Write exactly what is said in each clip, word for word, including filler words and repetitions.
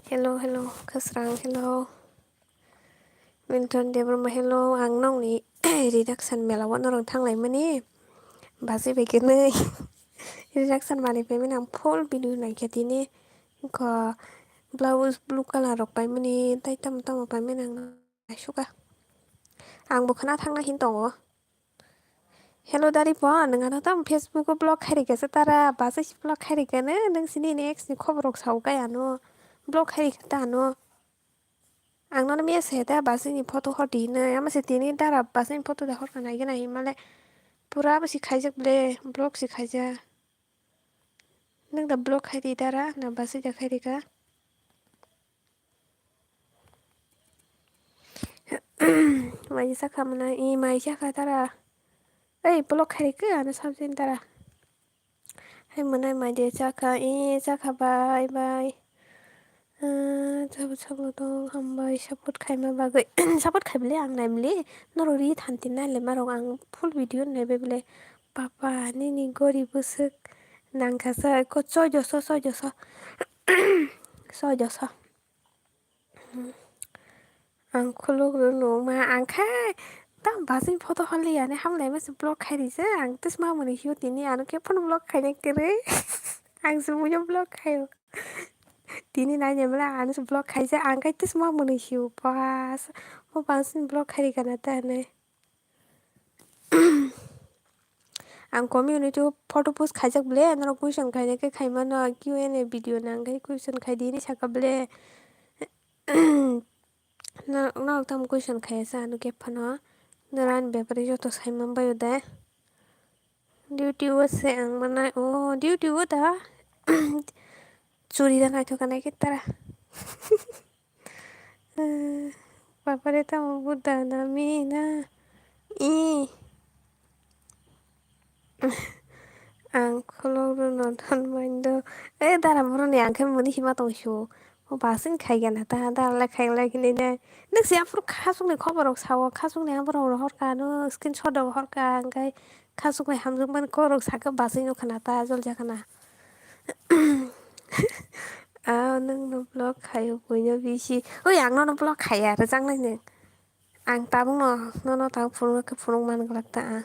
Hello, hello, Khasrang, hello. Milton Debbarma, hello. Ang nokni reduction mela o norok thanglaimani. Basi bai khe nai. Reduction manwi paimani ang full video naikha tini. Wngkha blouse blue colour rok paimani, tei tamo tamo paimani ang naisukha. Ang bo khna thangna hin tongo. Hello Dari pho, nwng ano tamo Facebook o block khai rikha se tara, basi se block khai rikha ne, nwng sini ni ex ni khobor rok sao kai ano, block khai rikha ta ano. Ang nono mia se ta basi ni photo hor di hinwi, ama se tini dara basi ni photo da hor ka nai gana himale pura basi khaijak ble, block se khaijak. Nwng da block khai di dara, na basi da khai rikha. Mai sakha mwnai, i mai sakha tara. Ei, block khai rikha, ano sabjin tara. Hai mwnai mai de sakha, i sakha, bye, bye. Ah, sabo, sabo dong, hambai, support khaima bagwi. Support khai bile ang nai mili. Norok ri thanti nai le marok ang full video nai be bile. Papa, nini gori bwswk nangkha sa, ko choi doso, choi doso. Choi doso. Ang khuluk rwno ma, ang khe tam basing photo holi yani hamlai ma se block khai rijak. Ang tis ma muni hiyo tini ano khe phano block khaina kwrwi. Ang se muiyo block khaio. Tini nai nemla ano se block khaijak. Ang khe tis ma muni hiyo bas. Mo basing block khai rikana ta hinwi. Ang community o photo post khaijak ble, norok question khaina khe khaimano, Q and A video nang khe question khai di hinwi saka ble. Norok, norok tamo question khaiya sa ano khe phano. Norok ani bepari joto sai man baio de. Duty o se ang manai, o duty o da. Churi da naithok nai khe tara. Bapare tamo buddha na mi na. I. Ang khulok rwno don maindo. E dara boroni ang khe muni hima tong su. O basing khai gana ta dara le khai lai hinwi ne. Nwk se aphuru khasukni khobor rok sao, khasukni aborok rok horka ano screenshot rok horka ang khe khasukni hamjwk mani khobor rok sakhe basing o khna ta jol ja khna. Ah, nwng no block khaio buino bisi. Oi, ang nono block khaiya, rwchak nai nwng. Ang tabuk no, nono tabuk phunuk khe phunuk man glak ta ang.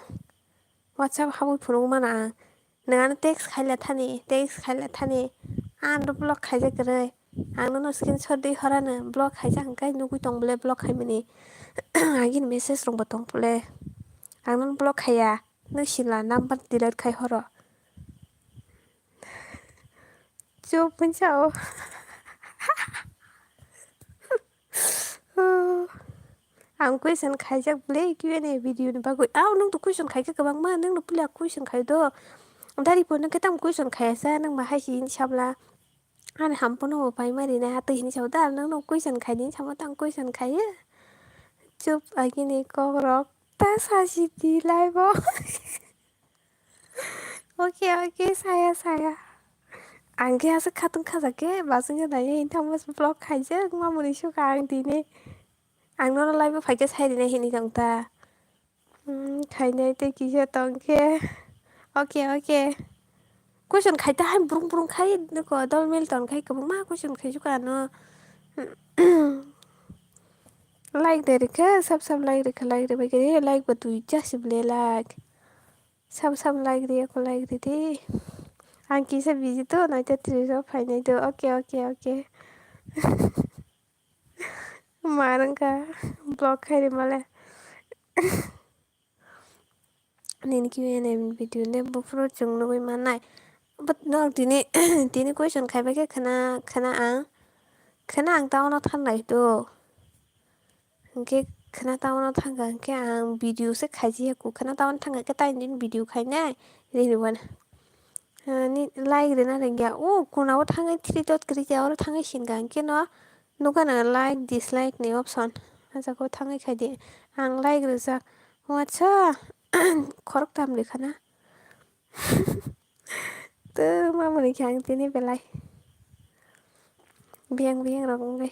WhatsApp habwi phunuk mano ang. Nwng ano text khaila thani, text khaila thani. Ang no block khaijak kwrwi. Ang nono screenshot di horano block khaijak hwnkhe nugwi tong bole block khaimani. Agini message rok bo tong bole. Ang nono block khaiya. Nwng sila number delete khai horo. Chup hwn sao. Ang question khaijak ble Q and A video ni bagwi. Aw, nwng to question khaikha kwbangma, nwng no puila question khai do. Dari pho nwng khe tamo question khaiya sa, nwng ma hai si hin sabla. Ani hampano bo paima rinai atwi hinwi sao da, nwng no question khai di hinwi samo tang question khaiya. Chup agini kokrok ta sasi di live o. Oke, oke, saya, saya. Ang khe aswk khatung khajak khe, basing khe naiya hini tamo block khaijak, mamuni suka ang tini. Ang nono live o phaikhe sai rinai hinwi tong ta. Hmm, khainai tei kisa tong khe. Oke, oke. Question khai ta hai brung brung khai, nokho dol mil ton khai kwbangma question khai suka ano. Like de rikha, sab sab like rikha, like ribai khe like bo twi jasi ble like. Sab sab like riya ko like ridi. Ang kisa busy to, naita tris o phainai do. Oke, oke, oke. Ma nang kha block khai ri male. Nini Q and A video ne buphuru chwng nugwi mannai. But no, tini, tini question khaibai khe khna, khna ang, khna ang town o thanglai do. Hwnkhe khna town o thangkha hwnkhe ang video se khaijaya ku, khna town thangkha khe tai nini video khainai riniwan. Ni like rina rwngya, o kuna o thangwi three dot kwrwi khe oro thangwi sinkha hwnkhe no nukha na like dislike ni option. A jaga o thangwi khai di. Ang like rwjak. O acha, khoroktham rwkha na. Tei mamoni khe ang tini belai biyang biyang rok wngwi.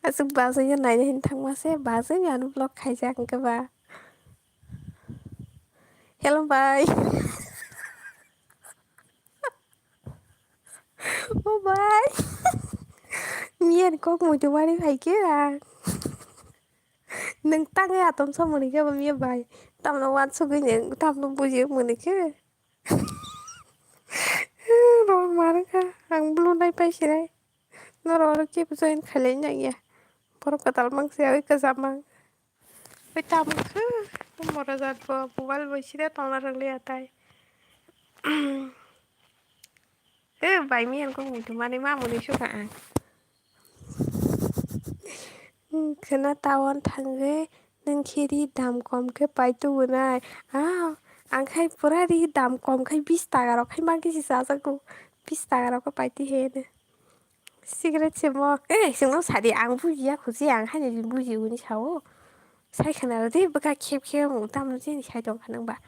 Aswk bachai ya naina hin thangma se, bachai ya ano vlog khaijak hwnkhe ba. Hello bai. O bai. Miyan kok muitu mani phaikhe ang. Nwng tangwi atom samani khe bo miya bai. Tamno wansugwi nwng tamno buji mani khe. Rok mani kha ang blue nai pai sinai. Norok oro kebo join khailai nangya. Borok kwtal mang se oi kwcham mang. Oi tabuk khe mora jat bo mobile bai sida tongna rwngli atai. E bai miyan kok muitu mani mamuni sukha ang. Khwna town thangwi nwng khe ri dam kom khe pai tubunai. Ah, ang khai pura ri dam kom khai bis taka rok khai mangkhe se chajago. Bis taka rok khe pai twi he. Cigarette se mo. Eh, chwngno sadi, ang bujiya khuji, ang haino buji hwnwi sao. Sai khwna rw di, bwkha khep khep wng, tamno chini sai tong kha nang ba.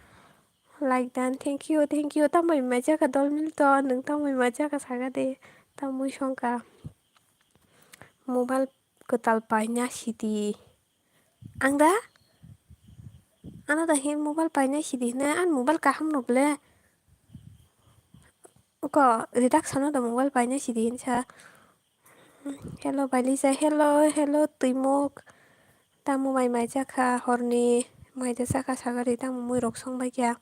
Like dan, thank you, thank you. Tambai maijaka dol mil ton, nwng tambai maijaka saga de. Tamwi songka. Mobile kwtal paina sidi. Ang da? Ano da hin mobile paina sidi hwnwi, an mobile kaham no ble. Ko reduction no da mobile paina sidi hinsa. Hello Balisa, hello, hello Twimuk. Tamo mai mai jakha horni mai da jakha sagari tamo mui rok song bai kya.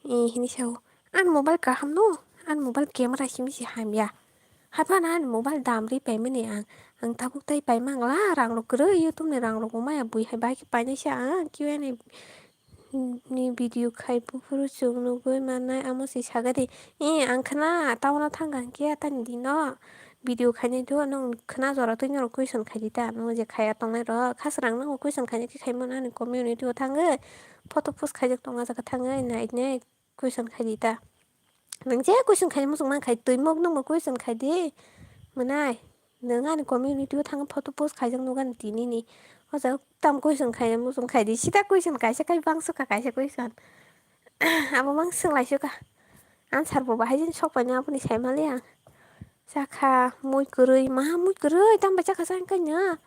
I hini sao. An mobile kaham no? An mobile camera simi si hamya. Haphano ani mobile dam ri paimani ang, ang tabuk tai paimangla, rang rok kwrwi YouTube ni rang rok bo maya bui hai bai khe painai se ang Q and A ni video khai buphuru chwng nugwi mannai amo se sagadi. Eh, ang khwna town o thang kha hwnkhe tani dino video khainai do, nwng khwna jora twi norok question khaidi ta, nwng je khaya tongnai rok khasrang nw question khainai khe khaimano ani community o thangwi photo post khaijak tongo, ah jaga thangwi nainai. Question khaidi ta. Nwng je question khaidi muchung man khai, Twimuk nwngbo question khaidi. Mwnai, nwng ani community o thang photo post khaijak nukha tini ni. O jaga tam question khaidi muchung khaidi. Sida question kaisa khai bangso kha kaisa question. Abo mang swng lai sukha. Answer bo bahai jani sok paina aboni sai mali ang. Chakha mui kwrwi, ma mui kwrwi, tam bai chakha sa wngkha nya.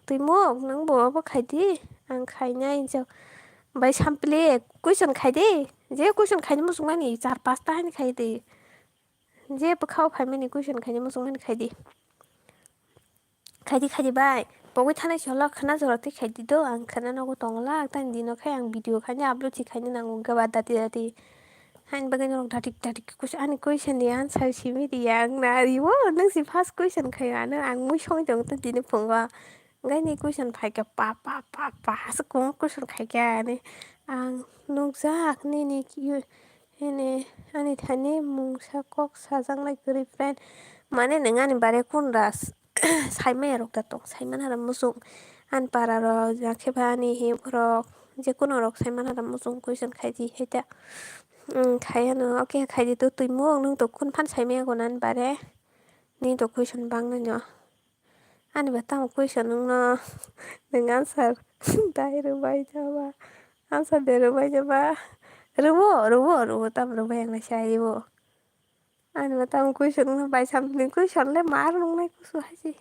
Twimuk, nwng bo obo khaidi, ang khainai hinjak. Bai sampli, question khaidi, je question khaini muchungmani char pasta haini khaidi. Je bwkhao phaimani question khaini muchungmani khaidi. Khaidi, khaidi bai, pogwi thanai solo khwna jora twi khaidi do, ang khwna nogo tongla, tani dino khai ang video khaini upload si khaini nango gaba dati dati. Haini bagwi norok datik datik question, ani question ni answer simi riya wng na riwo, nwng si first question khai ano ang mui songwi tongo tini phungo. Hwnkhe ni question phaikha pa pa pa pa aswk kwbangma question khaikha ani. Ang nukjak nini ki-, hini ani thani mungsa kok sajaknai kwrwi friend. Mane nwng ani bare kunda saimaya rok da tong, saimana rok muchung ani para rok, yakhe ba ani himorok, jekuno rok saimana rok muchung question khaidi hai ta. Khai ano, okay, khaidi to Twimuk, nwng to kun phan saimaya go nani bare? Nini to question bang nai no. Ani ba tamo question nwng no, nwng answer dai rwbai jaba. Answer de rwbai jaba. Rwo, rwo, rwo, tam rwbai ang nai sai rwo. Ani ba tamo question nwng no bai samni question le mar nwng nai kusu hai si.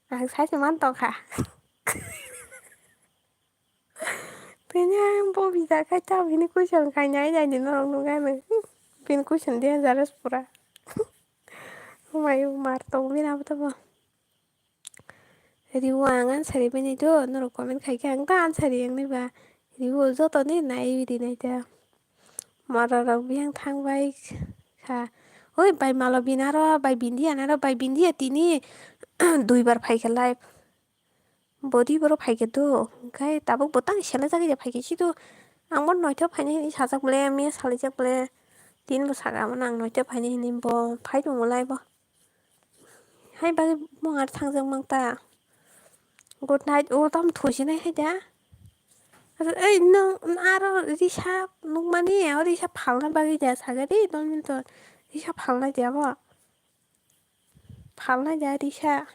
Ang sai se man tong kha. Tini ang bo bijak khai ta bini question khainai nai di norok nukha nw. Bini question dangerous pura. Mai mar tong bini abo tabo. Riwo ang answer bini do norok comment khai khe ang ta answer yang nai ba. Riwo joto ni nai di nai ta. Mara rok biyang thang bai kha. Oi bai malo binaro bai bindiya naro bai bindiya tini duibar phaikha live. Body borok phaikhe do, hwnkhe tabuk bo tang selajagwi de phaikhe sido. Ang bo noitha phainai hinwi sajak bole, miya salaijak bole. Tini bo saka mano ang noitha phainai hinwi bo phai tongo lai bo. Hai bagwi mung ar thangjak mang ta. Good night, o tamo thusinai hai da. Ei nwng aro risa nukmani, o risa phalna bagwi da saga de, dol mintor. Risa phalnai de abo. Phalnai da risa.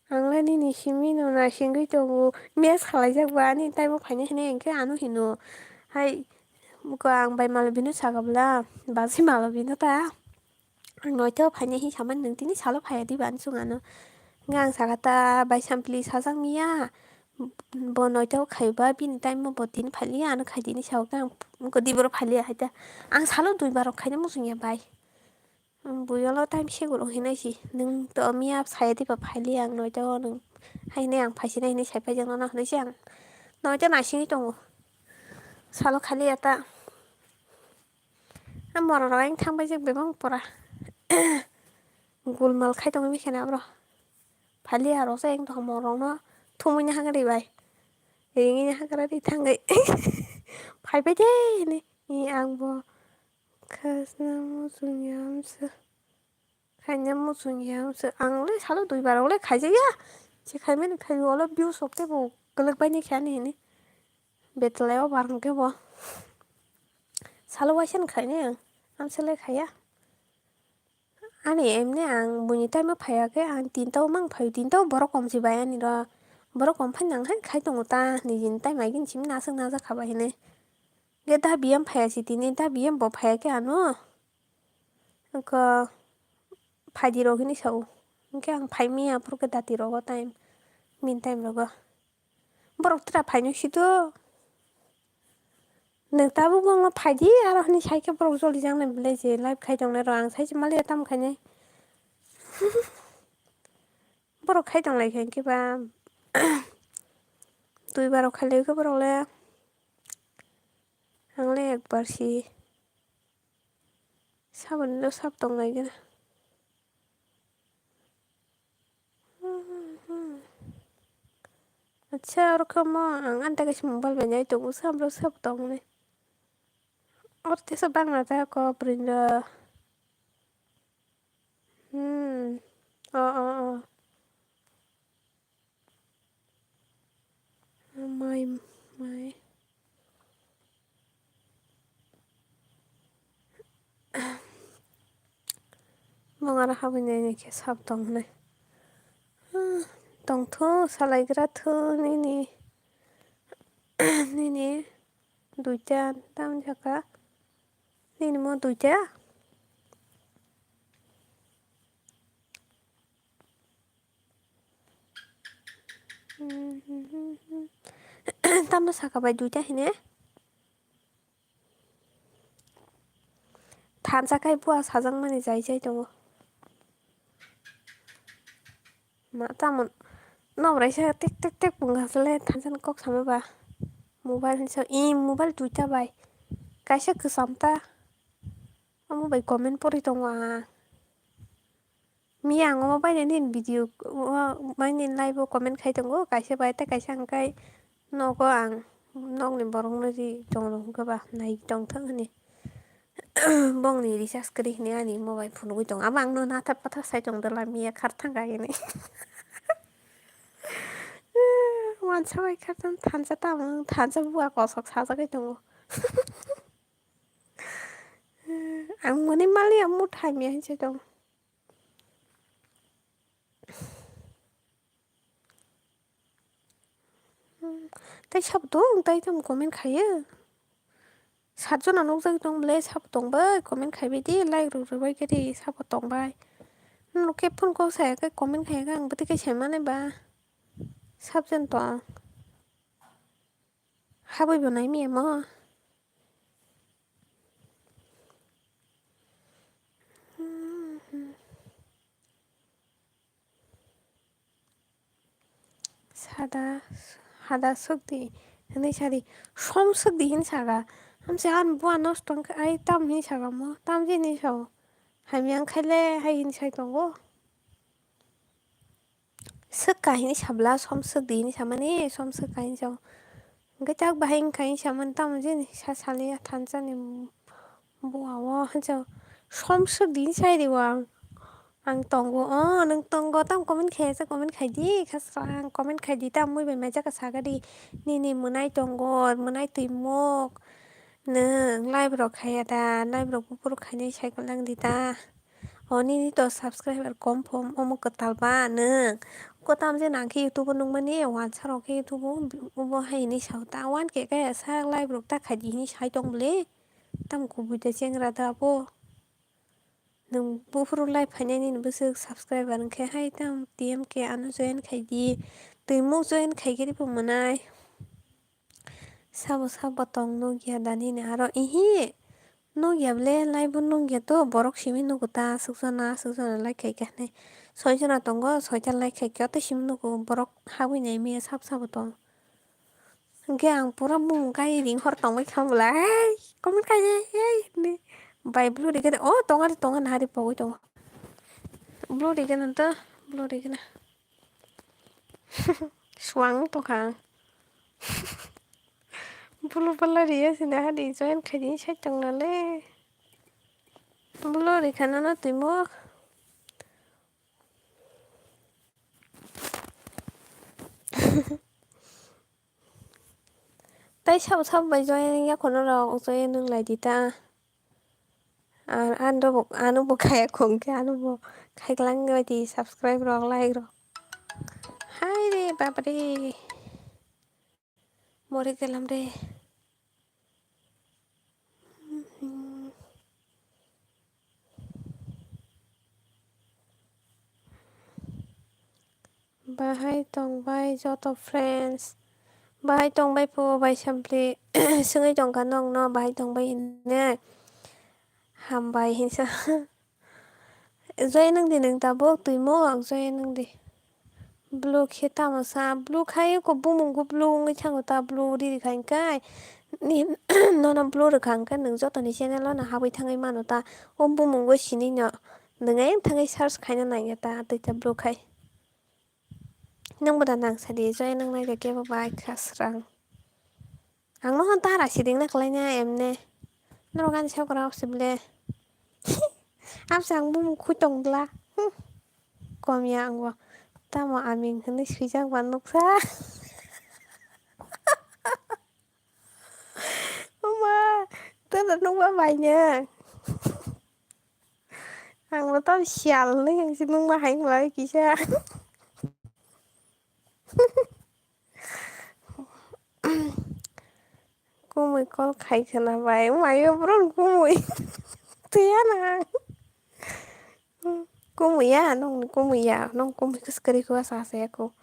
Ang le nini simi no naisingwi tongo. Miss khalaijak ba ani taibo phainai hinwi hwnkhe ano hino. Hai, buko ang bai malo bino saka bwla, basi malo bino ta. Ang noito phainai hinwi samani nwng tini salo phaiya diba ani chwng ano. Hwnkhe ang saka ta bai sampli sajak miya. Bo noita o khaiba bini time o bo tini phailiya, ano khaidi hinwi sao khe ang godi borok phailiya hai ta. Ang salo duibar rok khaina muchungya bai. Ang bui olo time seguro hinwi si, nwng to miya saya diba phailiya ang noita o, nwng hai hinwi ang phaisinai hinwi sai phaijakno hinwi si ang noita naisingwi tongo. Salo khaliya ta. A morok rok ayang thang paijak bebak pora. Gulmal khai tongwi bikhe na bro. Phailiya rok se ayang tongkha morok rokno thumwini hagra bai. Ringini hagra ri thangwi. Phai pai de hinwi. Ang bo khasna muchungya amsa. Khaina muchungya amsa. Ang le salo duibar rok le khaijakya. Je khaimani khai olo views rok teibo kwlwk baini khe ani hinwi. Betlai o bar hwnkhe bo salo waisa ni khainai ang, amsa le khaiya. Ani emni ang buini time o phaiya khe ang tinta o mang phaio, tinta o borok kom si bai ani ro. Borok kom phai nang hai khai tongo ta, nijini time agini simi naswk najak kha bai hinwi. Khe da biyam phaiya si tini, da biyam bo phaiya khe ano. Wngkha phaidi rok hinwi sao. Hwnkhe ang phai miya aphuru khe dati rogo time, min time rogo. Borok tra phaino sito. Nwng tabuk wngma phaidi aro hinwi sai khe borok joli jaknai belai je live khai tongnai rok ang sai se maliya tamo khainai. Borok khai tonglai khe hwnkhe ba duibar rok khai lai khe borok le ang le ekbar si. Saboni no sab tong lai gana. Acha, oro khe omo ang ani ta kaisa mobile bai nai tongo, sabo sab tong nai. Oro tesa bangla ta ko prinda. Hmm. O, o, o. Mai, mai. Mung aro habwi nai nai khe sab tong hinwi. Tongthu, salaigra thu nini. Nini duita tam jaka. Nini mo duita. Tamno saka bai duita hine. Thansa khai bua sajakmani jai jai tongo. Ma tamo nobraisa tek tek tek punga sale thansa ni kok sama ba. Mobile hinsa i mobile duita bai. Kaisa kwcham ta. Omo bai comment pori tongo ang. Miya ang omo bainani video, o, bainani live o comment khai tongo, kaisa bai tei kaisa hwnkhe nogo ang nokni borokno ri tongo hwnkhe ba nai tongthok hinwi. Bongni recharge kwrwi hinwi ani mobile phunugwi tongo. Abo angno nathar pathar sai tongdwla miya khar thangkha hinwi. Wansa bai khartang thansa tamo, thansa bua kosok sajagwi tongo. Ang mwnwi maliya mutha miya hinwi sai tongo. Tei sabo tong, tei tamo comment khaiyo. Satjona nukjagwi tong bwle, sabo tong bai, comment khaibai di, like rok rwbai khe di, sabo tong bai. Norok khe phone kok saya khe comment khaiya khe ang bwtwi khe sai mani ba. Sabjani tong. Habwi bo nai miya mo. Sada, hada swk di hinwi sadi, som swk di hinwi saka. Hamsi ani bua nosto wngkha, ai tam hinwi saka mo, tam jini sao. Hamya wngkhaile hai hinwi sai tongo. Swk ka hinwi sabla, som swk di hinwi samani, som swk ka hinwi sao. Hwnkhe tak bahai wngkha hinwi samani, tamo jini sa saliya thansani bua o hinwi sao. Som swk di hinwi sai rio ang. Ang tongo, o nwng tongo, tamo comment khaiya se comment khai di, khasra ang comment khai di, tamo mui bai maijak ka saka di, nini mwnai tongo, mwnai twi mok, nwng live rok khaiya da, live rok buphuru khainai cycle lang di ta. O nini to subscriber kom phom, omo kwtal ba nwng. Kwtal je nang khe YouTube o nukmani, wansa rok khe YouTube o, obo hai hinwi sao ta, one K kaya sak live rok ta khai di hinwi sai tong bwle. Tamo kubui da chengra da abo. Nwng buphuru live phainai nini bwswk subscriber wngkhe hai tamo T M K ano join khai di. Twi muk join khaikhe bo mwnai. Sabo sabo tong nukya da nini aro? Ihi, nukya ble, live o nukya to, borok simi nugo ta, aswk jona, aswk jona like khaikha hinwi. Soi jona tongo, soita like khaikha, tei simi nugo borok habwi nai maya sabo sabo tong. Hwnkhe ang pura bumung kai ring hor tongbai kha bwla, "Hei, comment khai di, hei," hinwi. Bai blue rikhe de, o tongo de, tongo, nahari pogwi tongo. Blue rikhe na to, blue rikhe na. Swang tongkha ang. Blue pala riya sina hadi join khai di sai tongna le. Blue rikha na na twi mo. Tai sabo sabo bai join ya kono rok join nung lai di ta. Ar ano bo, ano bo kaya kong ke ano bo khai klang bai di subscribe rok, like rok. Hai re baba re. More kelam re. Bahai tongbai joto friends. Bahai tongbai phu bai sampli swngwi tongkha nokno bahai tongbai hinwi. Hambai hinsa. Join wng di nwng tabuk twi mok join wng di. Blue khe tamo sa blue khai ko bumung ko blue wngwi thango ta blue riri khai kai. Ni nono blue rwkha hwnkhe nwng jotoni channel o no habwi thangwi mano ta o bumung o sini no. Nwng ayang thangwi search khaina nangya ta twi ta blue khai. Nwng bo da nang sadi join wng nai khe bo bai kha srang. Ang no dara siding na khlai na emne. Norok ani sabo rok se ble. Amsa ang bumung khui tong bla. Hmm. Kom ya ang bo. Tamo aming hinwi swijak ba nuksa. Oma, tara nukba bai ne. Ang bo tamo siyal hinwi ang se nukma hai wngla kisa. Kumui call khai khwna bai, mayo bro kumui. Tuya na. Kumui ya, nong kumui ya, nong kumui kus kari kua sa sa ya ko.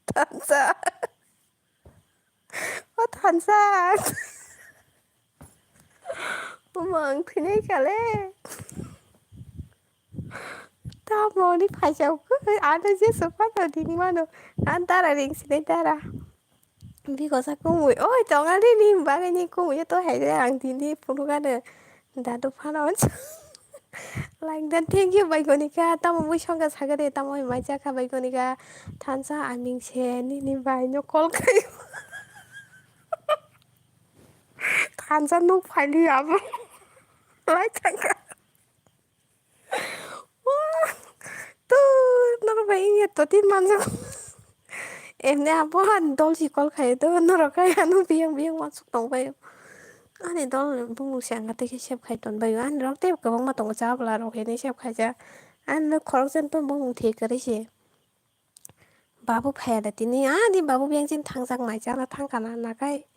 Thansa. O thansa. Omo ang thwinai kha le. Tamo ni phaisa khe ano je sofa no ring mano. An dara ring sinai dara. Bikosa kumui. Oi tonga ri ni bagwi ni kumui to hai de ang tini phunuk ano. Dadu phano. Like dan thank you bai goni kha. Tamo mui songkha sagade tamo mai cha kha bai goni kha. Thansa aming se nini bai no call khai. Thansa nuk phaili abo. Lai thangkha. Wah, to norok bai wngya to tin manjak. Emni abo han dol si call khai to norok khai ano biyang biyang wansuk tong bai. Ani dol bumung se ang tei khe save khai ton bai. Ani rok tei kwbangma tongo chabla rok hinwi save khai jak. Ani no khorok jen to bumung thik kwrwi se. Babu phaiya da tini, ani babu biyang chini thangjak mai chana thangkha na nakai.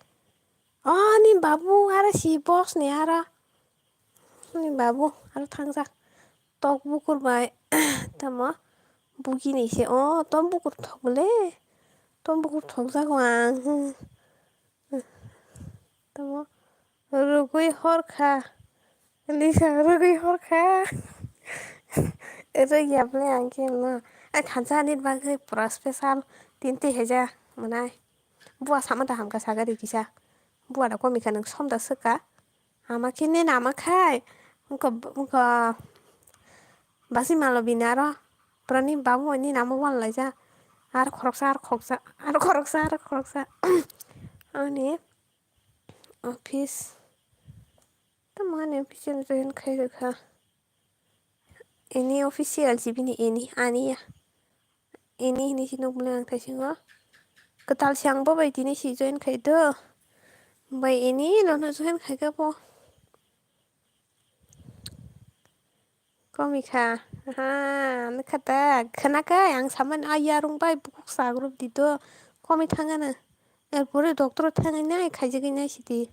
Ani babu aro si box ni aro. Ani babu aro thangjak. Tok bukur bai tamo bugi ni se. O, tom bukur thok le. Tom bukur thok jago ang. Tamo rwgwi hor kha. Lisa rwgwi hor kha. Rwgya ble ang khe no. Ai thansa ani bagwi pura special tinti heja mwnai. Bua sama da hamkha sagari kisa. Bua da komi kha nwng som da swkha. Ama khe nini ama khai. Wngkha, wngkha. Basi malo bini aro. Pura ni babu bai nini ama wal laijak. Ar khoroksa, ar khoroksa, ar khoroksa, ar khoroksa. Ani office. Tamo ani official join khai rwkha. Ini official si bini ini ani ya. Ini hini si nuk bwlai ang thaisingo. Kwtal si ang bo bai tini si join khai do. Bai ini nono join khai kha bo. Komi kha. Ha, nukha ta. Khna kha ang saman a yarung bai bukuk sa group di do. Komi thangana. Er pore doctor thangwi nai khaijagwi nai sidi.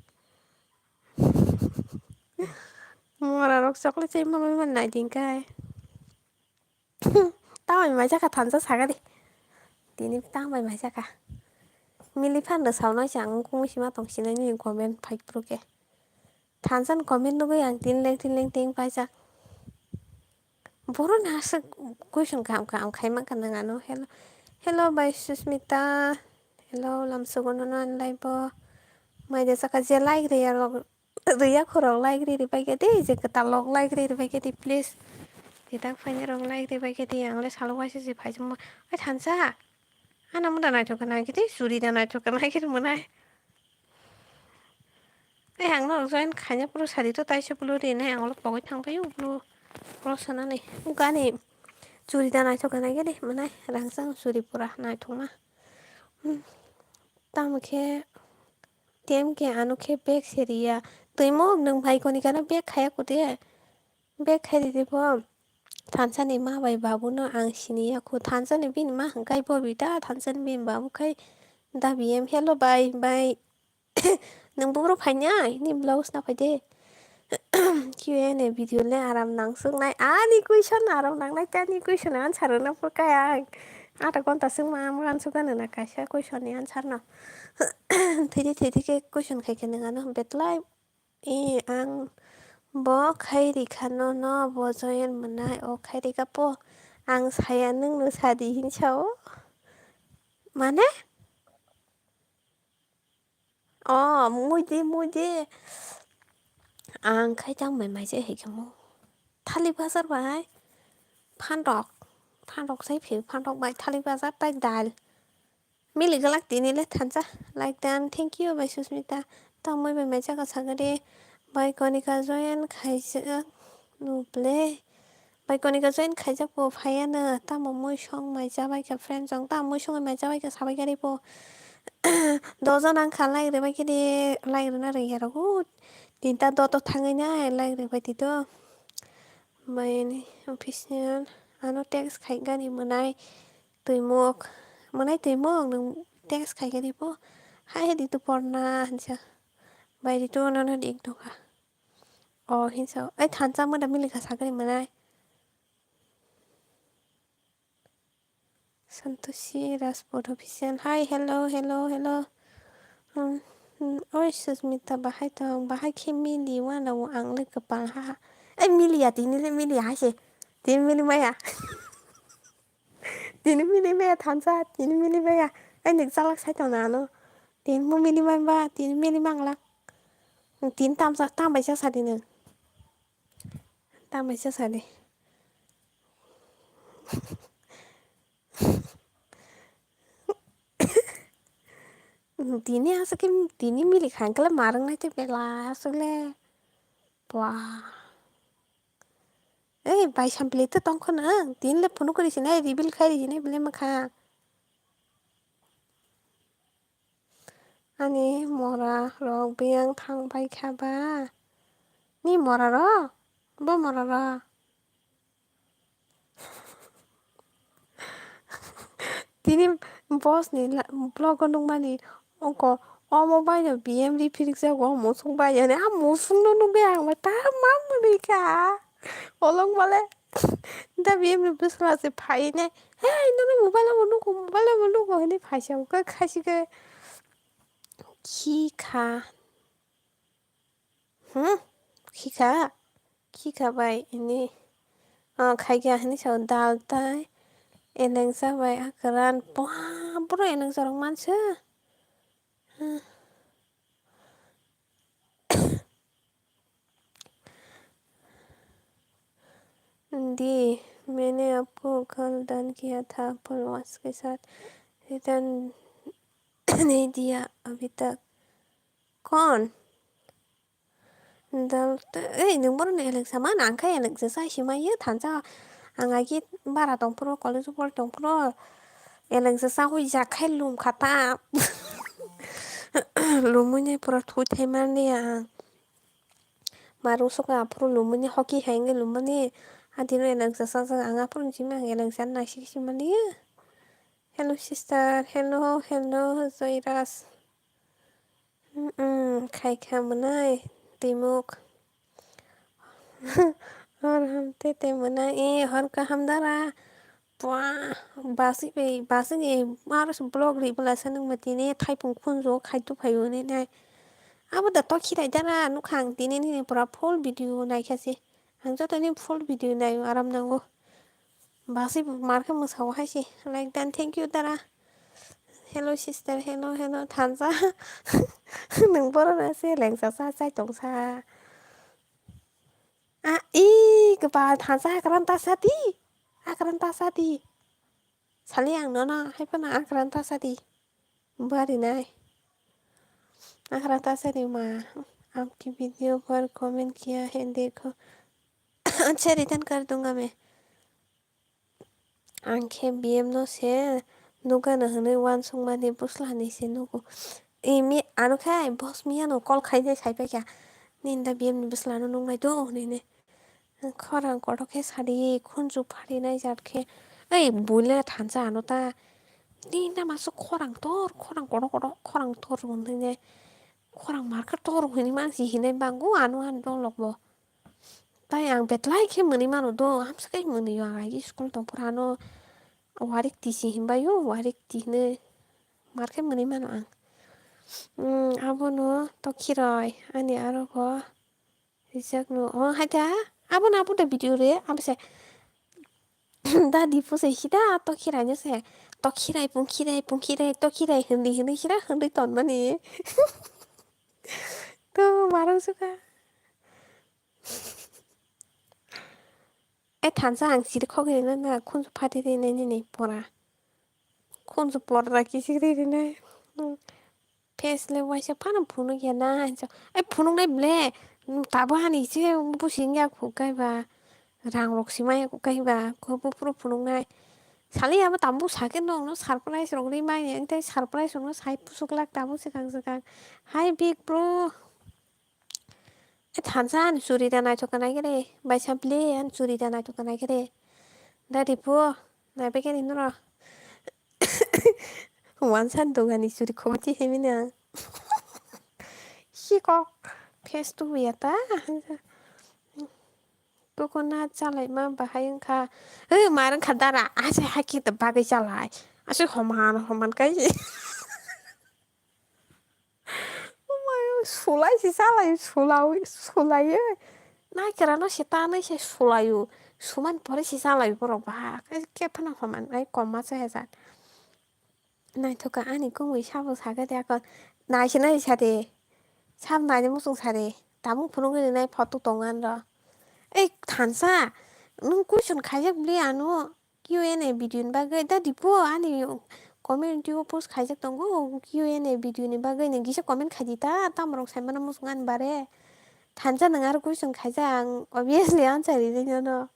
Mora rok chocolate chai mamai man nai ding kai. Tamai mai jaka thansa sagadi. Tini tamai mai jaka. Mili phan da saunai se ang kungwi sima tong sinai ni comment phai pro khe. Thansa ni comment nugwi ang tin leng tin leng ting paijak. Borok ni aswk question kaham kaham khai mankha nwng ano. Hello, hello bai Susmita. Hello, lamsogo nono ani live o. Mai de saka je like rwya rok, rwya khorok like ri ri pai khe di, je kwtal rok like ri ri pai khe di, please. Didak phainai rok like ri pai khe di, ang le salok waisa se phai jamo. Oi thansa. Ano muda naithok khe nai khe di, churi da naithok khe nai khe di mwnai. Tei ang norok join khaina phuru sadi to taisa phuru rinai ang ulo pogwi thang paio ulo ulo sanani gani churi da naithok khe nai khe di mwnai rangchak churi pura naithokma. Hmm. Tamo khe tem khe ano khe bag se riya. Twimo nwng bai koni gana bag khaya kute. Bag khai ridi bo. Thansa ni ma bai babu no ang sini ya khu. Thansa ni bini ma hwnkhe bo bita. Thansa ni bini babu khai da B M. Hello bai, bai. Nwng bubro phainai? Ni blouse na phaide. Q and A video le aram nangsuknai. Ani question aram nangnai tei ani question answer rwna purkha ang. Ata gonta swngma ang answer gana na kaisa question ni answer no. Thidi thidi khe question khai khe nwng ano betlai. E, ang bo khai rikha no, no bo join mwnai, o khai rikha po. Ang saya nwng no sadi hinsa o. Mane? O, muidi, muidi. Ang khai tang mai mai je hai khe mo. Thali bazar bai. Phantok. Phantok sai phi, phantok bai thali bazar tai dal. Mili galak tini le thansa. Like dan, thank you bai Susmita. Tamoi bai mai jaga sagade. Bai Konika join khaijak no ble. Bai Konika join khaijak bo phaiano. Tamo moi song mai jabai kha friend jong. Tamo moi song mai jabai kha sabai gari bo. Dojon ang kha like re bai khe de like rwna rwya rogo. Tinta doto thangwi nai like re bai tito. Bai ni official ano text khai gani mwnai. Twimok, mwnai twimok, nwng text khai khe di bo. Hai, hai, Ritu Porna, hinsa. Bai, Ritu, nono di ek doka. O, hinsa. Ai, thansa, mada mili kha sakari mwnai. Santoshi Rajput official. Hi, hello, hello, hello. Hmm, hmm, oi, Susmita, bahai tong, bahai khe mili wana o ang le kwpang ha. Ai, mili ya, tini le mili ya, hai se. Tini mili maya. Tini mili maya thansa, tini mili maya. Ai, nik chalak sai tong na ano. Tini mo mili man ba, tini mili manglak. Tini tamsa, tambai sa sadi nang. Tambai sa sadi. Tini aswk khe, tini mili kha hwnkhe le marwk nai tei belai aswk le. Bua. Ei, bai sampli te tong kheno, tini le phunuk ri sinai, reveal khai ri sinai, bile mwkhang. Ani mora rok biyang thang pai kha ba. Ni mora rok? Bo mora rok? Tini boss ni la-, vlog o nukmani ongko omo baino B M ri phirikjago, musuk baino hwnwi, a musukno nukgwi ang bai ta ma mwnwi kha. Olong bale da B M ni bwsla se phai ne, "Hey, nono mobile obo nugo, mobile obo nugo," hwnwi phaisa khe khaisi khe khi kha. Hmm, khikha, khikha bai ini, ah, khaikha hini sao dal tai elengsa bai akran, bua, boro elengsa rok mansa. Hmm. दी, मैंने आपको कल डन किया था, पर उसके साथ रिटर्न नहीं दिया अभी तक। कौन? Dal te, ei, nwng borokno elengsa ma nang khe elengsa sa himai ye thansa. Ang agi bara tong phuru, college o pori tong phuru elengsa sa hoi jak khe lum kha ta. Lumui nai pura thwi thai man liya ang. Marung sokha aphuru lumui ni hoki hai wngwi lumani. Adino elengsa sa ang aphuru simi ang elengsa naisik simani. Hello sister, hello, hello Joyras. Mm, khai kha mwnai, twi muk. Hor ham te te mwnai, e, hor kaham dara. Bua, baswi bai, baswi ni aro se vlog ri bwla se nung ba tini thaipung khunju khai tu phaio hinwi nai. Abo da tokhirai dara nukha ang tini nini pura full video naikha se. Ang joto ni full video naio aram nango. Baswi mar khe mwsao hai se. Like dan thank you dara. Hello sister, hello, hello, thansa. Nung borok na se lengsa sa chai tongsa. A, i, kwpal thansa hakran ta sa di. Hakran ta sa di. Sali ang nono hai phano hakran ta sa di. Bari nai. Hakran ta sa di ma. आपकी वीडियो पर कमेंट किया है देखो। अच्छा, रिटर्न कर दूंगा मैं। Ang khe B M no se nukgana hwnwi uansukmani bwsla hinwi se nugo. Imi ano khe boss miyano call khainai saipaikha, "Nini da B M ni bwslano nuknai do?" hwnwi. Khorang kotor khe sadi, khunju pharinai jat khe. Ei buila thansa ano ta. Nini da masu khorang tor, khorang kotor kotor, khorang tor hwnwi ne. Khorang market tor hwnwi mansi hinai bango ano ano dolok bo. Tai ang betlai khe mwnwi mano do, hamsa khe mwnwi o ang agi school tong phuru ano warik tisi hinbaio, warik tini mar khe mwnwi mano ang. Umm, abono tokhiroi ani aro bo rijakno, o hai da, abono abo da video re, abo se dadi puse hida tokhirai no se, tokhirai, pungkhirai, pungkhirai, tokhirai, hindi, hindi, hida, hindi tonmani. To, marang suka. E thansa ang siri khogwi rina na khunju phati rinai nini pora. Khunju pora kisik ri rinai. Hmm. Face le waisa phano phunuk ya na hinjo. E phunuknai ble. Hmm, tabo hani se busi wngya khu kaiba. Rang rok si maya khu kaiba. Kho buphuru phunuknai. Sali abo tambu sake nokno surprise rok ri maya. Tei surprise rokno sai pusuk lak tabo swkang swkang. Hi big bro. E thansa ani churi da naithok khe naikhe de, bai sampli ani churi da naithok khe naikhe de. Dadi pho, naibai khe nini no. Wansa dogani churi khoboti himina. Sikok, face tu ya ta. Kokona chalai ma bahai wngkha. Ei, mar wngkha dara. Ase haki ta bagwi chalai. Ase homan, homan kai. Sulai si salai, sulai, sulai. Naikera no se tanai se sulai. Suman pore si salai borok ba. Ke phano homan ai koma se hezat. Naithoka ani kongwi sabo saka de ako. Naisi nai sade. Sab nai muchung sade. Tamung phunuk ni nai photo tongan ro. Ei thansa. Nung question khaijak bli ano. Q and A video ni bagwi da dipo ani community o post khaijak tongo Q and A video ni bagwi nang kisa comment khaidi ta tamorok saimano muchung ani bare thansa nang aro question khaijak ang obviously answer rinai nono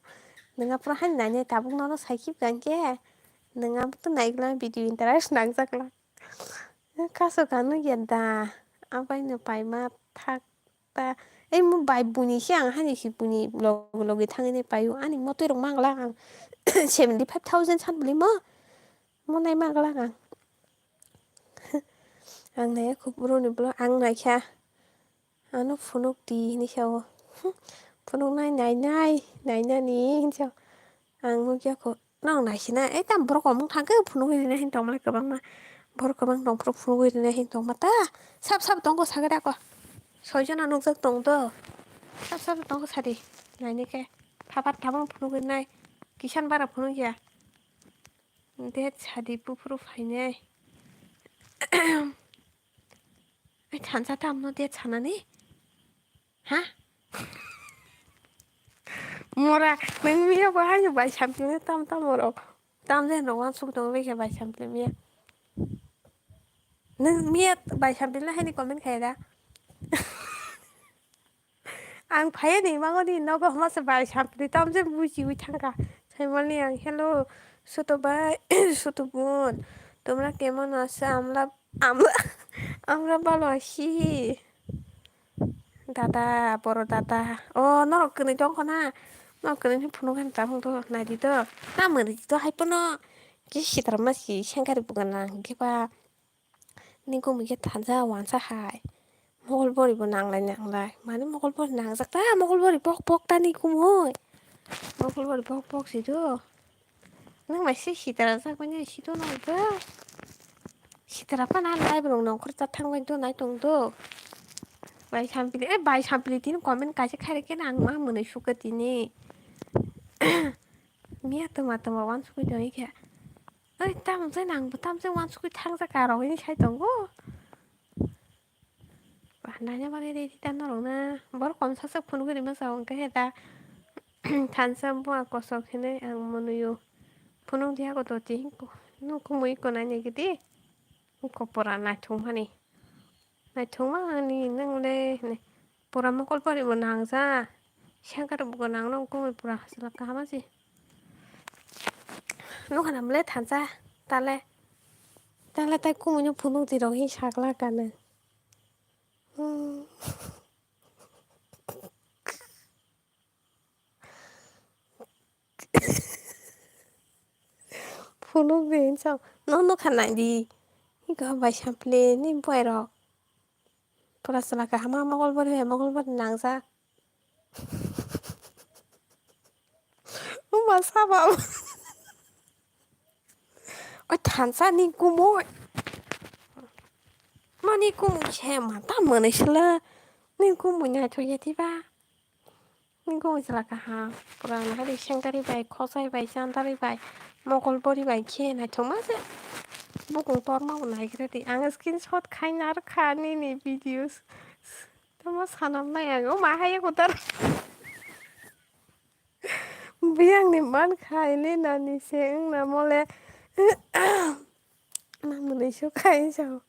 nang aphuru hani nainai tabuk nono saikhe bwkha hinkhe nang abo to naigwlak video interest nangjak lak kaso kanu ya da abaino paima thak. Ta, ei mo bai buini se ang hani si buini log-, logi thangwi nai paio. Ani motoi rok manglak ang seventy five thousand san bwlai mo. Mo nai manglak ang. Ang nai kho boroni vlog, ang naikha. Ano phunuk di hinwi sao. Phunuk nai, nai, nai, nai nani hinwi sao. Ang nukya kho, nang naisina, ei tam borok omong thangkhe phunugwi rina hin tongmani kwbangma. Borok kwbang tongphuru phunugwi rina hin tongma ta. Sab sab tongo sagada ko. Soijona nukjak tong do. Sab sab tongo sadi. Naini khe. Phapat tabang phunugwi nai. Kisan bara phunugya. Det sadi buphuru phainai. Ai thansa tamno det sanani? Ha? Mora, nang miya bo haino bai sampli tam tam oro. Tam je no wan suk dong beke bai sampli miya. Nang miya bai sampli na haini comment khai da. Ang phaiya ni mango ni nogo homa se bai sampli tam je buji wi thangka. Saimani ang hello suto bai suto bun. তোমরা কেমন আছো? আমরা, আমরা, আমরা ভালো আছি। Dada, boro dada. O, norok kwnwi tongkho na? Norok kwnwi ni phunuk khe ta phung to, nai di to. Ta mwrwi di to hai pono. Khe sitra ma si sengkari bugan na hwnkhe ba. Ni kumui khe thansa wansa hai. Mogol bori bo nanglai nanglai. Mani mogol bori nangjak ta, mogol bori pok pok ta ni kumui. Mogol bori pok pok si do. Nang bai se sitra jak bai nai sito nai do. Sitra pa na lai borok nongkhor cha thang bai do nai tong do. Bai sampili, eh, bai sampili tini comment kaisa khai rikhe na ang ma mwnwi sukha tini. Miya tongma tongma wansukwi tongwi khe. Oi, tamo jai nang bo tamo jai wansukwi thang jak ka rok hini sai tongo. Naina bagwi ready ta norok na. Borok kom sak sak phunugwi rima sa hwnkhe he ta. Thansa bua kosok hinwi ang mwnwi o. Phunuk diya koto twi hinko. Nung kumui ko naina gidi. Hinko pura naithok mani. Naithok mani nang le hinwi. Pura mokol pori bo nangja. Sengkar bo nang nung kumui pura hasla kaham asi. Nukha nam le thansa. Tale. Tale tai kumui no phunuk di rok hi sakla kanu. Hmm. Phunuk di hinsa no nukha nai di. Iko bai sampli ni buai rok. Pura chwla kaham ma mokol bori hai mokol bori nangjak. Uma saba. Oi thansa ni kumui. Mani kumui se mata mwnwi sila. Ni kumui naithok ya diba. Ni kumui sila kaham. Pura na hari sengkari bai, khosai bai, chantari bai, mokol bori bai khe naithok ma se. Bukung torma bo naigra di. Ang screenshot khai narwkha nini videos. Tamo sanam nai ang. O ma hai kotor. Biyang ni man khai le nani se wng na mole. Mamuni su khai sa.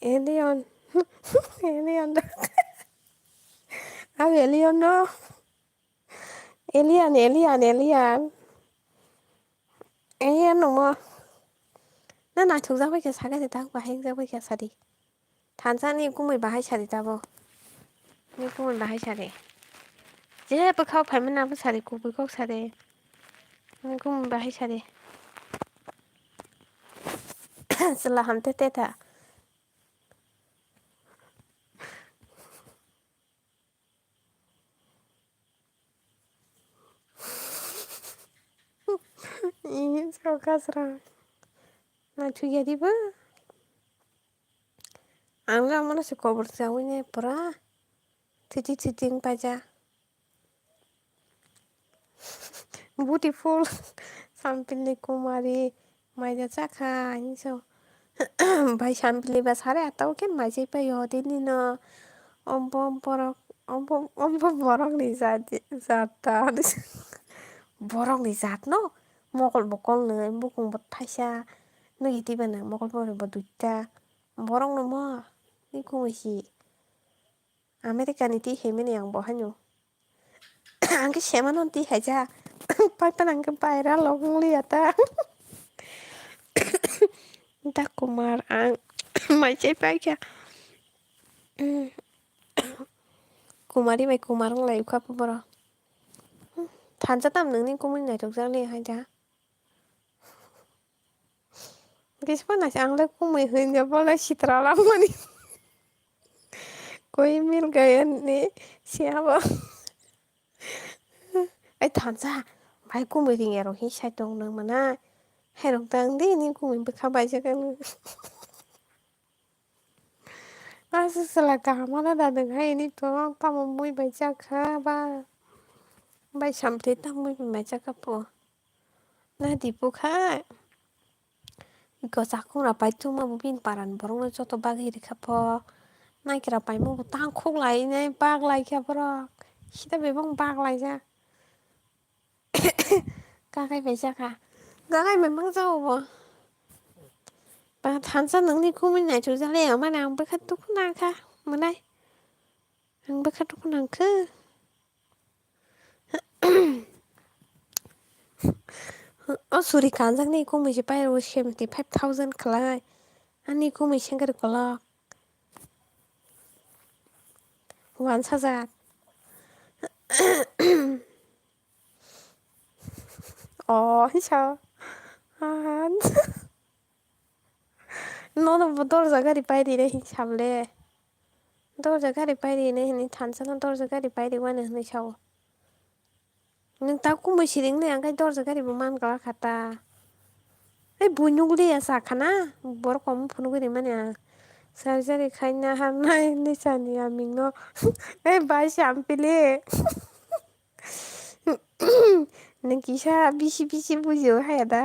Alien. Alien. Aw alien no. Alien, alien, alien. Alien no mo. Na naithok jak bai khe sakha de tak bahai jak bai khe sadi. Thansa ni kumui bahai sadi tabo. Ni kumui bahai sadi. Je bwkhao phaimani abo sadi kubui kok sadi. Ni kumui bahai sadi. Chwla hamte teta. Ih, so kasra. Na thuya diba? Ang la mano se kobor chawi ne pura. Thiti thiti wng paija. Beautiful. Sampili Kumari. Maija chakha hinso. Bai sampili ba sare atta o khe maijai pai o tini no. Ombo borok, ombo, ombo borok ni jat, jat ta. Borok ni jat no. Mokol bo kol nwi, bukung bo thaisa. Nugui twi ba nang mokol bo bo duita. Borok no mo. Ni kumui si. America ni twi himani ang bo haino. Ang khe semano twi haija. Pai pan ang khe viral rok wng liya ta. Da Kumar ang mai chai pai kha. Kumari bai Kumar wng lai kha borok. Thansa tam nungni kumui naitok jak li hai da. Kisa phano se ang le kumui hwnja bo le sitra langmani. Koi mil gaya ni siya bo. Ai thansa bai kumui ringya rok hi sai tong nang mana. Hai rok dang di ni kumui bwkha bai jaga nang. Aswk chwla kaham ma da nang hai ni to tamo mui bai jakha ba bai samtwi tamo mui bai jakha po na di po khai. Iko chakung ra pai tuma bo bini paran borok no joto bagwi rikha po naikhe ra paimo bo tang khuk lai nai bak lai kha borok sida bebak bak lai jak. Kakai bai jakha. Kakai bai mang jago bo. Ba thansa nangni kumui naichuk jale amani ang bwkha dukhu nangkha mwnai. Ang bwkha dukhu nangkha. O suri kanjakni kumui se pairo seventy five thousand khlai. Ani kumui sengkar kolok. Wansajak. O hisa. Nono bo dorja gari pai rire hin sable. Dorja gari pai rine hini thansa no dorja gari pai riwani hinwi sao. Nwng ta kumui siring le ang kai dorja gari bo man kala kha ta. Ei bui nukliya sa khana, borok kom phunugwi rimani ang. Surgery khaina hamnai ni sani aming no. Ei bai sampili. Nwng kisa bisi bisi bujio haya da.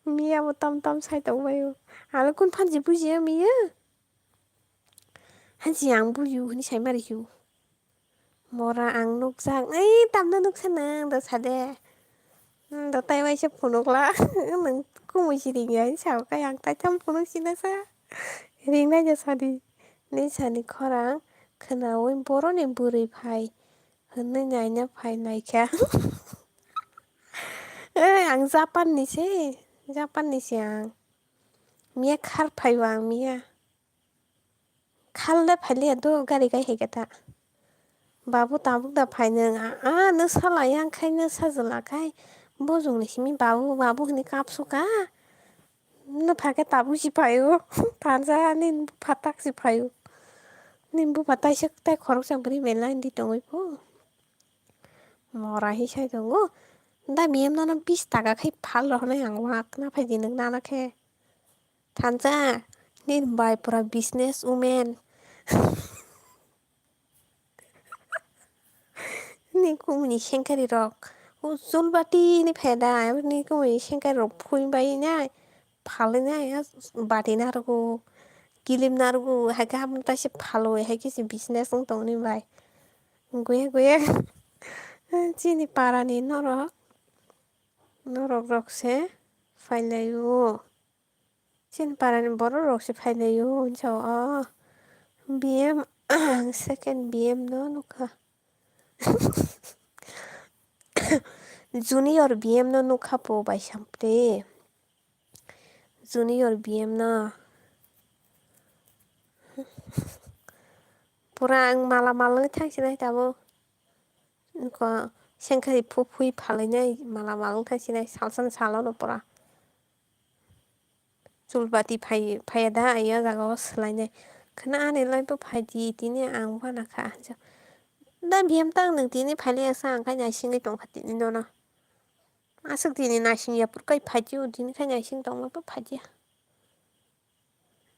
Miya bo tam tam sai tong baio. Alo kun phanji bujiya miya. Hansi ang bujiu hwnwi saima rikhiu. Mora ang nukjak, ei tamno nuksa nang da sade. Hmm, da tai waisa phunukla. Nwng kumui si ringya hwnwi sao kai ang tai tam phunuk sinasa. Ringnai ja sadi. Ni sani khorang khwnaui boroni bwrwi phai hwnwi naina phai naikha. Ei ang Japan ni se, Japan ni se ang. Miya khar phaio ang miya. Khal le phailiya do gari gai hai khe ta. Babu tabuk da phai nwng a, a, nwng sala yang khai nwng sajwla khai. Bojong ni simi babu, babu hwnwi kapsu ka. Nwng pha khe tabuk si phaio. Thansa nini bupha tak si phaio. Nini bupha taisa tai khoroksa bwrwi belai di tongwi pho. Mora hi sai tongo. Da miyam nono bis taka khai phal rw hwnwi ang wak na phai di nwng nana khe. Thansa, nini bai pura business woman. Ni kumuni sengkari rok. Ujol bati ni pheda, ni kumuni sengkari rok phui bai nai, phalwi nai, bati narwgo, kilim narwgo, hai khe amo taisa phalwi, hai khe se business wng tong ni bai. Guya guya. Chini para ni norok, norok rok se phailaio. Chini parani borok rok se phailaio hinsa o. B M, ang second B M no nukha. Junior B M no nukha po bai sampli. Junior B M no. Pura ang mala mal wngwi thangsinai tabuk. Nokha sengkhari phu phui phalainai mala mal wngkha sinai salsa ni salo no pura. Chul bati phai, phaiya da, ayo jaga o swlainai. Khwna ani lai bo phai di, tini ang uanakha. Da B M tang nwng tini phailaiyaksa, ang khai naisingwi tongkha tini nono. Aswk tini naising ya, purkai phai di, tini khai naising tongma bo phai di.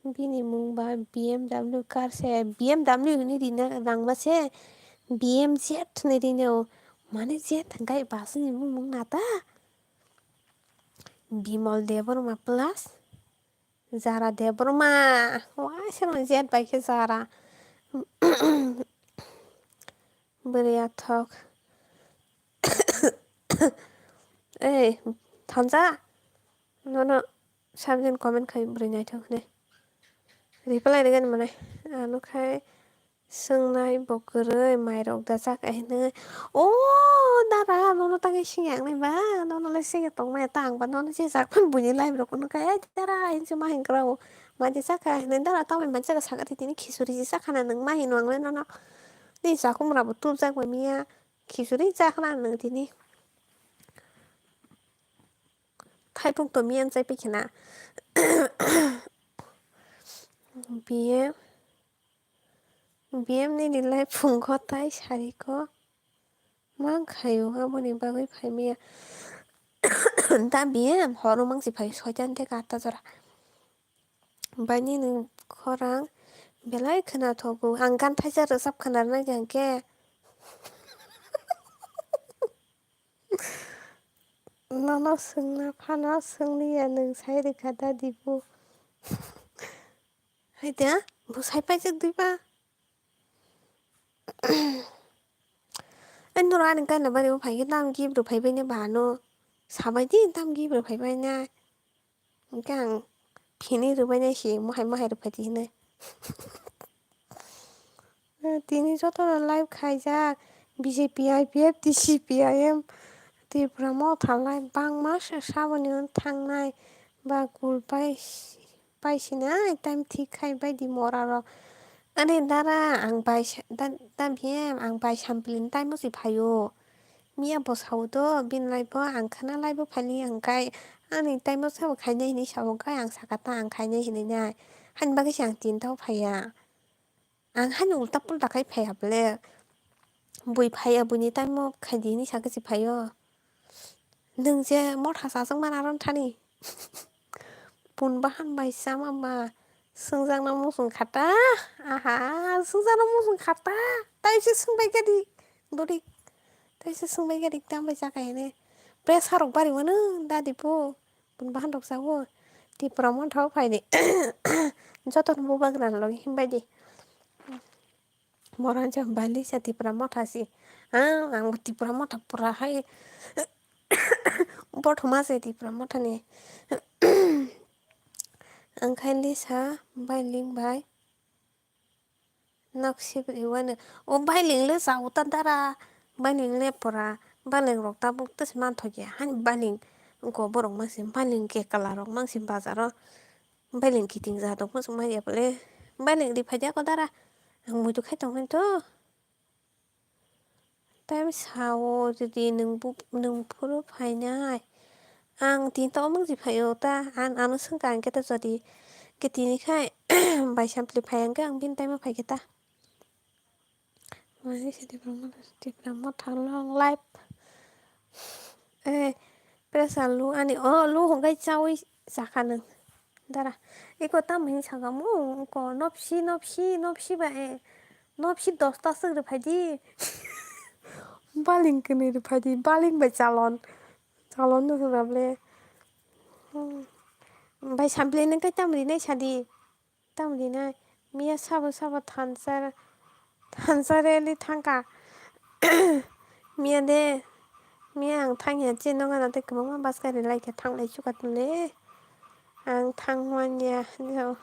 Bini mung ba B M W car se, B M W hwnwi rina rangma se, B M Z hwnwi rina o. Mane Z hwnkhe bus ni bumung na ta? Bimol Debbarma plus Jara Debbarma. Waisa no Z bai khe Jara. Bwrwi athok. Ei, Thanja. Nono sabjin comment khai bwrwi naithok hwnwi. Reply rwgani mwnai. Ano khai swngnai bo kwrwi mairok da chak ai hwnwi. O dara, nono tangwi singya wngnai ba? Nono le singya tongmaya ta ang ba? Nono je jak phano buini live rok phano khai, "Ai dara," hinwi ma hinkra o. Manja chakha hinwi dara tamoni manja chakha saka tini khichuri se chakhana nwng ma hino ang le nono. Ni chakhumra bo tubjak bai miya. Khichuri chakhana nwng tini. Thaipung to miyan chai pikhina. B M, B M nini lai phungo tai sariko. Mang khayo aboni bagwi phai maya. Da B M horo mangsi phai soitan te katta jora. Bai nini khorang belai khwna thogo. Ang gan thaisa rwchap khwna rwna hwnkhe. Nono swngna phano swngli ya nwng sai rwkha da dibu. Hai da, bo sai paijak diba? Ai noro ani kaina bari bo phai khe tam gift rw phai bai ne ba no. Sabai di tam gift rw phai bai na. Hwnkhe ang phini rwbainai se mohai mohai rwphaidi hinwi. Tini jotono live khaijak B J P, I P F T, C P I M, Tripura Motha live bangma se saboni hwn thangnai ba kul pai, paisinai time thik khai baidi morarok. Ani dara ang bai sa-, da, da B M ang bai sampli ni time o se phaio. Miya bo sao do, bini lai bo ang khana lai bo phaili ang kai, ani time o sabo khainai hinwi sao kai, ang saka ta ang khainai hinwi nai. Hani bagwi se ang tinta o phaiya. Ang hani ulta pulta khai phaiya bole. Bui phaiya, buini time o khaidi hinwi sakhe se phaio. Nwng je motha chachwk mana aro thani. Bun bahan bai chama ba swngjakno muchung kha ta. Aha, swngjakno muchung kha ta. Taise swngbai kha di. Dori. Taise swngbai kha di, tamo bai chakha hene. Pressure rok bari mano dadi bo. Bun bahan rok chawo. Tipra motha o phaidi. Jotono bubagra logi himbai di. Mora jang bai lisa Tipra motha si. Ah, ang bo Tipra motha pura hai. Bothoma se Tipra motha ni. Ang khai lisa bailing bai. Nok sibri wano. O bailing le sa uta dara. Bailing le pura. Bailing rok tabuk tes man thokia. Hani bailing. Ko borok mangsi bailing ke kala rok mangsi bazaro. Bailing kiting ja tong muchung manya bole. Bailing ri phai dia ko dara. Ang muitu khai tong to. Time sao jodi nwng bu-, nwng phuru phainai. Ang tin to mung ji phaio ta. An ano swngkha ang khe to jodi. Khe tini khai bai sampli phai ang khe ang bini time o phai khe ta. Mani se Tipra motha, Tipra motha long life. Eh, pressure lu ani, oh, lu hongkai chawi chakha nwng. Dara, iko tamo hin saka mu, ko nopsi, nopsi, nopsi ba, eh, nopsi dosta swk rw phaidi. Baling kwnwi rw phaidi, baling bai chalon. Chalon no hwnna ble. Hmm. Bai sampli nwng kai tamo rinai sadi. Tamoni na miya sabo sabo thansa, thansa rally thangkha. Miya de, miya ang thangya, che nokha na tei kwbangma bus gari lai khe thanglai chukha tong le. Ang thang manya, no.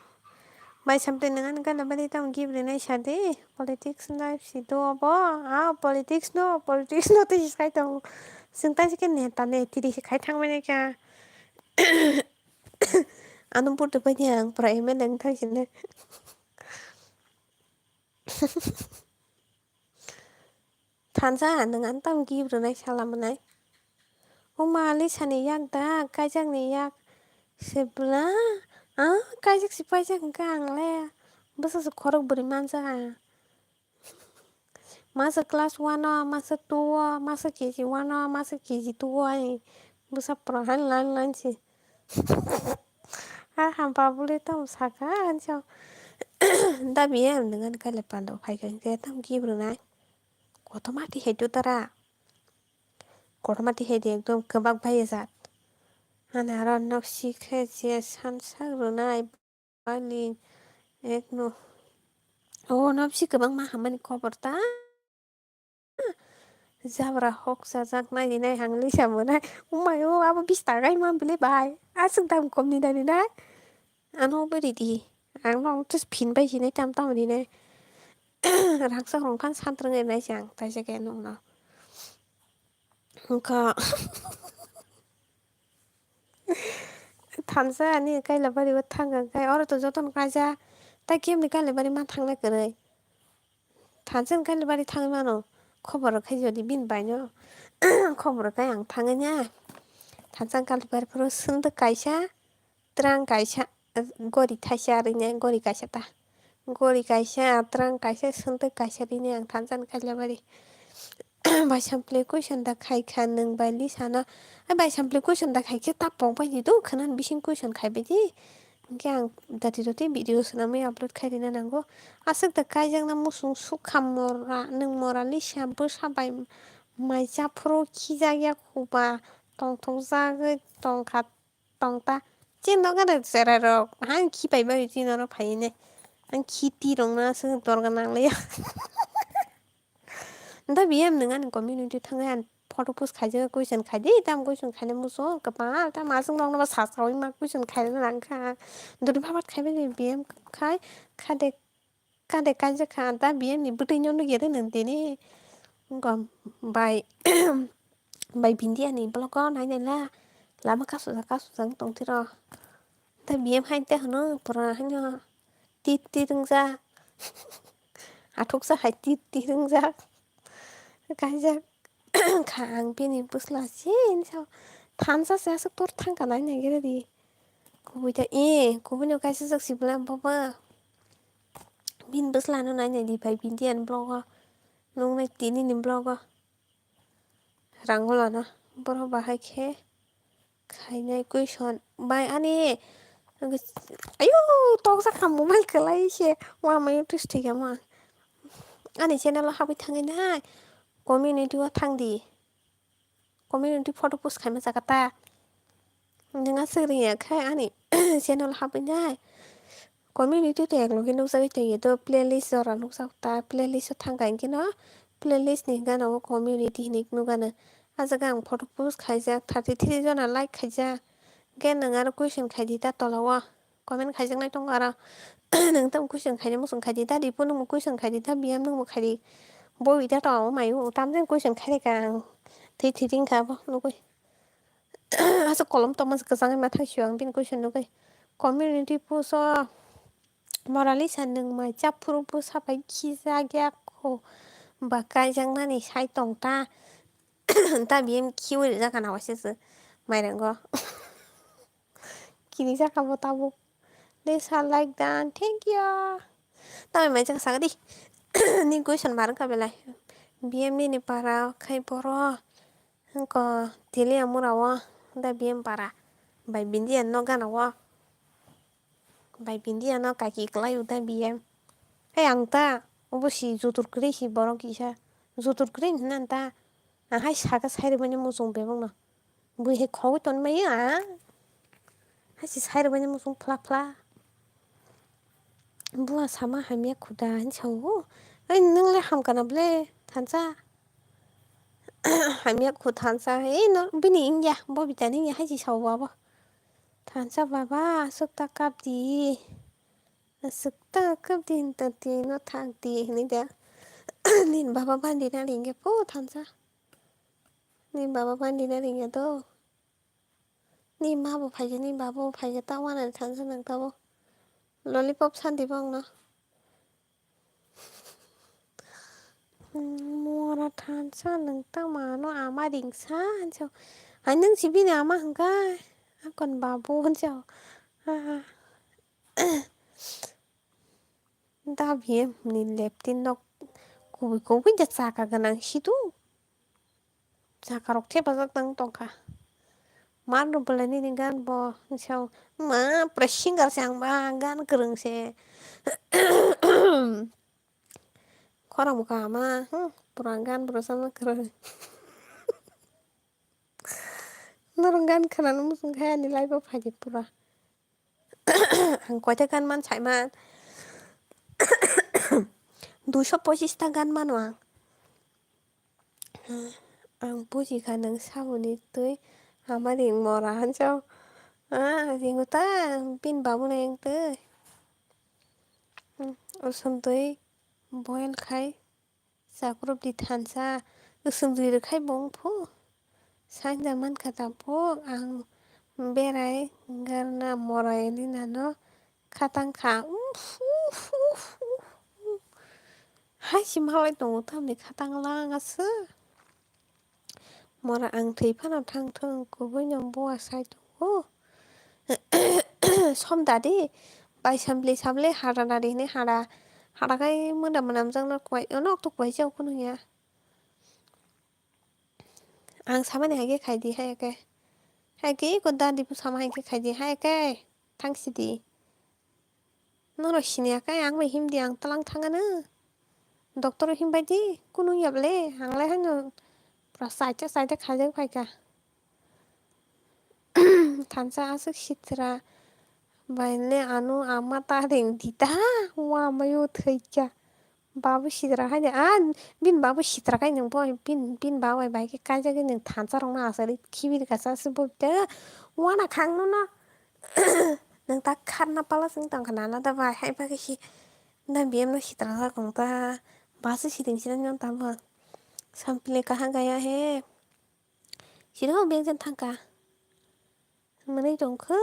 Bai samtwi nang ani gana bari tamo gibri nai sa de, politics life si do abo, ah, politics no, politics no tei si sai tongo. Chwng tai se khe neta ne, tiri se khai thang manya kha. Ano butuh bai ni ang pura M L A wng thang sini. Thansa, nwng ano tamo gift rwnai sala mwnai. O ma, Lisa ni yak da, kaijak ni yak se bwla? Ah, kaijak se paijak hwnkha ang le. Bwsa se khorok bwrwi manjak ang. Masa class one o, masa two o, masa K G one o, masa K G two o, ai bwsa pura han lan lan si. Ha ha, babule tamo saka, ansa. Da biya, nwng ani kaile pando phai kha, hwnkhe tamo gift rwnai. Kotorma tihai do tara. Kotorma tihai di ekdom kwbak bai jat. Ani aro nok si khe je san sak rwnai. Ani ek no. O, nopsi kwbangma hamani khobor ta. Jabra hok chajak nai rinai hang Lisa mwnai. Umai o, abo bis taka ima bile bai. Aswk dam kom ni dani nai. Ano bwrwi di. Ang no tus phin bai sinai tam tam rinai. Rangchak rong phan santrwng rinai se ang taisa khe nokno. Wngkha. Thansa ani Kailabari o thang kha khai, oro to jotono kaisa, tai kemni Kailabari ma thangnai kwrwi. Thansa ni Kailabari thangwi mano, khobor rwkha jodi bini bai no, khobor rwkha ang thangwi na. Thansa ni Kailabari phuru swngdwk kaisa, twrang kaisa, gori thaisa rwinai, gori kaisa ta. Gori kaisa, twrang kaisa, swngdwk kaisa rini ang thansa ni Kailabari. Bai sampli question da khai kha nwng bai Lisa no. Ai bai sampli question da khai khe ta pok bai di do khwna bising question khai bai di. Hwnkhe ang dati doti video swnamwi upload khai rina nango. Aswk da kaijakna muchung sukha mora, nwng mora Lisa bwsa bai mai cha phuru khijak ya khuba tongthok jagwi tongkha. Tong ta. Chini nogo de cherai rok. Hai khipai bai chini oro phai ne. Ang khiti rok no aswk dorga nang le ya. Da biyam nwng ani community thangwi ang photo post khaijak question khai di. Tam question khaina muchung kwbang. Tam aswk rok no ba sasawi ma question khaina nang kha. Dori babat khai bai biyam khai. Kha de Kade kaijak kha, da biyang ni bwtwi no nugya de nwng tini. Wngkha bai, bai Bindia ni vlog o nai nai la. Lama kasujak kasujak wng tong tiro. Da biyang hai te hwno pura haino tit tit wngjak. Athuksa hai tit tit wngjak. Kaijak kha ang bini bwsla se hinwi sao. Thansa se aswk tor thang ka nai nai gere di. Kubui ta, eh, kubui no kaisa jak sibla baba. Bini bwsla no nai nai di bai Bindia ni vlog o. Nuknai tini ni vlog o rang o lana borok bahai khe khainai question bai ani ayo toksa kha mobile kwlai se wama YouTube thwi kha ma ani channel o habwi thangwi nai community o thang di. Community photo post khaima chaka ta. Nwng aswk rwngya khe ani channel habwi nai. Community to ek logi nukjagwi tongya to playlist jora nukjak ta playlist o thangkha hinkhe no playlist ni gana o community hinwi nukgano. Ah jaga ang photo post khaijak thirty three jona like khaijak. Hinkhe nwng aro question khaidi ta tola o. Comment khaijaknai tongo aro. Nwng tamo question khaidi muchung khaidi dadi phunukgo question khaidi da biyam nungbo khaidi. Bo ita to amo maio tamjani question khairikha ang. Twi twi ringkha abo nugui. Aswk kolom tongma kwchangwi ma thangsio ang bini question nugui. Community post o Moralisa nwng mai chaphuru bwsa bai khijak ya kho ba kaijaknani sai tong ta. Ta biyam khiui rijak kana waisa se mairango. Kini jaka bo tabuk. Lesa like dan thank you. Tamai mai jaka saka di. Ni question bar wngkha belai. Biyam nini para khai boro. Hwnkhe tiliya mura o da biyam para. Bai bindiya no gana o. Bai bindiya no kaki kwlai o da biyam. Hei ang ta obo si jutur kwrwi si borok kisa. Jutur kwrwi hinna ta. Ang hai saka sai rwmani muchung bebak no. Bui hai khogwi ton mai a. Hai si sai rwmani muchung phla phla. Bua sama hamya khuda hinsa o. Ai nwng le hamkha na ble thansa. Hamya khu thansa. Ei no bini wngya bo bita ni wngya hai si sao bo abo. Thansa baba aswk ta kap di. Aswk ta kap di hinta ti no thak di hinwi da. Nini baba bandi na ringya phu thansa. Nini baba bandi na ringya do. Nini ma bo phaikhe nini baba bo phaikhe ta wana thansa nang ta bo. Lollipop santi bo ang no. Mora thansa nwng tamo ano ama ringsa hinsa. Hai nwng si bini ama hwnkha. Akon babu hinsa. Ah. Da biye ni leptin nok kubui kubui da chaka gwnang situ. Chakarok thepajak tang tongkha. Mar rw bwlai nini gan bo hinsa ma pura singer se ang ba gan kwrwng se. Khorang bo kaham ma hmm, pura gan bo rwchapna kwrwng. Norok gan khwnana muchung khe ani life o phaidi pura. Ang koita gan man saiman. Duiso pochis ta gan mano ang. Ang buji kha nwng saboni twi ama ring mora hinsa. Ah, ringo ta bini babu nai ang twi. Hmm, usom twi boil khai. Chakrupdi thansa, swngwi rwkhai bo wngphu. Sanja mankha tabuk ang berai garna morai rinano khatang kha. Uff, uff, uff, uff, uff. Hai si malai tongo tamni khatang lang aswk. Mora ang thwi phano thang thung kubui no bua sai tongo. Som dadi bai samli samli hada dadi hinwi hada hada khai mwnda mwnamjak no kwbai ono okto kwbai jao kunu ya. Ang samani hai khe khai di hai khe hai khe eko dadi bo sama hai khe khai di hai khe thang sidi. Norok siniya khe ang bai himdi ang twlang thangano. Doctor himbai di kunu ya bole ang lai haino pura saita saita khaijak phaikha. Thansa aswk sitra bai le ano ama ta ring di ta wamayo thwikha. Babu sitra haino a bini babu sitra khai nwng bo bini bini babu bai khe kaijagwi nwng thansa rokno asari khibiri kasa aswk bo ta wana khang nono. Nwng ta kharna pala swng tongkha nana da bai hai bagwi si na biyamno sitra jak wng ta basa siring siring no tamo sampli kaha gaya he siro beng jen thangka mwnwi tongkha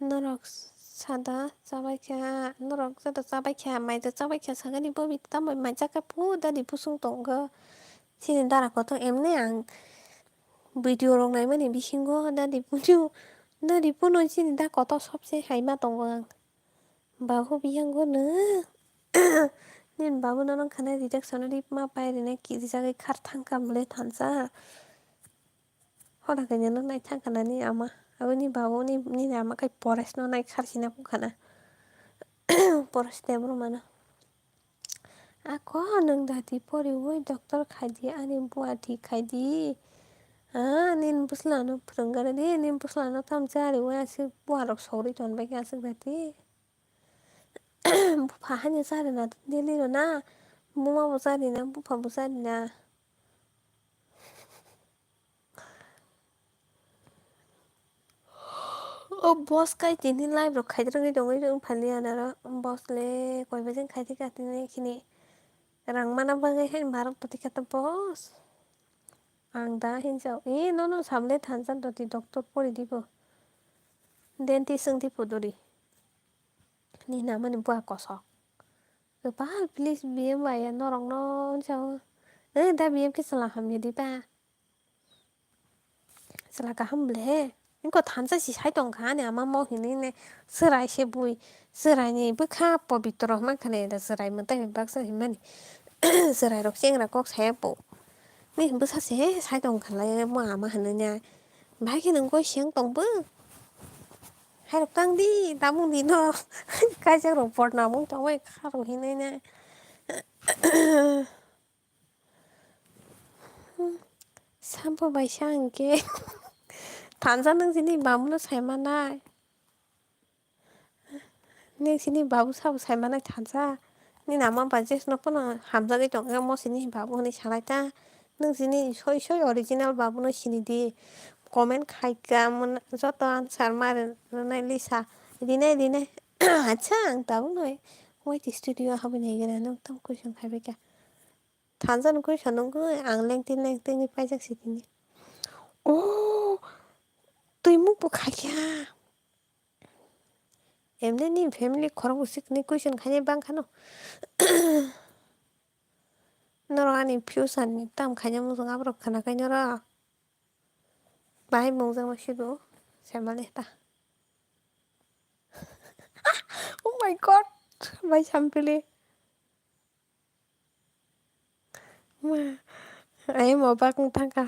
norok sada chabaikha norok joto chabaikha mai da chabaikha sagani bo tamo mai chakha pu dadi pusung tongo chini dara kotor emni ang video rok naimani bisingo dadi puno dadi puno chini da kotor sobse haima tongo ang. Babu biyango no Nini babu nono khwnai rejection rip ma pai rina kirijagwi khar thangkha bwle thansa. Hora khe nini nai thangkha nani ama. Aboni babu ni, nini ama khai Poresh no nai khar sina phukha na. Poresh Debbarma no. Ako nwng dati poriwi doctor khaidi, ani bua thik khaidi. Ah, nini bwsla no phwrwng gana di, nini bwsla no tam chariwi aswk bua rok sorwi ton bai khe aswk dati. Bupha haino charina daily rw na, buma bo charina, bupha bo charina. O boss kai tini live rok khaidrogwi tongwi wng phalia naro, boss le koi bajen khaidi ka tini khini rang mana bagwi haino barok poti kha to boss. Ang da hinjao, e nono samle thansa doti doctor pori dibo, dentist wng dibo dori. Ni namani bua kosok. Kwpal please B M bai ya norok no hinjao. Eh, da B M khe chwla hamya di ba. Chwla kaham ble he. Ingko thansa si sai tong kha ani ama mo hinwi ne chwrai se bui. Chwrai ni bwkha pobitro hwnma kha ne da chwrai mwtai bai baksa hinmani. Chwrai rok chengra kok saya po. Ni bwsa se sai tong kha lai mo ama hinwi ne. Bahai khe nwng koi seng tong bo. Hai rok tang di, tamung di no. Kaisa rok por namung tong bai kha rok hinwi ne. Sampo bai sa hwnkhe thansa nwng chini babu no sai manai. Nwng chini babu sabo sai manai thansa. Nini ama bai jesno phano hamjagwi tongkhe mo chini babu hwnwi sanai ta. Nwng chini soi soi original babu no sini di. Comment khai kha mun joto answer ma rwnai lisa. Rinai rinai. Acha ang tabuk noi. Wait studio habwi nai gana nwng tamo question khai bai kha. Thansa ni question nungkhe ang lengtwi lengtwi ni paijak si tini. Oh, twi muk bo khaikha. Emni ni family khorok bo sikni question khainai bang khano. Norok ani future ni tam khaina mujung aborok khana khai norok. Bahai mungjakma sido, semani ta. Oh my God, bai sampili. Ma, ai mo bak thangka.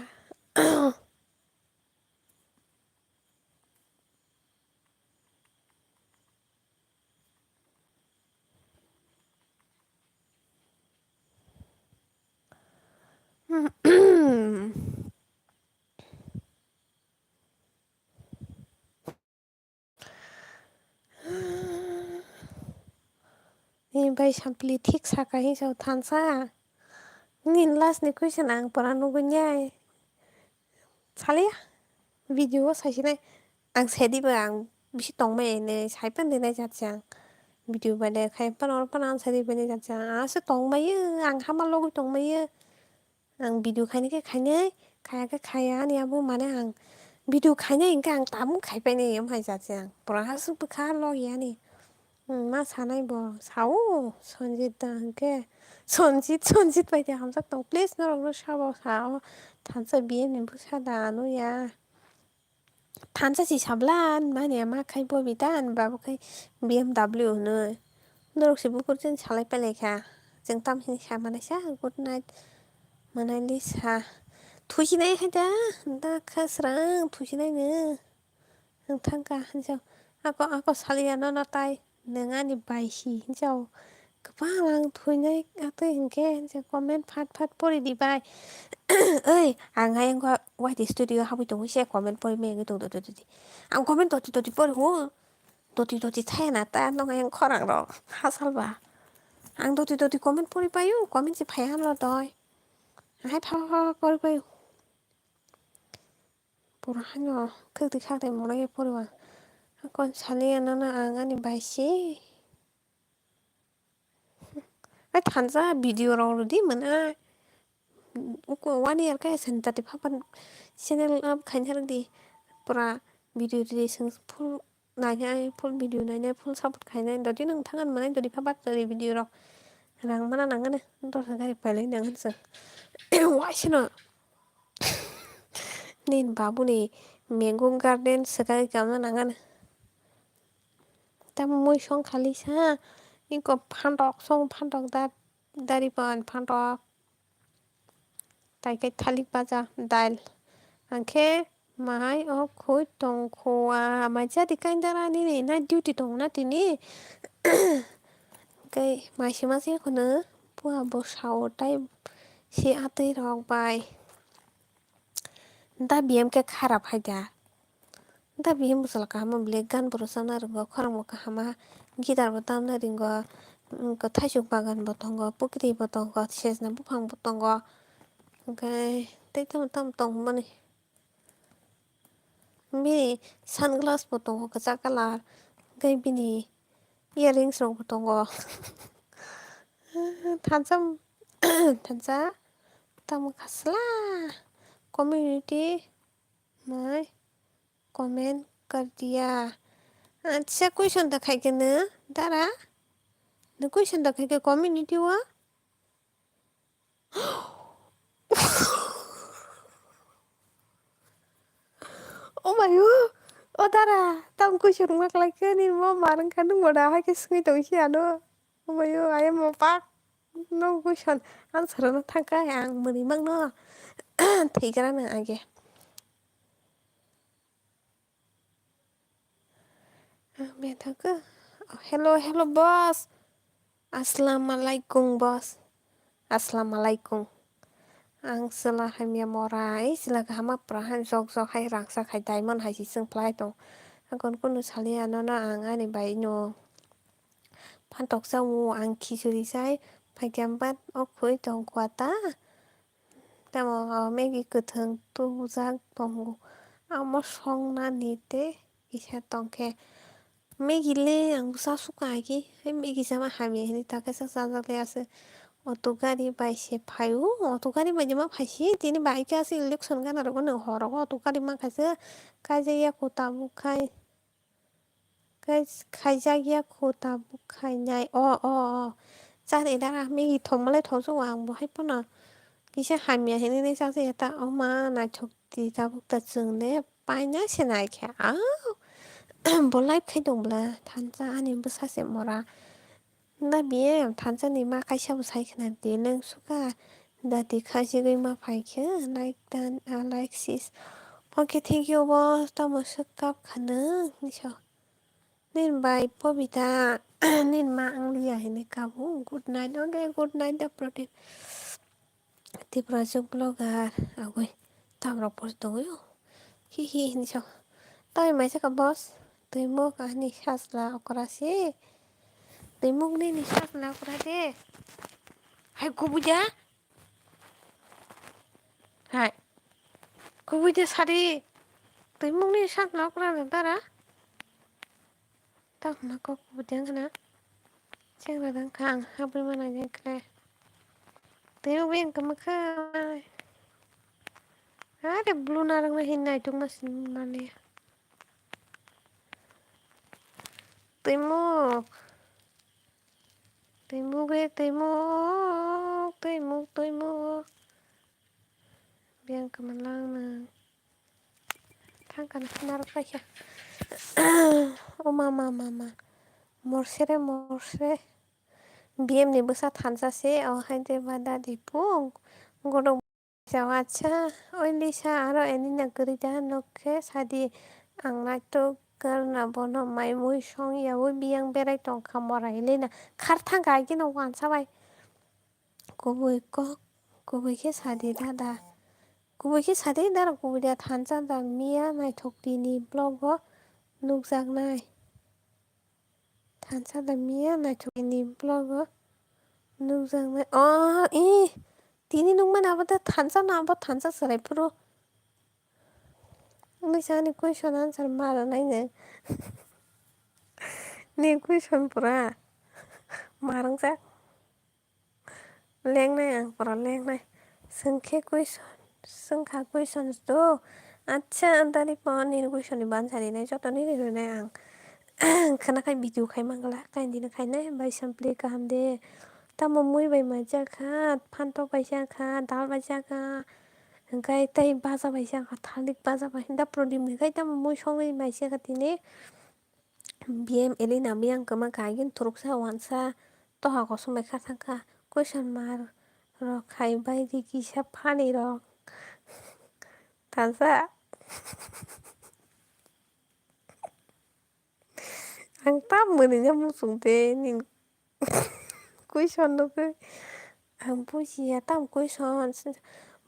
Ni bai sampli thik saka hinwi sao thansa. Ni last ni question ang pora nugwi nai. Salia video o saisinai. Ang sedi ba ang bisi tongmai nai saipan dinai jat jang. Video bai de khai pan or pan ang sedi bai nai jat jang. Ang se tongmai ang hama logwi tongmai. Ang video khaini khe khainai, khaya khe khaya ani abo mane ang video khainai hinkhe ang tabuk khaipainai em hai jat se ang. Pura aswk bwkha log yani. Hmm, ma sanai bo, sao, Sanjit da hinkhe. Sanjit, Sanjit bai de hamjak tong. Please norok no sabo sao. Thansa B M ni bwsa da ano ya. Thansa si sabla mani ama khai bo bita ani babo khai B M W hwnwi. Norok si bukur chini salai pelaikha. Chwng tamsini sa manai sa good night. Manai li sa. Thusinai hai da. Da kha srang thusinai no. Ang thangka hinjao. Ako, ako saliya no no tai. Nwng ani bai si hinjao. Kwbang ang thuinai atwi hinkhe je comment phat phat pori di bai. Oi, ang ayang wai di studio habwi tongwi se comment pori mengwi tong doti doti. Ang comment doti doti pori hu. Doti doti thaya na ta nong ayang khorang rok hasal ba. Ang doti doti comment pori payu, comment se phaya hamlo doi. Hai pha pha pha pori payu. Pura haino khakti khakti mwnai poriwa. Kon saliya no no ang ani bai si. Ai thansa video rok rwdi mwnai. Uko one year khe sani tati phapan channel up khaina rwdi. Pura video rwdi swng full nainai, full video nainai, full support khainai. Dodi nwng thangan mwnai dodi phapat dodi video rok. Rang mana nangani dosa gari pailai nangan swng. Waisino. Nini babuni mango garden swkagwi kamna nangani. Tamo mui song khali sa, iko phantok song phantok da dari pan phantok. Tai khe thalik baja, dal. Angkhe mai o khoi tongkho a, mai jadi kain dara nini night duty tongna tini. Angkhe mai sima se khwno pua bo sao tai si atwi rok bai. Da B M khe kharap hai da. Da bihim bwsala kaham bwle gan bo rwchapna ringo, khorang bo kaham, guitar bo tamna ringo, mm, thaisuk bagan bo tongo, pukri bo tongo, sejna buphang bo tongo, hwnkhe tei tamo tamo tongmani. Bini sunglass bo tongo kwchak colour, hwnkhe bini earrings rok bo tongo. Thansa, thansa tamo khasla community. Mai comment kar diya. Acha, question da khai khe nw dara? Nw question da khai khe community o? Oh my god. O dara, tam question ma klai khe ni mo marang kha nung boda hai khe swngwi tong si ano. Oh my god, I am a fuck. No question answer no thang kha ang mwnwi mang no. Thwi gra nang age. Ang bethakhe, "Hello, hello, boss." "Assalamualaikum, boss." "Assalamualaikum." Ang chwla hamya mora, ei chwla kaham ma pura han jok jok hai rangchak hai diamond hai se chwng phlai tong. Ang kon kunu saliya nono ang ani bai no phantok cha o, ang khichuri chai phaikhe bat o khoi tong kua ta. Tamo o Maggie kwthwng tubujak tongo. Amo songnani tei kisa tongkhe. Maggie le ang bwsa sukha hai khe, hai Maggie sama hamya hinwi ta kaisa chajak le aswk. Auto gari bai se phaio, auto gari bai de ma phai se, tini bai khe aswk election gana rogo nwng hor rogo auto gari mankha se, kaijak ya kho tabuk khai. Kai-, khaijak ya kho tabuk khainai. O, o, o. Chari da, Maggie thokma le thokjago ang bo hai phano. Kisa hamya hinwi nai chajak ya ta. O ma, naithok di tabuk ta chwng de paina se nai khe. Au. Bo live khai tong bwla thansa ani bwsa se mora. Na biye thansa ni ma kaisa bo sai khna di nang suka. Dati khajigwi ma phai khe, like dan, ah, like sis. Okay, thank you, boss. Tamo swk kap khana, hinwi sa. Nini bai Pobita, nini ma ang liya hinwi kabo. Good night, okay, good night, da Pradip. Tiprajwk vlogger, agoi, tamrok post tongwi o. Hi hi hinwi sa. Tai mai saka, boss. Twimuk ani sajla okra se. Twimuk nini sajla okra de. Hai, kubui da? Hai. Kubui de sari. Twimukni sak nok rani dara. Tak ma kok kubui de wngkha na. Chengra dang kha ang habwi mana jeng khle. Twimuk beng kama kha. Are blue narang na hin nai tung ma sin mani. Twimuk. Twimuk re twimuk, twimuk, twimuk. Biyang kwmalang nang. Thangkha na narwk paikha. O mama, mama. Morsere, morsere. B M ni bwsa thansa se, o hai de ba dadi pung. Godok. Chao, acha, oi Lisa, aro Elina kwrwi da, nok khe sadi, ang naitugwrwngna bono mai mui song yaui biyang berai tongkha morai Elina. Khar thangkha agino wansa bai. Kubui kok, kubui khe sadi dada. Kubui khe sadi dara kubui da thansa da miya naithok tini vlog o nukjaknai. Thansa da miya naithok ni vlog o nukjaknai. Oh, eh, tini nukmani abo da thansa no, abo thansa chwrai phuru. Wngwi sa ani question answer ma rwnai nwng. Ni question pura ma rwngjak. Lengnai ang pura lengnai. Swngkhe question, swngkha questions do. Acha, dari po nini question ni bansa rinai, joto nini rinai ang. Khwnakhai video khai mangla, kain dino khainai, bai sampli kaham de. Tamo mui bai maijak kha, phantok bai jak kha, dal bai jak kha. Hwnkhe tei baja bai jak kha, thalik baja bai. Da Prodip ni khai tamo mui songwi maijak kha tini. B M Elina miyang kwma kha, agin thuruksa wansa toha kosom bai kha thangkha. Question mark rok khai bai di kisa funny rok. Thansa. Ang tam mwnwi no muchung de nini question no khe. Ang bujiya tam question.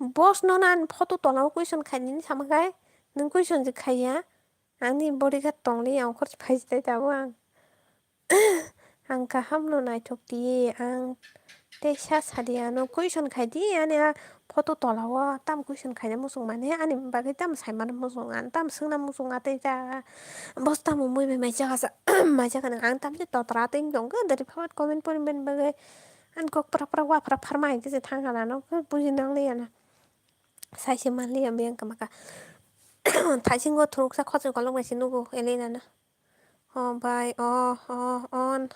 Boss no na ani photo tola o question khai nini sama khai. Nwng question je khaiya. Ani body kha tongli ang khorchi phai jai tabuk ang. Ang kaham no naithok di ang tei sa sadi ano question khai di ani a photo tola o tam question khaina muchung mani ani bagwi tam sai mani muchung ang tam swngna muchung a tei ja boss tamo mui bai mai jaga sa mai jaga nang ang tam je totra tei wng tong khe dari phabat comment pori mani bagwi ani kok pra pra wa pra pharma hai khe je thang hala no khe buji nang li ano sai se man li ya biyang kama kha thaisingo thuruksa khochoi kolok bai se nugo Elena no. Oh, bai, oh, oh, on.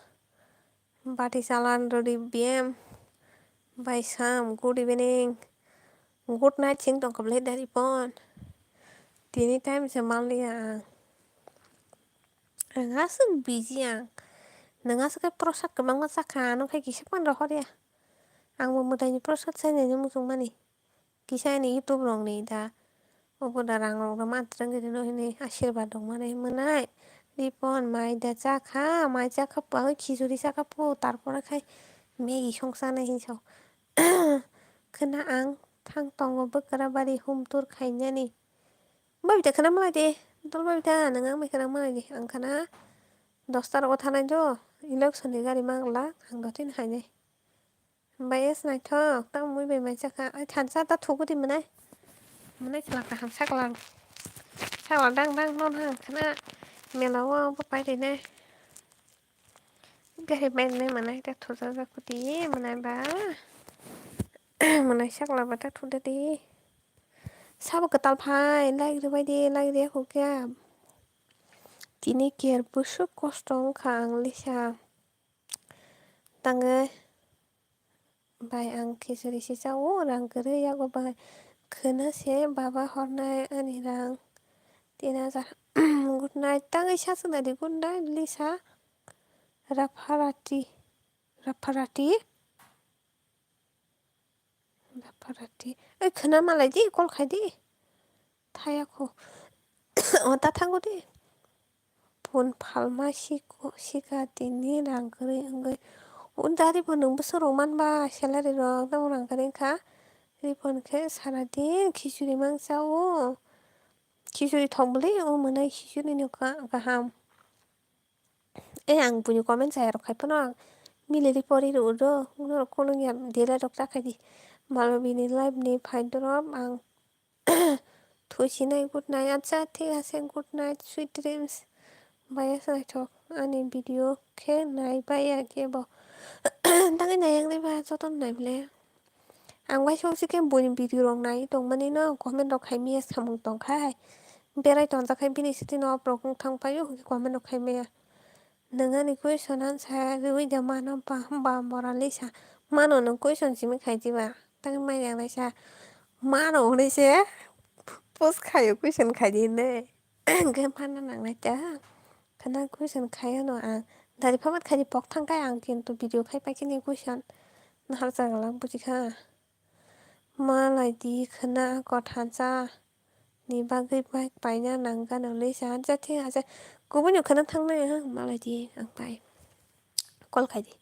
Bati chalan rwdi B M. Bai Sam, good evening. Good night, sing tong kha bwlai dari phone. Tini time se manliya ang. Ang aswk busy ang. Nwng aswk khe prosad kwbangma chakha, ano khe kisa phano rohorya. Ang bo mwtaini prosad chainani muchung mani. Kisa ani YouTube rokni da obo da rang rok da mantra wngwi rwno hwnwi asirwad rok mani mwnai. Ripon mai da chakha, mai chakha pangwi khichuri chakha po, tarpore khai Maggie song chanai hinwi sao. Khwna ang thang tongo bwkra bari hum tur khainani. Babita khwna malai di, dol babita nwng ang bai khwna malai di. Ang khwna dosta rogo thanai do, election ni gari manglak, ang dotino hainai. Bai es naithok, tamo mui bai mai chakha. Ai thansa ta thugo di mwnai. Mwnai chwla kaham saklang. Saklang dang dang non hang khwna mela o bo pai rwinai. Gari bai nai mwnai ta thujajak kuti mwnai ba. Mwnai sakla ba ta thuda di. Sabo kwtal phai, like rwbai di, like rwya kho khe. Tini ker bwswk kosto wngkha ang lisa. Tangwi bai ang khichuri se chao, rang kwrwi yago bai khwna se baba hornai ani rang tin hajar. Good night, tangwi sa swknadi good night lisa. Rapharati, rapharati, rapharati. Oi khwna malai di, call khai di. Thaya kho. O ta thango di. Phone phalma siko, sika tini rang kwrwi wngwi. O dari bo nwng bwswk rok manba salary rok tamo rang kwrwi wngkha. Ripon khe sara din khichuri mangsa o. Khichuri thok bwlwi o mwnai khichuri no ka-, kaham. E ang buini comment saya rok khai phano ang miliri pori rw do. Norok kono ya delay rok ta khai di. Malo bini live ni phai dorop ang Thusinai good night. Acha, thik ase, good night, sweet dreams. Baya naithok ani video khe nai baya khe bo. Tangwi nai yang nai ba jotono nai bole. Ang bai song si khe buini video rok nai tongmani no comment rok khai maya samung tong khai. Berai tongjak khai bini sitino oprok wng thang paio hwnkhe comment rok khai maya. Nwng ani question answer rwui de mano ba, hwnba Moralisa? Mano nwng question simi khai diba? Tang mai nang naisa mano hwnwi se post khaio question khai di hinwi. Hwnkhe phano nang nai ta. Khwna question khai ano ang. Dari phamat khai di pok thang khai ang kintu video khai pai khe ni question. Nahar chagala buji kha. Malai di khwna kothansa ni bagwi bike paina nang gana hwnwi sa, "Acha, thik ase, kubuni khwna thangnai ang, malai di ang pai." Call khai di.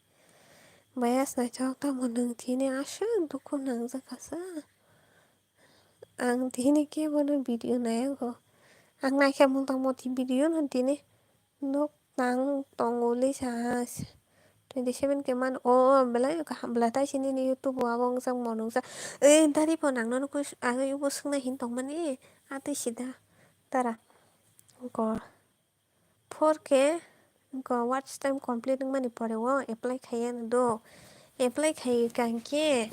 Baya naithok tamo nwng tini aswk dukhu nangjak kha sa. Ang tini khe bono video nai ango. Ang naikhe mota moti video no tini. Nok tang tongo lisa twenty seven K man o belai kaham belai tai sini ni YouTube o abo wngjak mo nungjak. Ei dari bo nang nono koi age ubo swngnai hin tongmani a tei sida tara ko four K ko watch time complete wngmani pore o apply khaiya no do apply khai kangkhe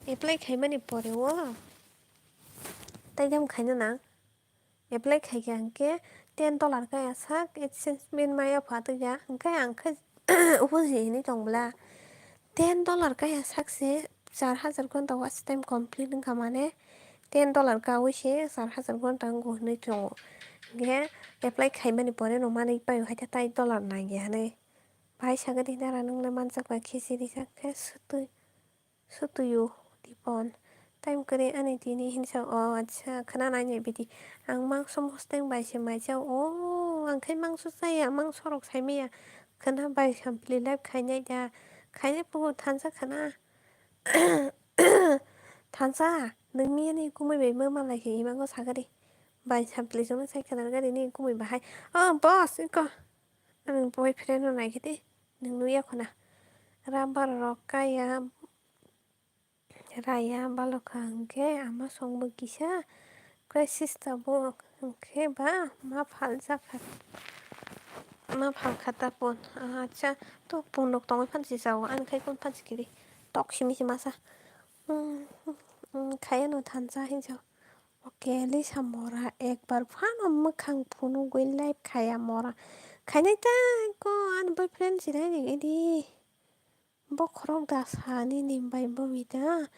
apply khaimani pore o tai jam khaina nang. Apply khaikha hwnkhe ten dollar kaya sak, AdSense min maya phatwi ya, hwnkhe ang khe ubuji hinwi tong bwla. Ten dollar kaya sak se char hajar gonta watch time complete wngkha, mane ten dollar kawi se char hajar gonta wngo hinwi tongo. Hwnkhe apply khaimani pore no manwi paio, haitha tai dollar nangya hinwi. Bai sagadi dara nwng le manjak bai khichi rijak khe swtwi. Sutuyu, Ripon. Time kwrwi ani tini hinsa o, acha, khwna nai nai bidi. Ang mangso mosteng bai se maijao. O, ang khai mangso chaya, mangso rok sai maya. Khwna bai sampli live khainai da. Khainai pungo thansa khwna. Thansa, nung miyani kumui bai ma malai khe imango sagari. Bai sampli jongno sai khwna gari ni kumui bahai. O, boss, iko. Ang boyfriend no nai khe di. Nung nuya khwna. Rubber rok kaya. Raya balokha hwnkhe ama songbo kisa, khe sister bo hwnkhe ba ma phaljakha, ma phalkha ta pon. Acha, to pon rok tongwi phan si jao, ani khai kun phan si kiri. Tok simi si masa. Hmm, hmm, hmm, khaya no thansa hinjao. Oke, Lisa mora ekbar phano mwkhang phunugwi live khaya mora. Khainai ta ko ani boyfriend si nai ni di. Bokhorok da sa nini bai bwmwi da.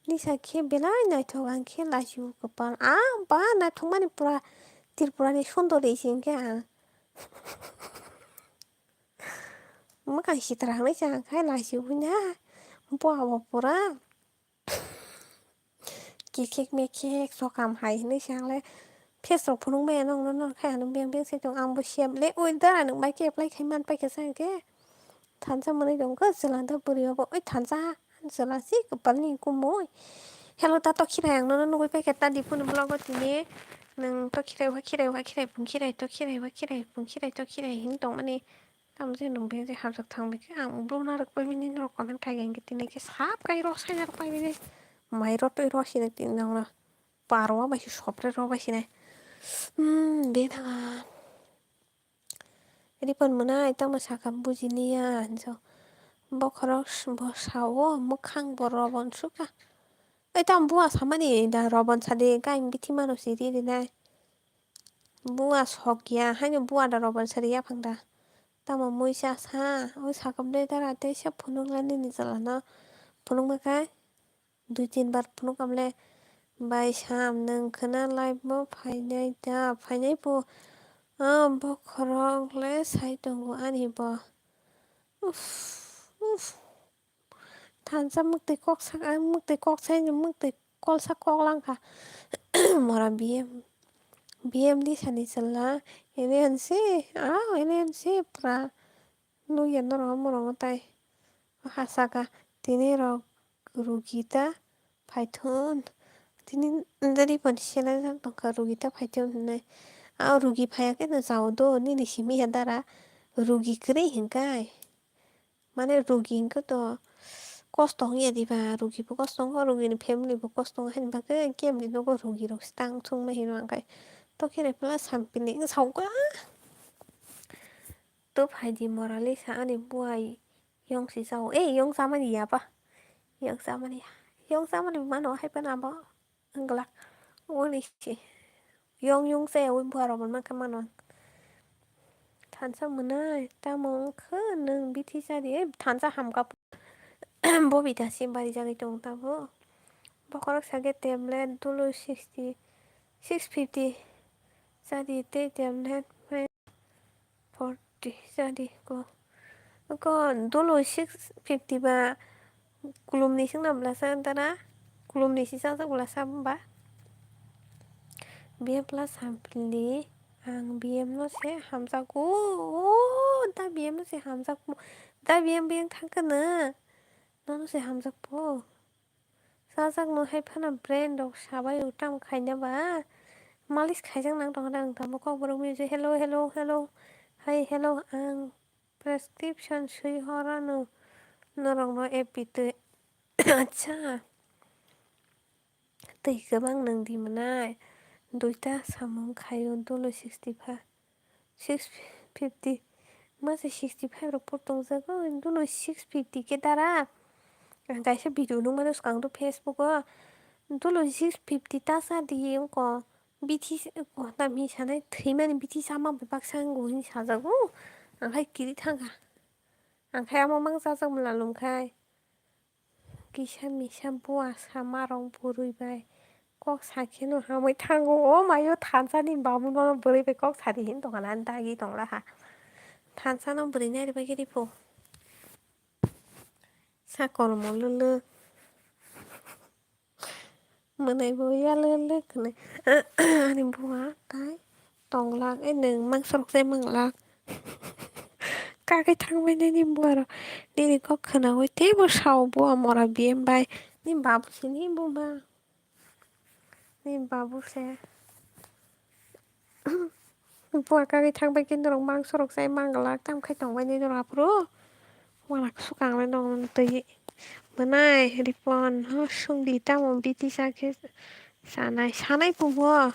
Lisa khe belai naithok, ang khe lachiu kwpal. A ba naithokmani pura Tripurani sundori se hwnkhe ang. Mwkhang sitra hwnwi se ang khai lachiu hwnwi ha. Bo abo pura. Kekhek mekhek sokam hai hinui sangle face rok phunuk maya nokno nokha ano beng beng se tong ang bo siyam le oi da ang bai khe apply khai man paikha sa hwnkhe thansa mwnwi tongkha chwla da bwrwi obo oi thansa chwla si kwpal ni kumui hello ta tokhirai ang nono nugui paikha ta Diphu ni vlog o tini nwng tokhirai wa khirai wa khirai phung khirai tokhirai wa khirai phung khirai tokhirai hin tongmani. Tamo je nwng beng je hamjak thang bai khe ang bro narwk pai bini norok comment khai khe tini khe sap kai rw sai narwk pai bini mai rw twi rw sini tini nang na par wa bai se sopre rw bai sini. Hmm, bini thang Ripon mwnai tamo sakha bujiliya hinso bokhorok bo sao mwkhang bo rw bon sukha. Oi tamo bua samani da rw bon sadi kai bithi mano si ri rinai. Bua sokya haino bua da rw bon sadi yaphang da. Tamo muisa sa, o sakam de dara teisa phunukla nini chwla no phunukma khe dui tin bar phunuk kamle bai sam nwng khwna live bo phainai da phainai bo, ah, bokhorok le sai tongo ani bo. Uff, uff. Thansa mwktwi kok sak, ah, mwktwi kok sai, mwktwi kolsa kok langkha. Mora B M, B M Lisa ni chwla, alien se, ah, alien se pura. Nukya norok omo rok tai. Hasaka, tini rok rugi ta phaithun. Tini dari pon selai jak tongkha rugi ta phaithun hinwi. Ah, rugi phaiya khe no chao do, nini simi ya dara rugi kwrwi hinkai. Mane rugi hwnkhe to kosto wngya diba, rugi bo kosto wngkha, rugi ni family bo kosto wngkha, haini bagwi kemni nogo rugi rok se tang thung ma hino ang khai to khe rw pla sampili wng saukha. To phaidi Moralisa ani buai yong si sao, eh, yong chamani ya ba, yong chamani ya, yong chamani mano hai phano abo wng glak, wngni si. Yong yong se ui bua rok mankha mano. Thansa mwnai tamo wngkha nwng bithi chadi, eh, thansa hamkha. Bo bita se bari jagwi tongo tabo. Bokhorok sakhe tablet dolo sixty, six fifty chadi tei tablet forty chadi ko. Ko dolo six fifty ba kulumni singna bwlasa dara, kulumni si chajak bwlasa ba. B M plus sampili ang B M no se hamjago, o da B M no se hamjakmo, da B M biyang thangkha na, nono se hamjakbo. Chajakno hai phano brand rok sabai o tamo khaina ba. Malis khaijak nang tongkha ang tamo kokborok mui je hello hello hello. Hai hello ang prescription swi hor ano norokno A P twi. Acha. Twi kwbang nwng di mwnai. Duita samung khaio dolo sixty five. Six fifty. Masa sixty five rok por tongjago, duno six fifty khe dara. Ang kaisa video nukmano swkang do Facebook o. Duno six fifty ta sa di wngkha. Bithi s-, o, tamni sanai thwimani bithi sama bai baksa wngo hwnwi sajago. Ang khai kiri thangkha. Ang khai amo mang chajak mwnla lum khai. Kisa misa bua sama rok bwrwi bai kok sakheno hamwi thango. O mayo thansa ni babu no bwrwi bai kok sadi hin tongkha na dagi tongla ha. Thansa no bwrwi nai rwbaikhe ripho. Sa kolmo lwlwk. Mwnai bo yalwk lwk hwnwi ani buma tai tonglak, "E nwng mangsa rok chai manglak." Kagwi thangbai nini buma rok nini kok khwnaui teibo sao, "Bua mora B M bai, ni babu se ni buma, ni babu se." Bua kagwi thangbai khe norok mangsa rok chai manglak, tamo khai tongbai nini norok aphuru. Uana swkang le nong twi mwnai Ripon, ho sungdi tamo biti sakhe sanai, sanai pungbo.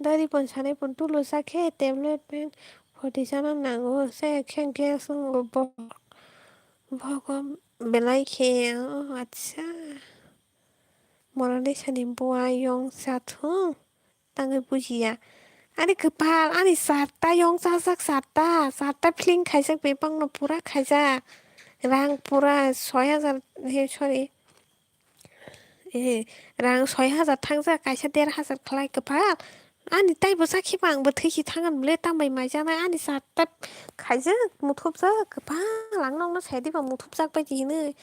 Da Ripon sanai pun tulo sakhe tablet pen forty sana nango, se khe gas wng bo, bogo belai khe, o acha. Mora ni sani bua yong sa thung. Tangwi bujiya. Ani kwpal, ani charta yong chajak, charta, charta fling khaijak, bebakno pura khaijak. Rang pura soi hajar, he, sorry. Eh, rang soi hajar thangjak, kaisa der hajar khlai kwpal. Ani taibo chakhiba angbo thwisi thangani bwle, tambai maijaknai, ani charta khaijak, muthupjak, kwpal, ang nokno saidi ba muthupjak bai di hinwi.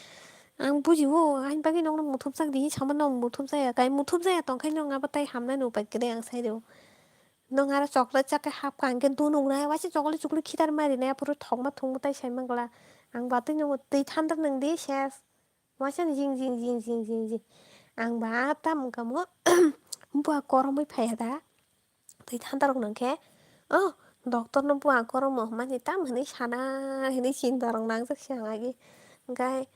Ang bujibo, ani bagwi nokno muthupjak di hinwi sama nok muthupjaya, kai muthupjaya tongkhe nok abo tai hamnani upai kwrwi ang sairw. Nok aro chocolate chakhe hap kha, hwnkhe dunuknai, waisa chocolate chukolate khitar marinai, aphuru thokma thungma tai sai mangla. Ang ba twi nokno twi thanda nwng di ses. Waisa jing jing jing jing jing jing. Ang ba tam wngkha mo, bua koromwi phaiya da. Twi thandarok nangkhe, oh, doctor no bua koromo hwnmani tam hwnwi sana hwnwi chinta rok nangjak se ang agi. Hwnkhe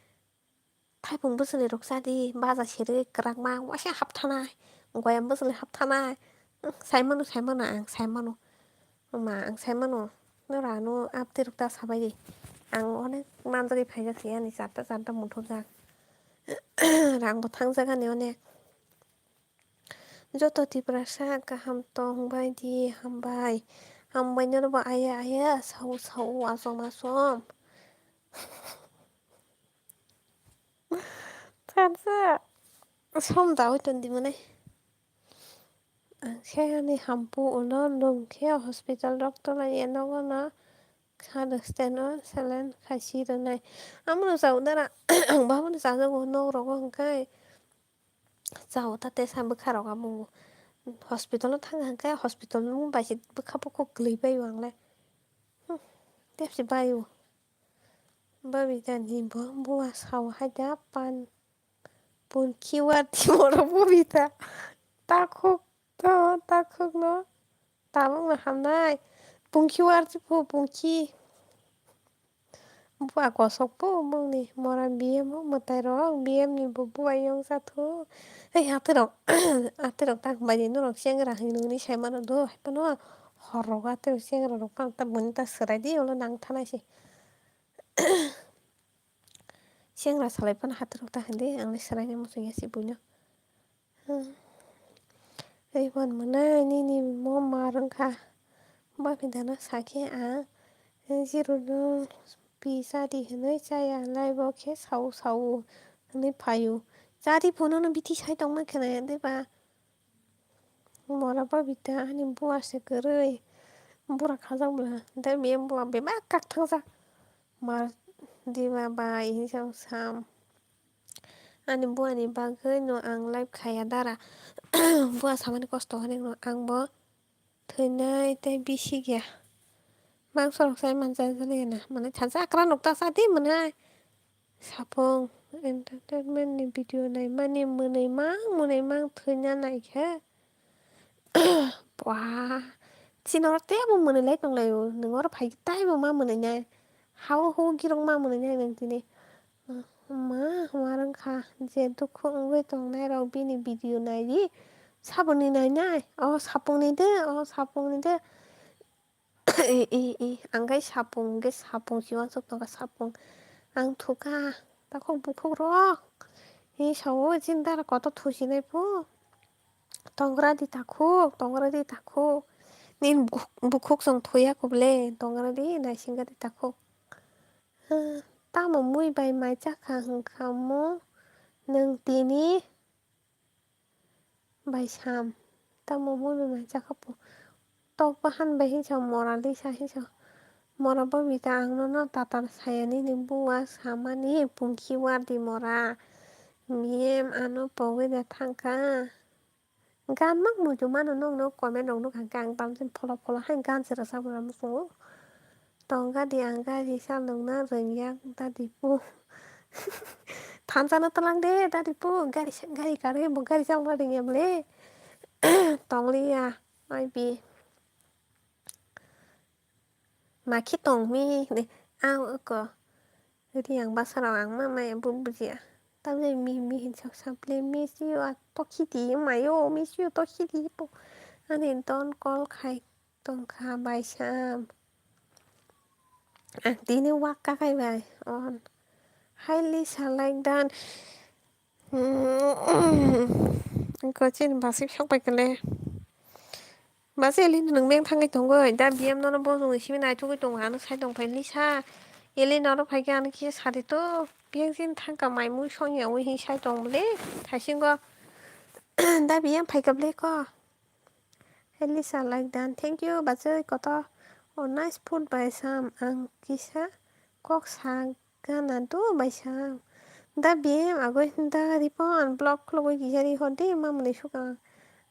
thaipung bwchwlwi rok chadi, baja sirwi kwrakma waisa hapthanai, goyam bwchwlwi hapthanai. Hmm, saimano, saimano, ang saimano. Ma, ang saimano, nora ano update rok ta sabai di. Ang onek manjagwi phaijak se ani charta charta muthupjak. Rang bo thangjak ani onek. Joto Tiprasa kaham tong bai di, hambai. Hambai norok bo aya aya, sao sao, asom asom. Chansa som dawi ton di mane. Ang khe ani hampu ulo lum khe hospital rok tolai ya nogo no kha rwsteno saline khaisi rwnai. Amo no chao dara, ang bo amo no chajago nok rogo hwnkhe. Chao ta tesa bwkha rok abo hospital o thang hwnkhe hospital nung bai se bwkha bukhuk kwlwi bai o ang le. Hmm, tepsi bai o. Babita ni bo bua sao hai da pan pun khiwar ti moro Babita. Takhuk to, takhuk no. Tabuk no hamnai. Pungkhi warchi phu, pungkhi. Bua kosok phu bongni mora B M o mwtai rok, B M ni bo bua yong sa thu. Ei atwi rok, atwi rok tak bai di norok chengra hinwi nungni sai mano do, hai phano hor rogo atwi rok chengra rok phano ta boni ta swrai di, ulo nang thanai se. Chengra salai phano atwi rok ta hindi, ang le swrai ni muchung ya se buino. Hmm. Ribon mwnai nini mo mar wngkha. Babita no sakhe ang, "Jiruno pi chadi," hwnwi chaya, lai bo khe sao sao hwnwi phaio. Chadi phano no bithi sai tongma khna ya de ba. Mora Babita ani bua se kwrwi. Bura khajak bwla. Tei biyang bua bebak kak thangjak. Mar diba bai hinwi sam. Ani buani bagwi no ang live khaya dara. Bua samani kosto hwnwi no ang bo thwinai tei bisik ya. Mangso rok sai manjak jani gana. Mane thansa akra nukta sa di mwnai. Sapung entertainment ni video naimani mwnwi mang mwnwi mang thwina naikhe. Bua. Chini oro teibo mwnwi lai tonglaio. Nwng oro phai taibo ma mwnwi nai. Hao hu girok ma mwnwi nai nwng tini. Ma, ma rwngkha je dukhu wngwi tongnai rok bini video naidi. Saboni nainai. O sapungni de, o sapungni de. E, e, e, ang kai sapung, hwnkhe sapung si uansuk tongkha sapung. Ang thukha, takhuk bukhuk rok. E, sao, chini dara kotor thusinai phu. Tongra di takhuk, tongra di takhuk. Nini bukhuk, bukhuk chwng thuya kho ble, tongra di, naisingga di takhuk. Ah, tamo mui bai mai chakha hwnkha mo nwng tini? Bai sam, tamo mui bai mai chakha po? Tok bahan bai hinsa mora lisa hinsa. Mora Babita ang nono tatal saya nini bua samani pungkhi wardi mora. Miyem ano pogwi da thangkha. Gan mang muitu mano nokno comment rok nukha khe ang tamjani pholok pholok hai gan se rwchapmani muchungo. Tongkha di ang gari chalokna rwngya dadi pu. Thansa no twlang de dadi pu gari sa-, gari karwi bo gari chalokna rwngya bwle. Tongliya maybe. Ma khe tong mi hinwi ang oko. Riyang bwsarok ang ma maya bo bujiya. Tamni mi mi hin sak sak le miss you a tokhi di mayo miss you tokhi di po. Ani don call khai tongkha bai sam. Ang tini wak kakai bai on. Highly select dan. Ko chini basik sok bai kale. Basi Elina nwng beng thangwi tongwi da biyam nono bojongni simi naithogwi tongo ano sai tongphai Lisa. Elina oro phaikhe ano kisa sadi to biyang chini thangkha mai mui songya ui hinwi sai tong bwle thaisingo. Da biyam phaikha bwle ko. Elisa like dan thank you bachai koto. Oh nice food bai sam ang kisa kok sa. Gana do baisa. Da biyem agoi da ripon block khulugwi kisa ri hor di mamani sukang.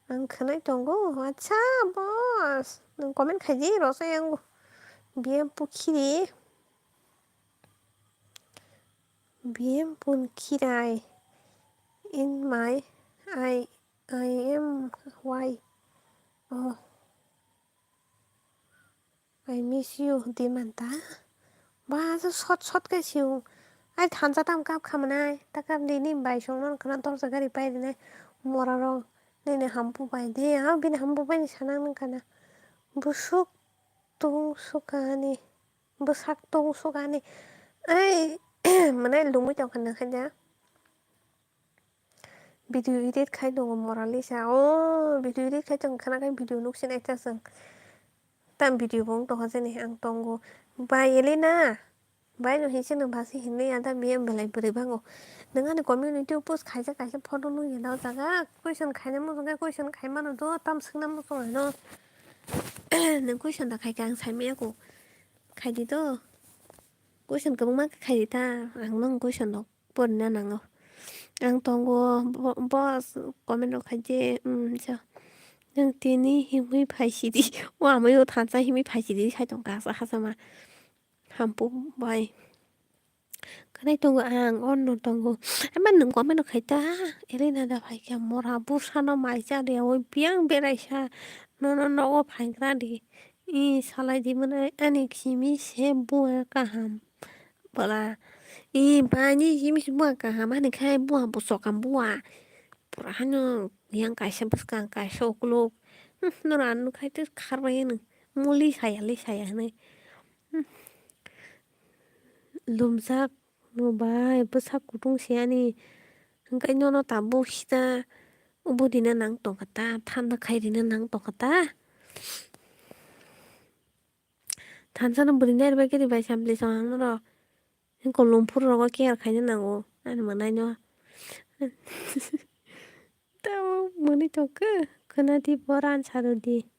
Ang khwnai tongo. Acha boss. Nwng comment khaidi rosai ang biyem pukhiri. Biyem pun khirai. In my I I am why. Oh. I miss you, di manta. Ba, so sot sot khe sio. Ai thansa tam kap khamanai. Ta kap di ni bai song non khna dorja gari pai rinai. Mora rok nini hampu bai di. Ah, bini hampu bai ni sanang nang kana. Busuk tung sukani. Busak tung sukani. Ai, manai lumui tong khna khaja. Video edit khai tongo Moralisa. Oh, video edit khai tong khana khai video nuk sinai ta chwng. Tam video bo wng tongkha jani ang tongo. Bai Elena. Bai no hinse no basi hinwi ada biyem belai bwrwi bango. Nwng ani community o post khaijak kaisa photo nukya da o jaga. Question khaina muchung khe question khai mano do tam swngna muchung ano. Nwng question da khai khe ang sai maya ko. Khaidi do. Question kwbangma khe khaidi ta. Ang nwng question rok. Porina nango. Ang tongo bo, bo comment rok khai je, um, so. Nwng tini himwi phai sidi. O amai o thansa himwi phai sidi sai tong kha sa hachama. Hampu bai. Khanai tongo ang, ono tongo. Ama nwng comment rok khai ta. Elena da phai kha mora bwsano mai cha de oi biyang berai sa. Nono nogo phai gra di. I salai di mwnai ani khimi se bua kaham. Bwla, i bani jimsi bua kaham ani khai bua bwsokam bua. Pura hano yang kaisa bwskang kaisa ukuluk. Hmm, nora ano khai tei kharbai hwnwi. Muli saya le saya hwnwi. Hmm. Lumjak no bai bwsak kutung se ani. Hwnkhe nono tabuk sita ubodina nang tongkha ta, thanda khai rina nang tongkha ta. Thansa no bwrwi nai rwbaikhe ri bai sampli song ang norok. Kolom phuru rogo care khaina nango ani mwnaino. Tamo mwnwi tongkha khwnadi boran sarodi.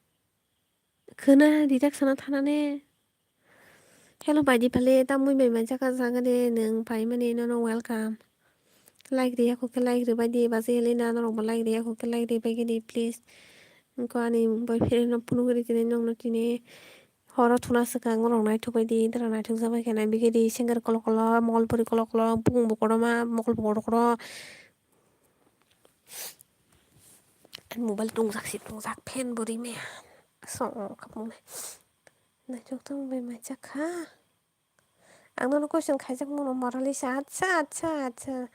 Khwna rijak sana thanane. Hello bai di phale tamwi bai manjak ah jaga de nwng paimani nono welcome. Like riyakho khe like rwbaidi bachai Elena norokbo like riyakho khe like rwbaigidi please. Wngkha ani boyfriend no phunugwi tini nwngno tini horo thuna swkang norok naithokbaidi dara naithokjak bai khe naibigidi sengkar kolok kolok mokol puri kolok kolok bukung bo kotorma mokol bo kotor kotor. Ani mobile tungjak si tungjak fan bo rimaya song khamungnai. Naithok tong bai manjak kha. Ang nono question khaijak mano Moralisa. Acha, acha, acha.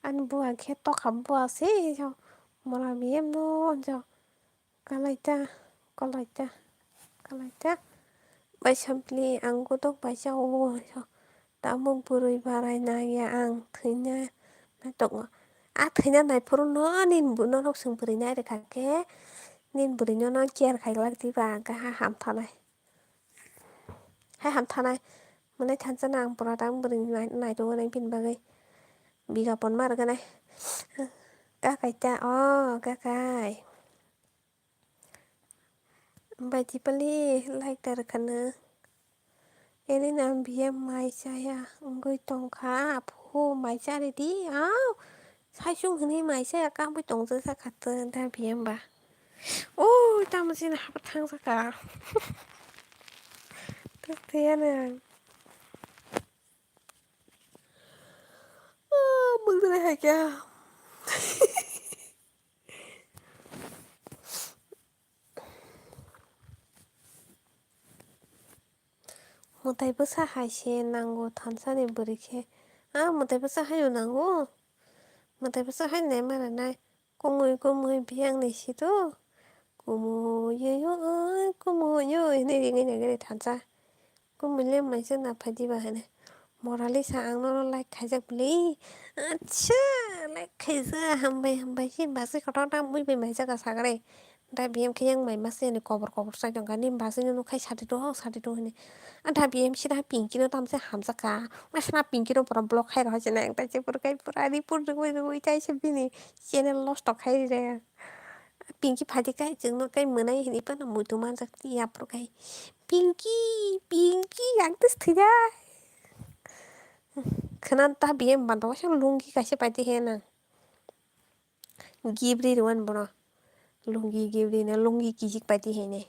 Ani bua khe tokha bua se jo. Mora biyem no jo. Kalaita, kalaita, kalaita. Bai sampli ang gotok bai cha o jo. Tabuk bwrwi barai nangya ang thwina naitok. A thwina naiphuru no nini norok chwng bwrwi nai rwkha khe nini bwrwi no no care khailak diba ang khe ha hamthanai. Hai hamthanai. Mwnai thansa nang pura tang bwrwi nai-, naitugwi nai bini bagwi. Biga pon ma rwgwi nai. Kakai ta o kakai. Bai tipali like ta rwkha nw. Elena B M mai chaya wngwi tongkha, aphu mai charidi, au, saisung hwnwi mai chaya, kabwi tongjak sakha tw da B M ba. Oi, tamo chini hapha thang sakha. Tei ano ang. Oh, mungdre hai kya. Mwtai bwsa hai se nango thansa ni bwrwi khe. Ah, mwtai bwsa hai o nango. Mwtai bwsa hai nai ma rwnai. Kumui kumui biyang ni si to. Kumui yo, kumui yo, hinui ringui nai gani thansa. Kumui le maisa na phai diba hinui. Moralisa ang nono like khaijak bwle. Acha, like khaijak, hambai, hambai, si basi kotor ta mui bai maisa ka sagre. Da B M khe yang mai masa ni kobor kobor sai tongkha, ni basi no nukhai sadi do, sadi do hinui. A da B M si da Pinky no tamsa hamjak ka. Masa na Pinky no pura block khai rw hai se na, ang tai se pura kai pura report rwui rwui tai se bini channel lost khai re. Pinky phai di kai, chwngno kai mwnai hinui phano muitu manjak ti yapro kai. Pinky, Pinky, ang tes thwida. Khwna ta B M banda waisa lungi kaisa pai di he na. Gibri rwan bono. Lungi gibri na lungi kijik pai di he ne.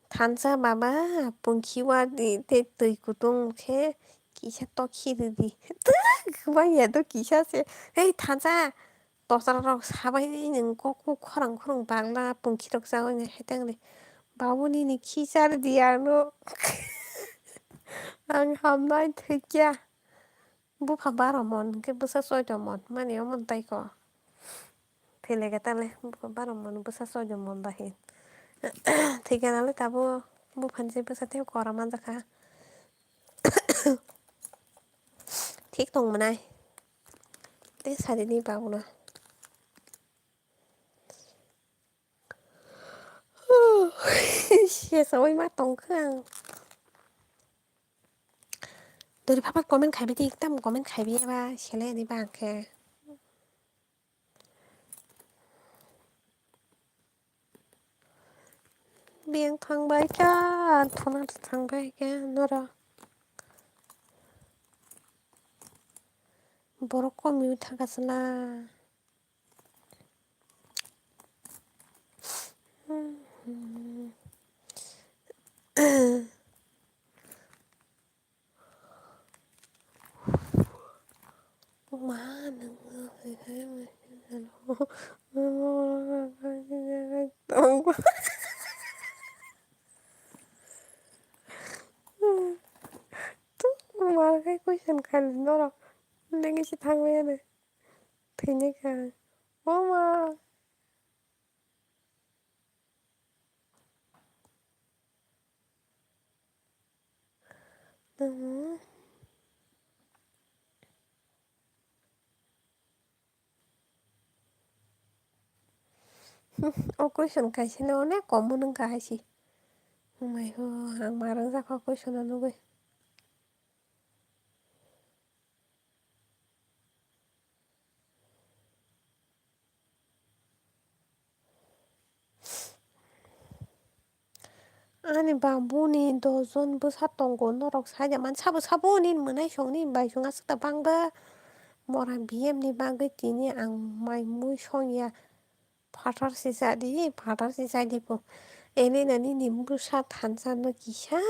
Thansa baba, pungkhi wa di, tei twi kutung khe kisa tokhi rw di. Twk, bang ya do kisa se. Hei, thansa, totra rok sabai di nwng kok kuk khorang khorang bagla pungkhi rok chawi nai hai tang di. Babu nini khi char di ano. Ang hamnai thwikya. Bupha baro mon, hwnkhe bwsa soito mon, mani omo tei ko. Thwilaikha tale, bupha baro mon, bwsa soito mon da hin. Thwikha nale tabo buphani se bwsa tei kora manjakha. Thik tong mwnai. Tei sarini babuno. Sesawi ma tongkha ang. Dori papa comment khaibi di, ekdam comment khaibi eba sele di bang khe. Biyang thangbai kha, thona thangbai kha nora. Borok komi thangkha sala. Ma, nwngo hai hai ma se salo. Tuk, ma hai question khali norok. Nini se thangbai ani. Thwinai kha. O ma. O question kaisa no onek common wngkha hai se. Mai ho, ang ma rwngjak o question no nugwi. Ani bambuni dos jon bwsa tongo, norok saida man sabo sabo nini mwnai song nini bai song aswk ta bang ba. Mora B M ni bagwi tini ang mai mui song ya. Phatar se cha di, phatar se cha di po. Ene na nini bwsa thansa no kisa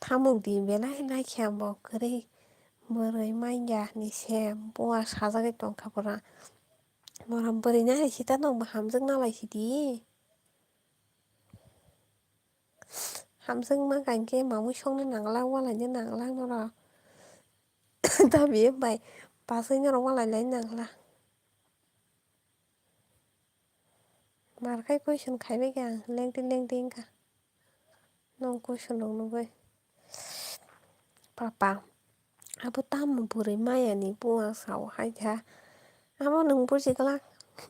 thamuk di belai lai khe bo kwrwi bwrwi manya ni se bua sajagwi tongkha pura. Mora bwrwi nai sita nokbo hamjwk nalai sidi. Hamjwk ma kankhe mamui songni nangla, walaini nangla norok. Dabi bai pasai norok walai lai nangla. Mar khai question khaibai khe ang lengdi lengdi wngkha. Nong question rok nugwi. Papa, abo tamo bwrwi maya ni bua sao hai kha. Abo nwng buji glak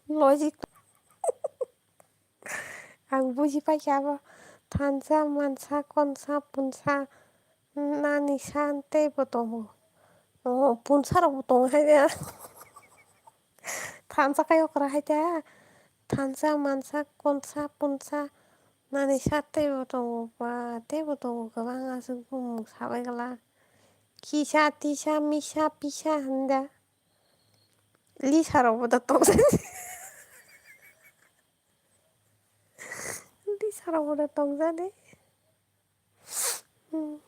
logic. Ang buji paikha abo thansa, mansa, konsa, punsa, nani sa tei bo tongo. O punsa rok bo tongo hai ya. Thansa kai okra hai ta. Thansa, mansa, konsa, punsa, Ani sa teibo tongo ba, teibo tongo kwbang aswk bumung sabai glak. Kisa, tisa, misa, pisa hinda. Lisa rokbo da tongjani. Lisa rokbo da tongjani. Hmm.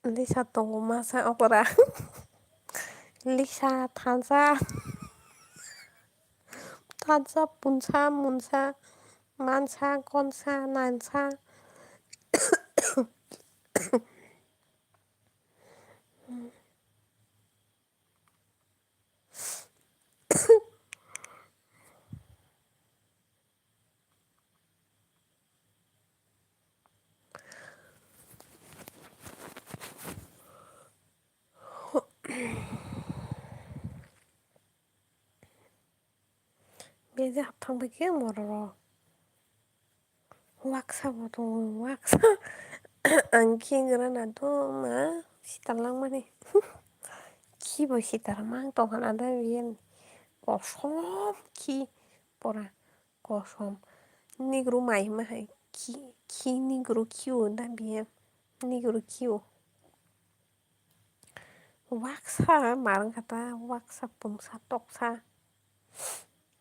Lisa tongo masa okora. Lisa thansa. Thansa punsa munsa mansa konsa nansa. Bejak thang bai khe borok rok. Waksa bo tongo, waksa. Ang khe wngna na do ma sitar langmani. Khi bo sitar mang tongkha na da biyani. Kosom khi pora kosom. Nigru mai hima hai khi, khi nigru khi o da biya. Nigru khi o. Waksa marwng kha ta, waksa pungsa toksa.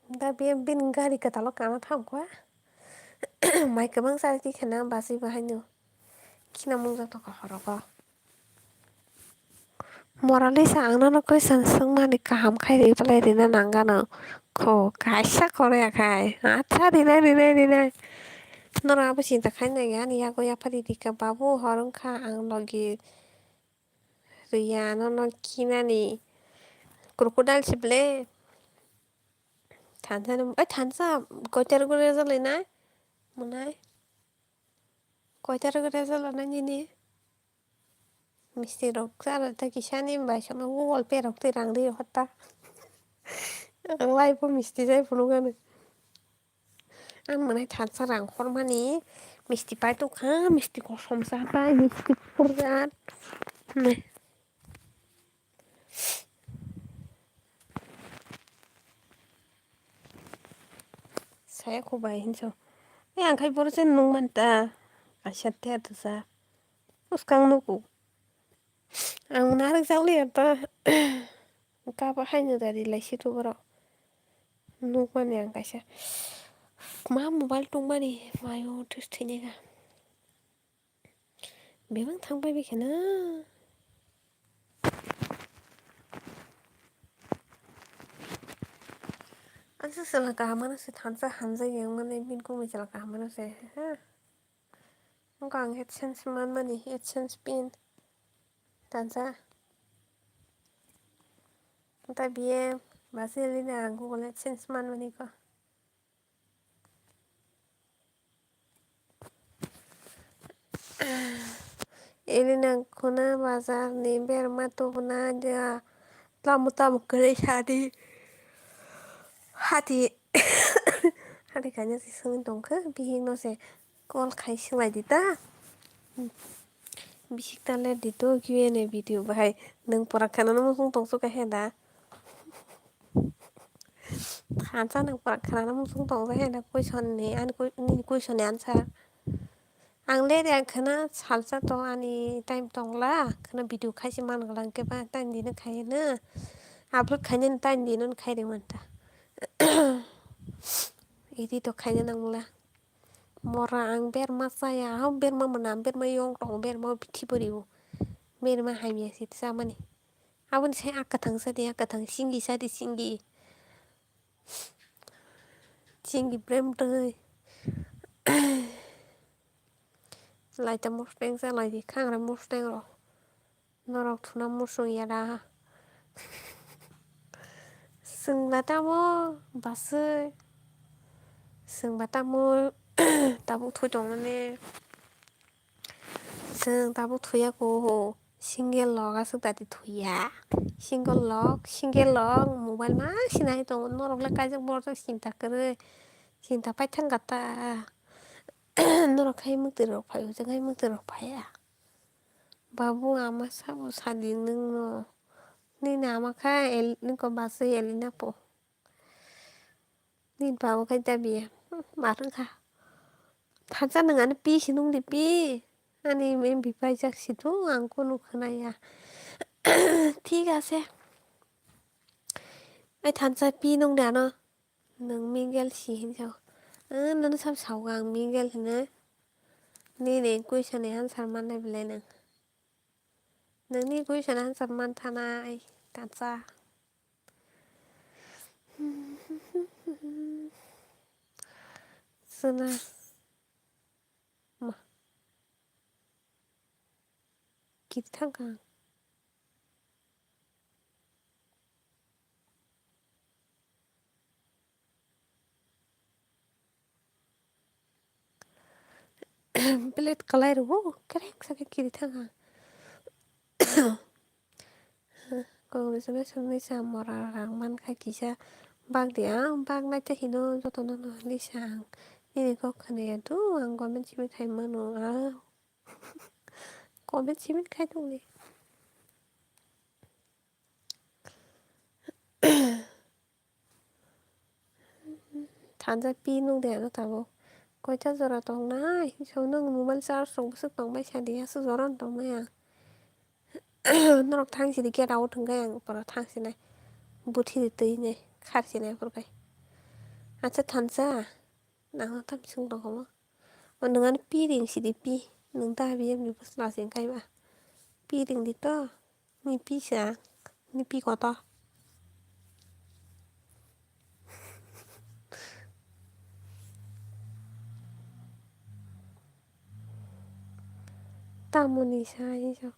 Da be bini gari kwtal o kana thang kha. Mai kwbang chari tikhe na bachwi bo haino. Khina mung joto kha horo kha. Moralisa ang nono question swngmani kaham khai reply rina nang gano. Kho kaisa kore ya khai. Acha rinai rinai rinai. Norok abo chinta khai nai ani yago yaphari rikha babu hor wngkha ang logi. Riya nono kinani crocodile se ble. Thansa no, ai thansa koitar gure jale na. Munai. Koitar gure jale na nini. Misti rok chara ta kisani bai sama Google Pay rok twi rang ri hota. Ang lai po misti jai phunukani. Ang mwnai thansa rang hormani misti pai tongkha, misti kosom cha pai, misti phurjak. Saya kho bai hinso. Ai ang khai boro se nung man ta. Kaisa te to sa. Uskang nuku. Ang narwk jak liya ta. Kaba haino da ri lai si tu borok. Nukmani ang kaisa. Ma mobile tongmani mayo thwis thwinai ka. Bebak thang pai bikhe na. Ang se chwla kaham mano se thansa hamjak yang mani bini kukni chwla kaham mano se. Ha. Wngkha ang AdSense manmani, AdSense pin. Thansa. Tei B M, basi lina ang Google AdSense manmani ko. Elina khuna bazar ni berma tubuna ja tamo tamo kwrwi sadi. Hati, hati kaina se songwi tongkha, bihik no se call khai swnglaidi ta. Bisik ta ler di to, Q and A video bahai nwng pora khanana muchung tongsu khe da. Thansa nwng pora khanana muchung tongsu khe da, question ni, ani que-, nini question ni answer. Ang le ria khwna salsa to ani time tongla, khwna video khaisi man gala hwnkhe ba time dino khaino. Upload khainani time dino khai ri manta. Edit to khaina nangla. Mora ang berma chaya, hao berma mwnam, berma yong tong, berma bithi boribo. Berma hamya se chamani. Aboni sai ak kwthang sadi, ak kwthang singi sadi, singi. Singi brem twi. Laita mustang sa lai di, khangra mustang ro. Norok thuna muchung ya da. Chwng ba tamo baswi. Chwng ba tamo tabuk thwi tongmani. Chwng tabuk thwi ya kho. Single lok aswk dati thuya. Single lok, single lok, mobile ma sinai tongo. Norok le kaijak borok jak sinta kwrwi. Sinta paithang kata. Norok khai mwtwi rok phai, hwjak khai mwtwi rok phaiya. Babu ama sabo sadi nwngno. Nini ama kha el-, niko baswi elina po. Nini babo khai dabiya. Hmm, mar wngkha. Thansa nwng ani pi si nung di pi. Ani M B paijak si tu ang kunu khwnaya. Thik ase. Ai thansa pi nung di ano. Nwng mingle si hinwi sao. Ah, nono sabo sao ang mingle hinwi. Nini question ni answer mannai belai nwng. Nini question answer man thana ai thansa. Suna. Ma. Kiri thangkha ang. Plate kalai rwo, kereng sakhe kiri thangkha. Congratulations, nisa mora rang mankha kisa bak di, ang bak nai ta hino jotono no nisa ang nini kok khwnaya do, ang comment simi khai mano, ah. Comment simi khai tongdi. Thansa pi nung de ano tabuk. Koita jora tongnai? So nwng mobile charge rok bwswk tongbai sadi, aswk jora no tongmai ang. Norok thang sidi gate out hwnkhe ang pora thang sinai. Buthi di twi ne khar sinai phurkai. Acha thansa. Nang tam sung rok omo. O nwng ano pi ring sidi pi. Nwng ta B M ni bwsla se wngkhai ba. Pi ring di to. Ni pi sa. Ni pi koto. Tamoni sa hi so.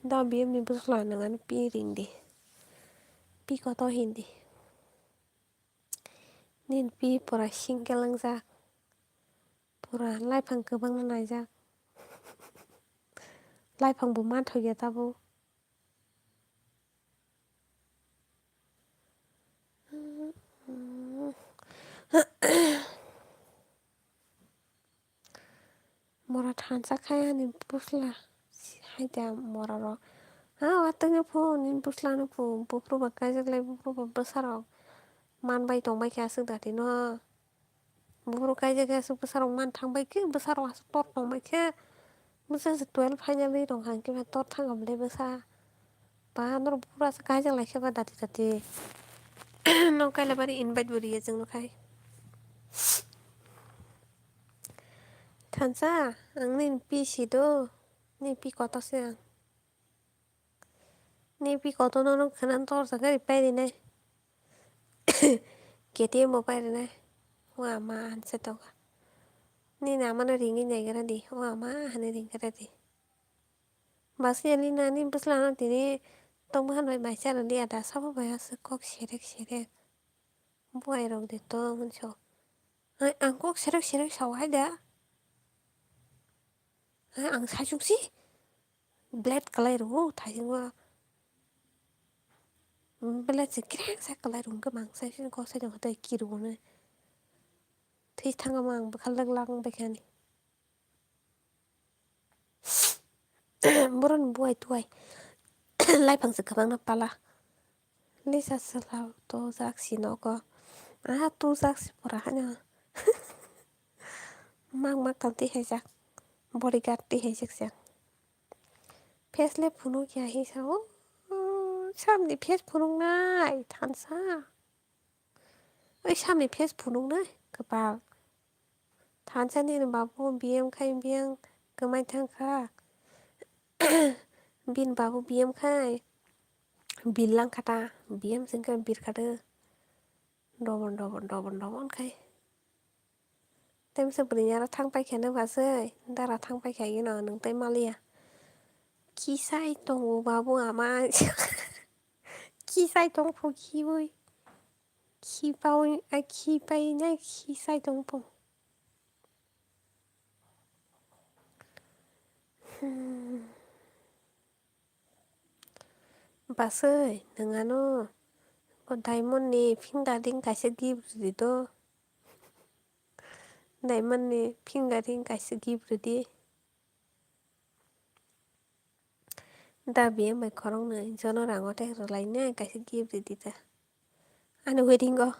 Da B M ni bwsla nwng ano pi ring di. Pi koto hindi. Nini pi pura single wngjak. Pura laiphang kwbangma naijak. Laiphang bo manthokya tabuk. Mora thansa khai ani bwsla hai da mora rok. Ha, watwino phu, nini bwslano phu, buphuru ba kaijak lai, buphuru ba bwsarok manbai tongbai khe aswk dati no. Buphuru kaijak khe aswk bwsarok man thangbai khe, bwsarok aswk tor tongbai khe, bwsa se twelve final ri tong kha, hwnkhe ba tor thang kha bwle bwsa. Ba norok buphuru aswk kaijak lai khe ba dati dati. Nok kaila bari invite bo riya chwngno khai. Thansa, ang nini pi si do, nini pi kotor se ang. Nini pi kotor no nwng khwna torjak ri pai rinai. K T M bo pai rinai. O ama hanse tongkha. Nini amano ringwi naigra di, o ama hinwi ringgra di. Basiyali nani bwslano tini tongma hanbai bai chana liya da sabo bai aswk kok serek serek. Buai rok de tong hinso. Hai ang kok serek serek sao hai da. Hai ang saichuk si. Blade kalai rwo thaisingo. Blade se kereng sa kalai rwo hwnkhe mang saichuk kok saichuk hatai kirwo ne. Thwi thangma ang bwkha lak lak wngbai kha ani. Boroni buai tuai. Laiphang se kwbangma pala. Lisa sela tujak si nogo. Aha tujak si pura hano. Mak mak tang twi haijak. Bodyguard twi haijak jak. Face le phunuk ya hi sa o. Samni face phunuk nai thansa. Oi samni face phunuk nai kwpal. Thansa nini babu B M khai biyang kwmai thang kha. Bini babu B M khai bil lang kha ta. B M sing khe bir kha de. Dobon dobon dobon dobon khai. Temsa bwrwi aro thang paikha nw ba se dara thang paikha ino nwng tei maliya. Kisai tongo babu ama. Kisai tong pho khiwi. Khipawi, a khipai nai khisai tong pho. Mm. Baswi, nwng ano o diamond ni finger ring kaisa gift rwdi do. Diamond ni finger ring kaisa gift rwdi. Da biyang bai khoroknwi jono rango tei rwlainai kaisa gift rwdi ta. Ani wedding o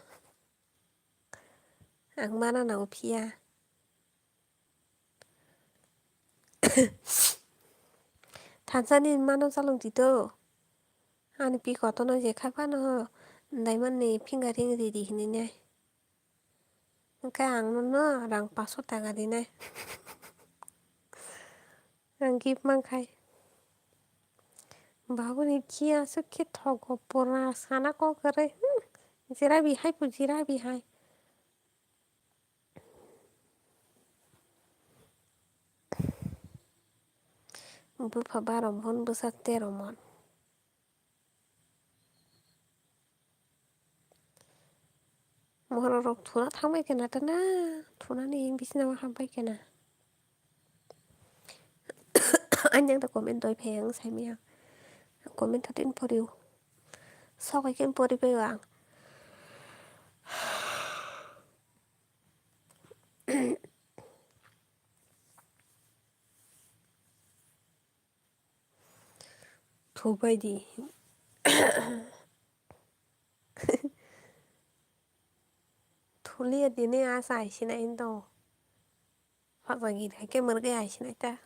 ang mana nango phiya. Thansa ni mano chalok di to. Ani pi kotono je kha phano diamond ni finger ring rwdi hinwi nai. Hwnkhe ang nono rang paso taka rinai. Ang gift mankhai. Babuni khi aswk khe thogo pura sana kok kwrwi. Hmm. Jera bihai pu jera bihai. Bupha baro mon bwsa tero mon. Borok rok thuna thangbai kena tana thunani bisina o hambai kena. Ani ang ta comment doi phai ang saimaya comment thatin poriu sokai khe pori pai ang. Thubai di. Thulia dini asa aisina indo. Phajagi hai khe mwrwgwi aisina ta.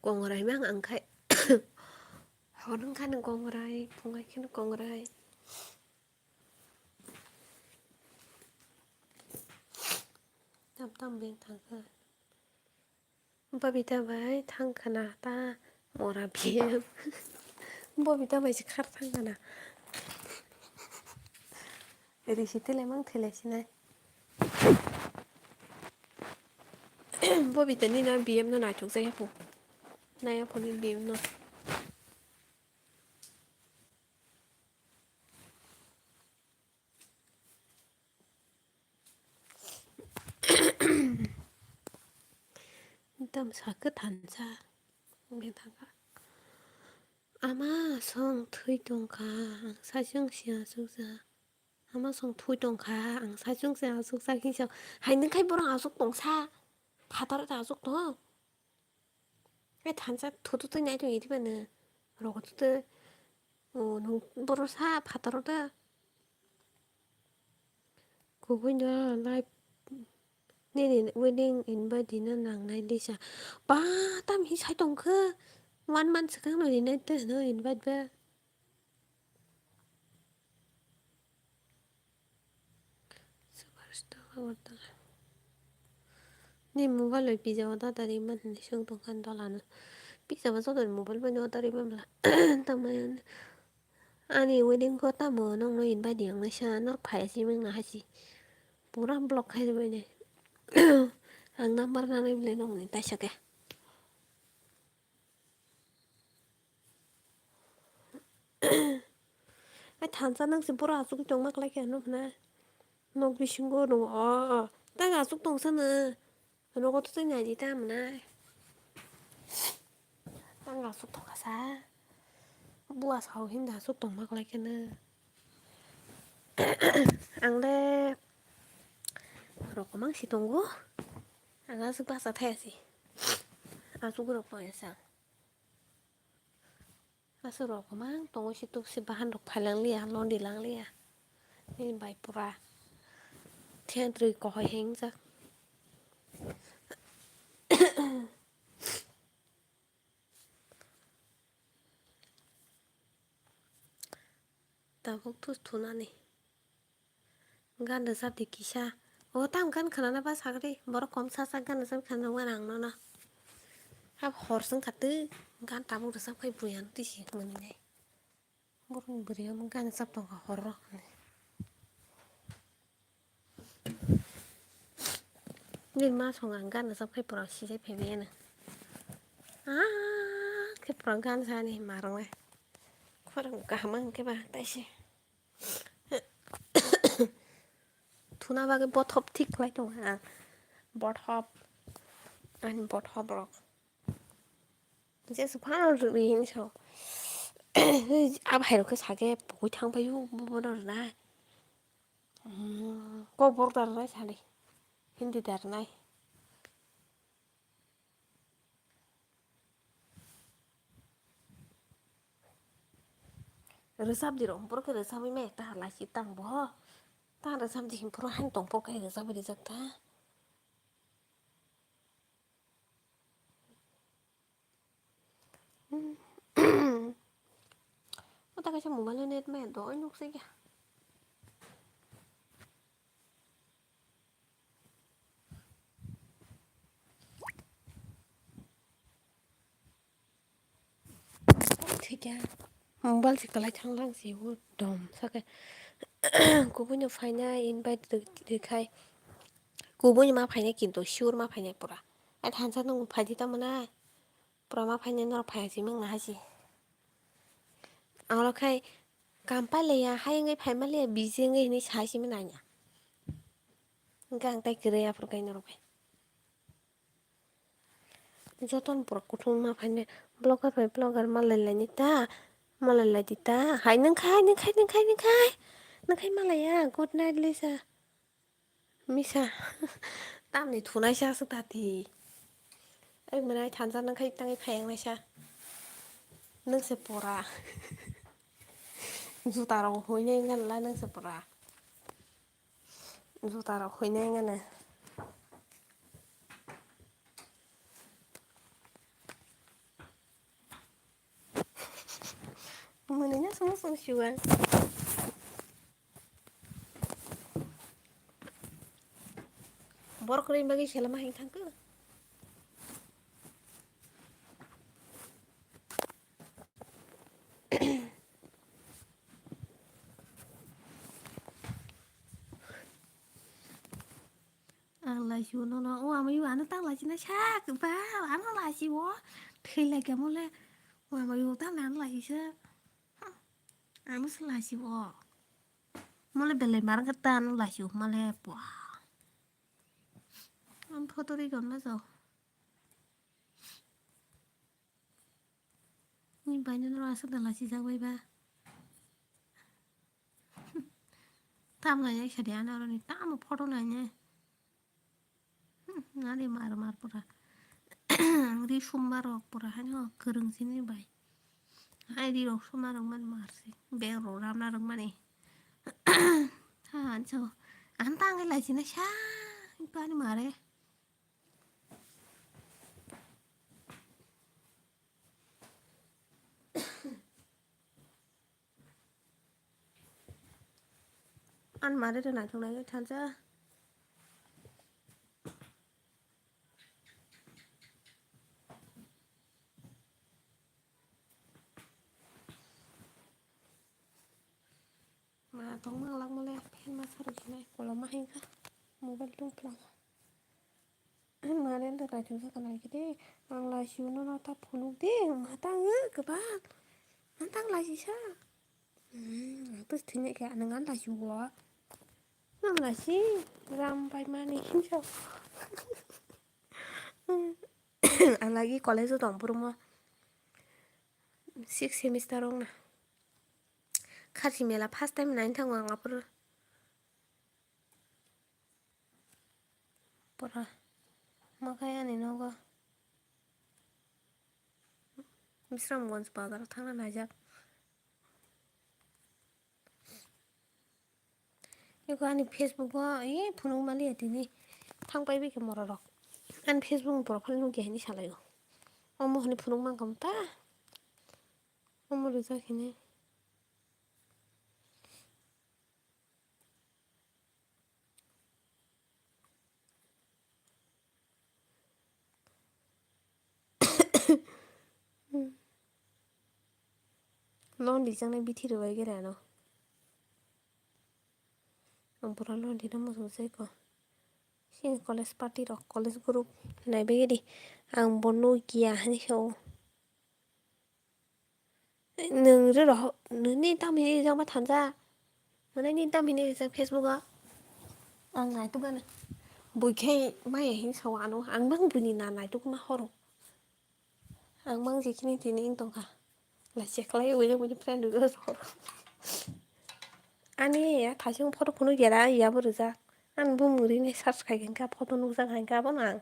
Kongrai mang ang khai. Hor wngkha nw kongrai, phungai khe nw kongrai. Tam tam beng thangkha. Babita bai thangkhana ta mora biyem. Babita bai se khar thangkhana. Risi tele mang thele sinai. Babita ni na biyem no naithok jai hapo. Nai hapo ni biyem no. Tamsa kwthansa wngwi thangkha. Ama song thwi tongkha, ang saichung se achukjak. Ama song thwi tongkha, ang saichung se achukjak hinsa. Hai nwng khai borok achuk tongsa. Phataro ta achuk tong. Hai thansa thutu twi nai tong idi bana. Rogo thutu. O, nwng borok sa phataro ta. Kubui no live nini wedding invite dina nangnai lisa. Ba, tam hi sai tongkha. One month swkang no rinai te hwno invite ba. Superstar Agartala. Ni mobile bai pizza order tari man hinwi swng tongkha dolano. Pizza ba joto ni mobile bai order ri man bwla. Tamani ani wedding ko tamo nokno invite di ang naisa norok phai si mangna hasi. Pura block khai rwbaini. Ang number nanai bwlai nokni taisa khe. Ai thansa nang se boro achuk tongma kwlai khe ano hwnai. Nok bisingo rw o, o. Tang achuk tongsa no. Nogo to tei nai di ta mwnai. Tang achuk tongkha sa. Bua sao himda achuk tongma kwlai khe no. Ang le rokomang si tongo. Ang aswk basa thaya si. Aswk rok paya sa. Aswk rok mang tongo si tuk si bahan rok phailang liya, londi lang liya. Nini bai pura thengtrwi kohoi hengjak. Tabuk thu thunani. Gan rwchap di kisa. O, tamo gan khwnana ba sagri. Borok kom sa sa gan rwchap khana nangma nang nono. Hap hor swng kha twi. Gan tabuk rwchap khai bwrwi ano twi si mwnwi nai. Borok ni bwrwi omo gan rwchap tongkha hor rok hinwi. Nini ma song ang gan rwchap khai pura sijai phaibai ano. Ah, khe pura gan sani ma rwngnai. Khorang kaham ang khe ba taise. Kuna bagwi bothop thik khlai tongo ang. Bothop. Ani bothop rok. Je su phano rwi hinwi sao. A bhai rok khe sake pogwi thang paio bono rwnai. Hmm, Kokborok da rwnai sani. Hindi da rwnai. Rwchap di rok, borok khe rwchapwi ma ekta hala si tang bo. Tang rwchap di him phuru haino tong phuru khe rwchapwi rijak ta. O ta kaisa mobile o net maya doi nuk se kya. Thikya mobile se kwlai thang lang se o dom sake. Kubui no phaina invite rw-, rwkhai. Kubui no ma phainai kintu sure ma phainai pura. Ai thansa nung phaidi tamo na. Pura ma phainai norok phaiya si mangna hai se. Aro khai kam pailaiya hai wngwi phai manliya busy wngwi hinwi sai se mwnanya. Hwnkhe ang tai kwrwi aphuru kai norok bai. Jotono borok kuthum ma phainai vlogger bai vlogger malai lainai ta, malai lai di ta. Hai nwng khai, nwng khai, nwng khai, nwng khai. Nwng khai malaiya, good night Lisa. Misa. Tamni thunaisa aswk tati. Ai mwnai thansa nwng khai tangwi phaiyak naisa. Nwng se pora. Juta rok huinai wngkha nwng se pora. Juta rok huinai wngkha na. Mwnwi no sung sung siwa. Borok kwrwi bagwi selama hai thangkhe. Ang laisio nono, o amaio ano tang laisina sak, ba, ano laisio, thwi lai khe mole, o amaio tang ano laisisa, ano se laisio, mole belai mar khe ta ano laisio, mole, pua, ang photo ri gom na jao. Ni bai no aswk da lachijak bai ba. Tam nai sadi ano aroni tamo photo nai ne. Hmm, nani mar mar pura. Ang ri summa rok pura haino kwrwng sini bai. Hai ri rok summa rok man mar si. Beng rok ramna rok mani. Ha, anso. An tang lai sini sa. Pani mare. An mare de naithok nai thansa. Ma tong mang lak mole fan ma saru sinai koloma hai kha mobile tong plang. Mane da naithok sa kanai khe de ang laisio no ta phunuk de ma ta ang kwbang ang tang laisisa. Hmm, ang to thini khe nang an laisio nang laisi ram pai mani hinso. Ang lagi college o tong phuru mo six semester wng na. Kharchi mela first time naina thango ang aphuru. Pura ma khai ani nogo Bisramganj bazar o thangna naijak. Eko ani Facebook o e phunuk maliya tini thang pai bikhe mora rok ani Facebook ni profile nukya hini salaio. Omo hwnwi phunuk mankha ta. Omo rijak hini. Londi jangnai bithi rwbai gere ano. Ang pura londi no muchung se ko. Sini college party rok, college group nai bai di. Ang bono giya hani sao. Nwng rw rw, nini tam hini rijak ma thansa. Mane nini tam hini rijak Facebook o. Ang naituk gana. Bui khe maya hin sao ano. Ang bang bini na naituk na horo. Ang mang jikini tini wng tongkha. Lai cheklai ui ui friend ui ui horo. Ani ya thasing photo phunuk ya da ya bo rijak. Ang bo muri ni search khai kha photo nukjak hai kha bo nang.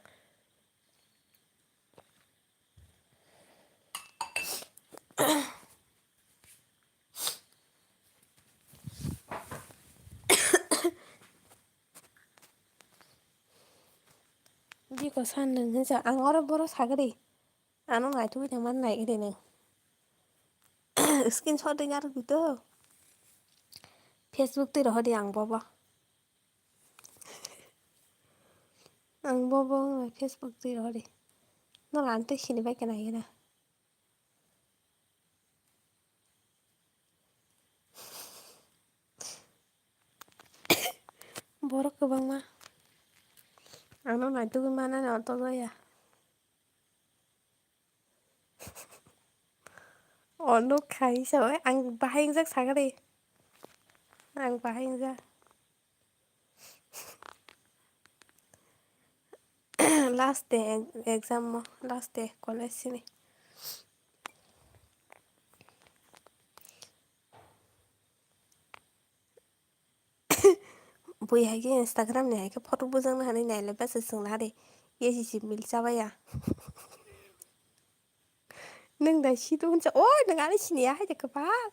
Biko san nung hinsa ang oro boro sagri. Ano naituk tongma nai iri nung. Screenshot ring arok to. Facebook twi rohor di ang bobo. Ang bobo wng Facebook twi rohor di. No ran twi sini bai kena ira. Borok kwbangma. Ano naituk manani orto jaya. Ono khai sao, ang bahai wngjak sagari. Ang bahai wngjak. Last day exam mo, last day college sini. Bui hai khe Instagram ni hai khe photo bujak na hinwi nailai basa chwng na de. Ye si si mil chabaya. Nung da si do hinsa, oi nung ani sini ya hai de kwbang.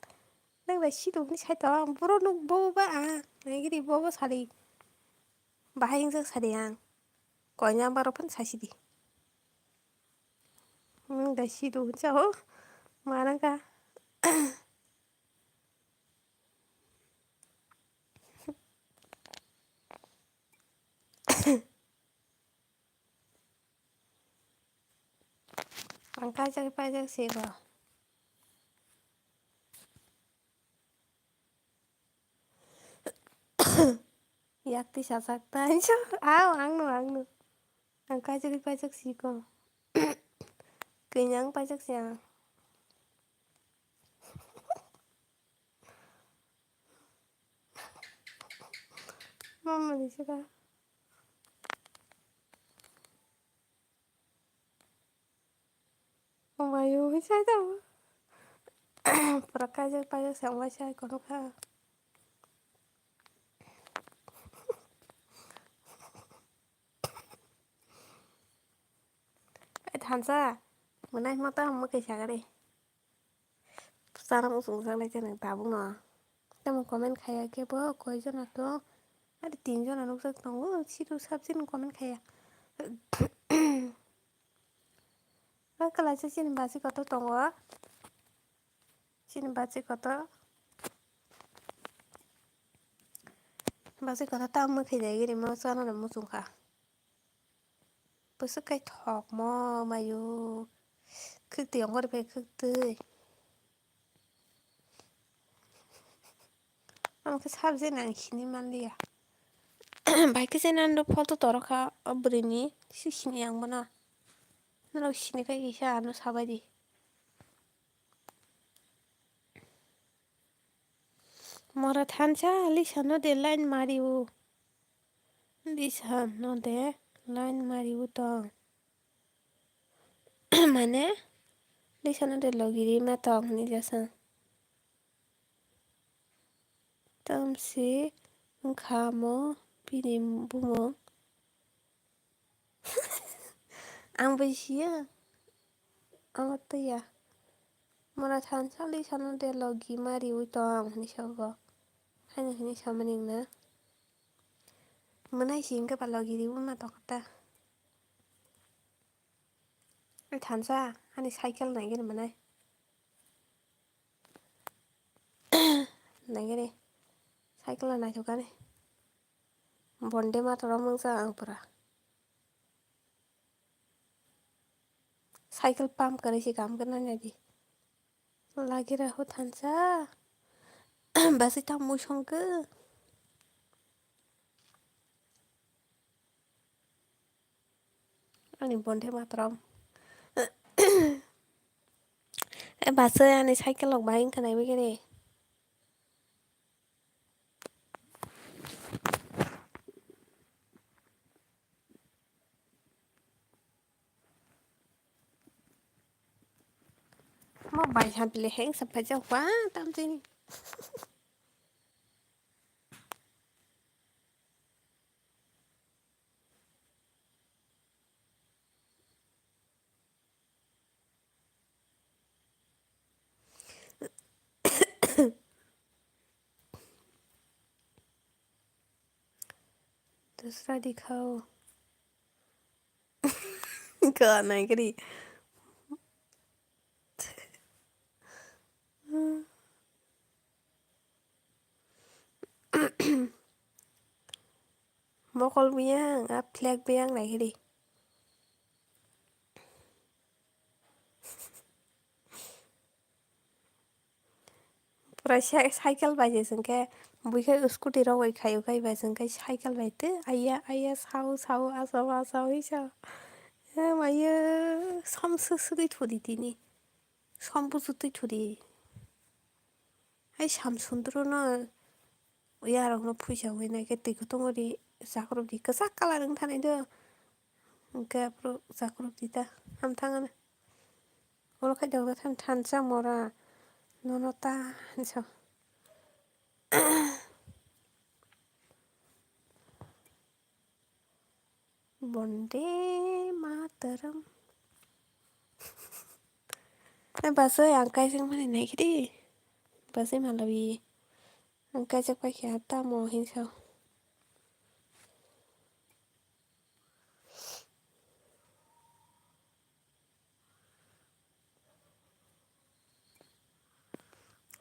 Nung da si do hinwi sai tong, boro nuk bo ba ang. Nai gidi bo bo sari. Bahai wngjak sari ang. Koina baro phan sai sidi. Nung da si do hinsa ho. Mana ka. Ang kaijak paijak si bo. Yak twi sajak ta. Aw, ang no, ang no. Ang kaijak paijak si ko. Kanya ang paijak si ang. Mama ni sika. Omayo, sai ta. Pura kaijak paijak se wngmai sai kono kha. Ai thansa, mwnai hima ta hwnma kaisa gari. Chana muchung jak lai chana tabuk no. Tamo comment khaiya khe bo koi jona to. Ari tin jona nukjak tongo, situ sabjini comment khaiya. Ang kwlaisa chini basi kotor tongo. Chini basi kotor. Basi kotor ta mwkhwi nai gini mo chana no muchung kha. Bwswk kai thokmo mayo. Khwtwi ongor bai khwtwi. Amo khe sabjini ang sini manliya. Bai khe chini ando photo toro kha o bwrwini si sini ang bono. Norok sini khai kisa ano sabai di. Mora thansa lisa no de line mari o. Lisa no de line mari o tong. Mane lisa no de logiri ma tong ni jasa. Tamsi wngkha mo bini bumung. Ang bai siya. Ang twiya. Mora thansa lisa no de logi mari ui tong hinwi sogo. Haino hinwi samani wngna. Mwnai si wngkhe ba logi riwi ma tongkha ta. Ai thansa ani cycle naigini mwnai. Naigini cycle naithokani. Bonde matoro mungsa ang pura. Cycle pump kwrwi se kam kwrwna naidi. Lagi rahu thansa. Basi ta mui songkhe. Ani bonde matrom. E basi ani cycle rok bai wngkha nai bagwi re. Mo bai han pile heng sa phaijak ba tamjini. Dusra dikhao. Ka nai kari. Mokol biyang, a flag biyang nai kari. Pura cy-, cycle bai se hwnkhe, buikhe scooty rok bai khaio khai bai se hwnkhe cycle bai twi, aiya, aiya, sao, sao, asao, asao, hwi sao. He maiyo, som swk swkwi thudi tini. Som buchutwi thudi. Hai Samsundro no yarok no phuisa wi nai khe twi kutung ri chakrwk di kwchak colour wng thani do. Hwnkhe aphuru chakrwk di ta ham thang ano. Oro khai dok than thansa mora nono ta hinsa. Bonde Mataram. Ai, basoi ang kaijak mani naikhe di. Basoi malawi. Ang kaijak paikha tamo hinsa.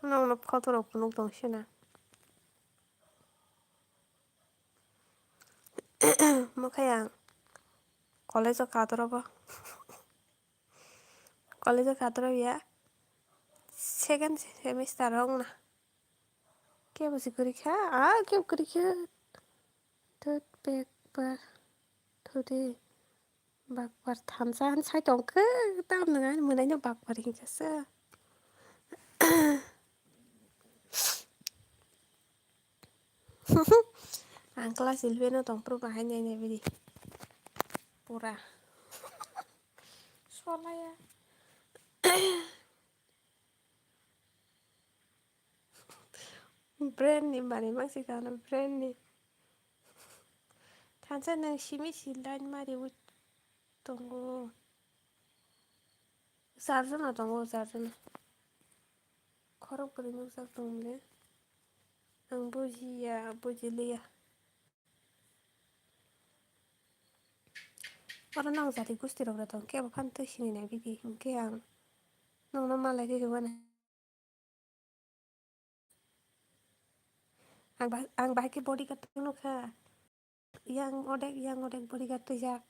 Nokno photo rok phunuk tong sina. Mokhai ang college o kadoro bo. College o kadoro ya second semester o wngna. Kebo se kwrwi kha, ah, kebo kwrwi kha. Thut pek par thudi. Bakbar thansa han sai tong khe, tam nang ani mwnai no bakbar hinkha sa. Ang class eleven no tong phuru bahai nai nai bidi. Pura. Solaya. Brand ni manwi mangsi kha no brand ni. Thansa nwng simi si line mariwi tongo. Charjon no tongo, charjon no. Khorok bwrwi nukjak tongmani. Ang bujiya, bujiliya. Oro nang jati gusti rok tong kebo phano twi sini nai bidi. Hwnkhe ang nokno malai riri wana. Ang ba-, ang bahai khe bodyguard twi nukha. Yang odek, yang odek bodyguard twijak.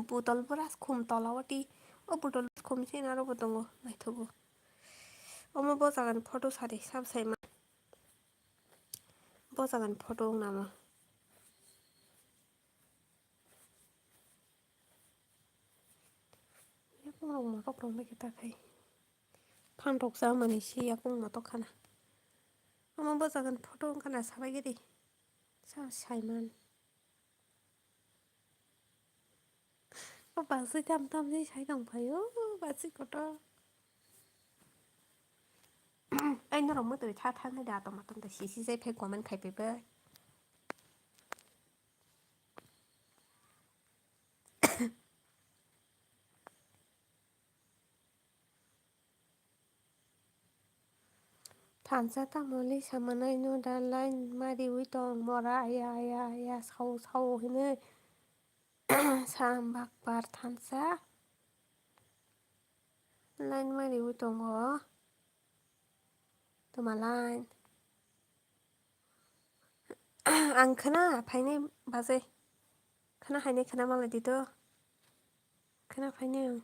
Botol pura khum tola o twi. O botol khum se naro bo tongo, naithogo. Omo bo jagani photo sari sab saima. Bo jagani photo wng namo. Yakung rok motok rok bai khe ta khai. Phan rok cha mani se yakung motok khana. Omo bo jagani photo wng khana sabai giri. Sa saiman. O basui tam tam ni sai tong phai o, basui kotor. Ai norok motoi tha thang nai da, toma tong da sisi jai phai comment khai phai bai. Thansa tamo lisa manai no da line mariwi tong mora ya ya ya sao sao hinwi. Sa bakbar thansa line mariwi tongo. Toma line. Ang khna phainai bajai. Khna hainai khna malai di to. Khna phainai ang.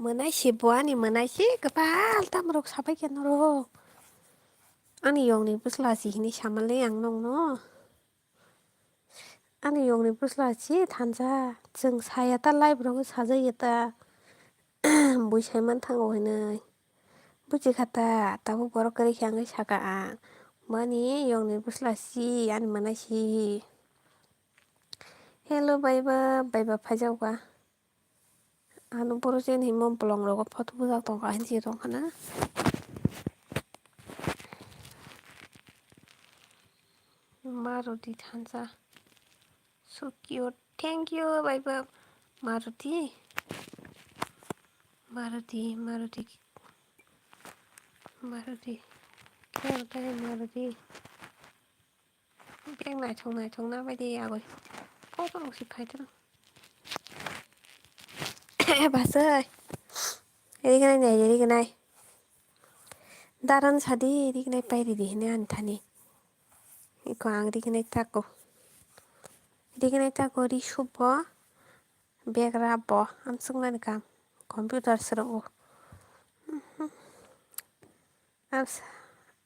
Mwnai se bo ani mwnai se kwtal tamrok sabai khe norok. Ani yongni bwsla si hinwi samalai ang nokno. Ani yongni bwsla si thansa, chwng saya ta live rogo sajaya ta, bui saiman thango hinwi. Buji kha ta, tabuk borok kwrwi khe wngwi saka ang. Bo ani yongni bwsla si, ani mwnai si. Hello baiba, baiba phaijago. Ano borok jen himo bolong rogo photo bujak tongkha hinwi tongkha na. Maruti thansa. So cute. Thank you, baiba. Maruti. Maruti, Maruti. Maruti. Khe tei Maruti. Bek naithok naithok na bai de agoi. Kotor si phai tong. Eh, basai. Rignai nai, rignai. Daran sadi, rignai pai ridi hine ani thani. Iko ang rignai tako. Rignai tako ri subo. Bek rabo. Amsuknani kam. Computer sero. Ams-,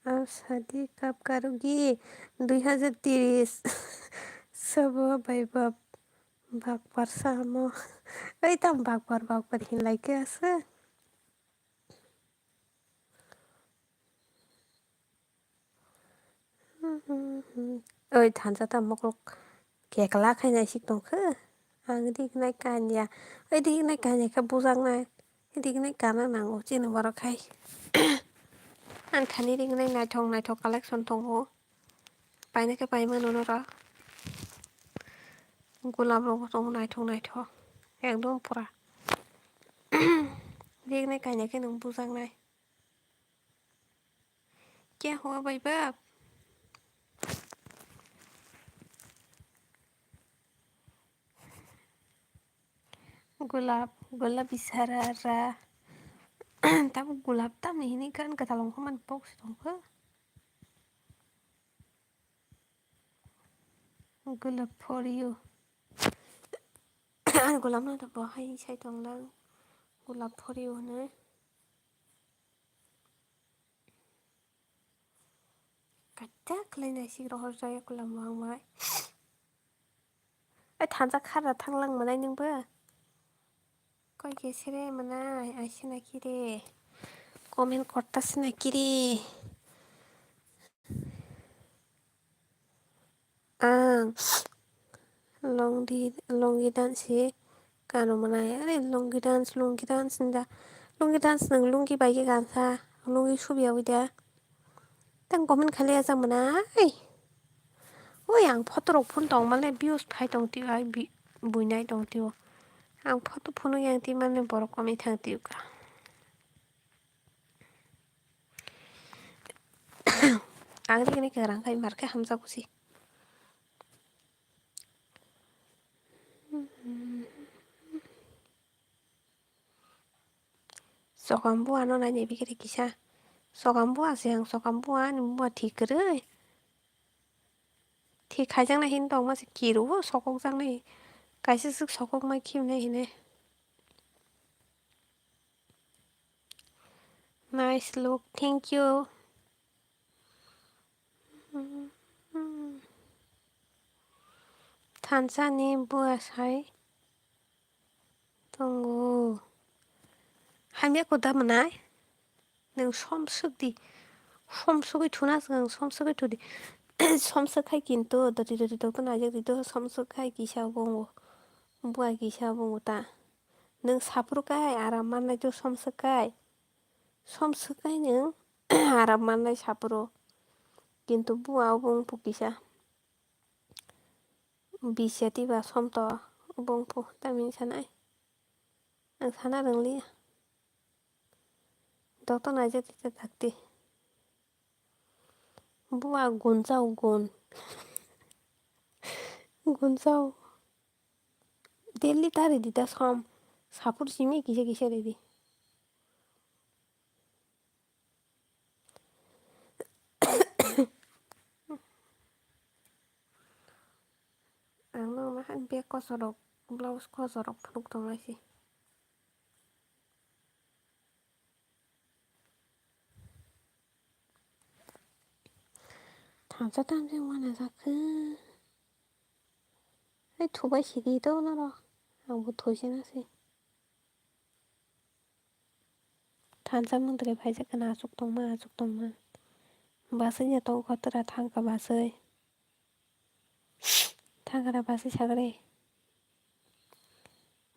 amsadi kap karugi dui hajar tiris. Sabo bai bab bakpar samo. Oi tam bakpar bakpar hinlai khe asa. Oi thansa ta moklok kekla khaina sik tongkha. Ang rignai kanya. Oi rignai kanya khe bujaknai. Rignai kana nango chini borok khai. Ang thani rignai naithok naithok collection tongo. Paina khe paimano nora. Gulab rok tongo naithok naithok. Ekdom pura. Rignai kanya khe nang bujaknai. Kya hua bhai bab? Gulab, gulab isara ra. Tabuk gulab tamni hini gan kwtal wngkha mani box tongkha. Gulab for you. Ani gulab no to bo hai sai tonglang. Gulab for you hwnwi. Kaisa khlai naisik rohor jaya kulam wng bai. Ai thansa khara thanglang mwnai ningbo. Koi ke sere mwnai ai sina kire. Comment korta sina kire. Ang longdi, lungi dance se kano mwnai. Are lungi dance, lungi dance hinda. Lungi dance nang lungi bai khe gansa. Lungi subiyawi da. Tang comment khali aja mwnai. Oi ang photo rok phun tong male views phai tong tio ai bi-, buinai tong tio. Ang photo phunu yang ti mane borok komwi thang tio ka. Ang rikni kwrang khai mar khe hamjak usi. Sokam bua no nai ni bikiri kisa. Sokam bua se ang sokam bua ni bua thik kwrwi. Thik khaijaknai hin tongma se kiru o sokok jaknai. Kaisa swk sokok mai khibnai hinwi. Nice look, thank you. Thansa ni bua sai tongo. Hamya ko da mwnai? Nwng som swk di. Som swgwi thuna swkang, som swgwi thudi. Som swk khai kintu doti doti dokto naijak di do, som swk khai kisa bongo. Bua kisa bongo ta. Nwng saphuru kai aram mannai do som swk kai. Som swk kai nwng aram mannai saphuru. Kintu bua obo wngphu kisa. Bisa tiba som to obo wngphu tamni sanai. Ang sana rwnglia. Dokto naijak tita dakti. Bua gun chao gun. Gun chao. Daily ta ridi ta som. Saphuru simi kisa kisa ridi. Ang no ma han bag kochorok, blouse kochorok phunuk tonglaisi. Thansa thansa wana jakhe. Ai, thubai sidi to norok. Ang bo thuisina se. Thansa mantri phaijak kana achuk tongma, achuk tongma. Basui ya tong kotora thangka basui. Thangkara basui sagri.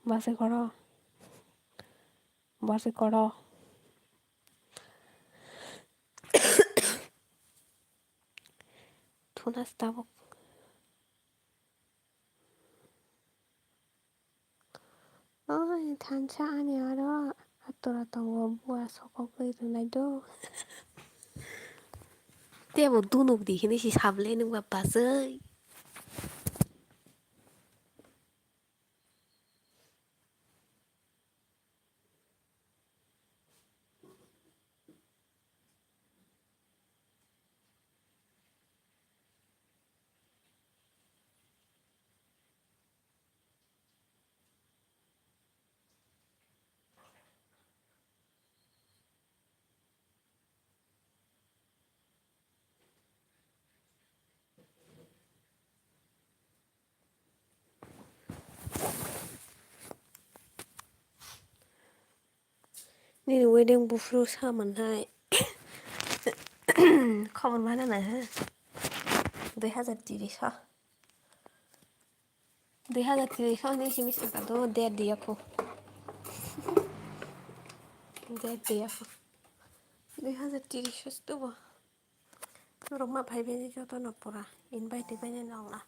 Basui koro. Basui koro. Thunas tabuk. Oi, thansa ani aro atura tongo, bua sokogwi rwnai do. Tebo dunuk di hinwi si sable nwng ba basui. Nini wedding buphuru sa manhai. Khobor mana na ha. Dui hazar tris o. Dui hazar tris o ni simi saka do date diya pho. Date diya pho. Dui hazar tris o sto bo. Norok ma phai bai joto no pura invite bai nai nong na.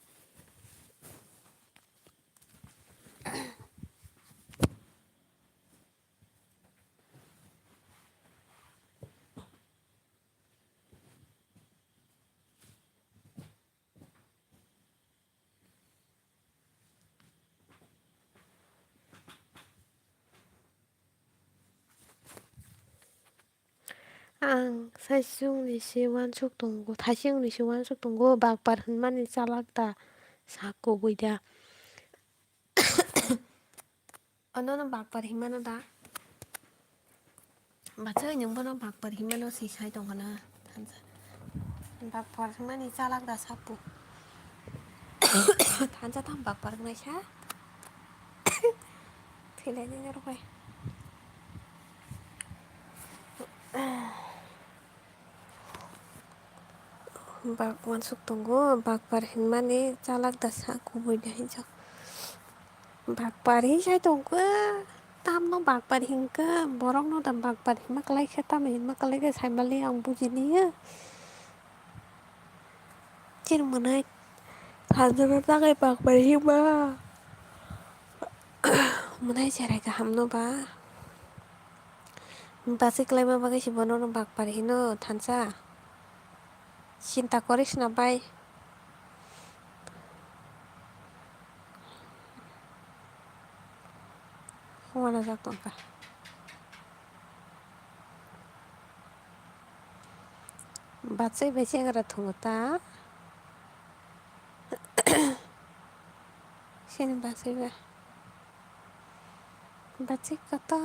Ang saichung ni se uansuk tongo, thaising ni se uansuk tongo, bakpar hinmani chalak da, sak kubui da. Ano no bakpar hinmano da? Bachai nwng bono bakpar hinmano si sai tongkha na thansa. Bakpar hinmani chalak da sapu. Thansa tang bakpar wngnai sa. Thwilaini norok bai. Bak uansuk tongo, bakpar hinmani chalak da sa kubui da hinjak. Bakpar hinsai tongkha, tamno bakpar hinkha, borokno da bakpar hinma kwlaikha, tamo hinma kwlaikha saimali ang bujiliya. Chini mwnai sajona tangwi bakpar hinma. Mwnai cherai kahamno ba. Bachai kwlaima bagwi se bono bakpar hino thansa. Chinta koris na bai. Hwnna jak tongkha. Bachai bai chengra thungo ta. Sini bachai bai. Bachai koto.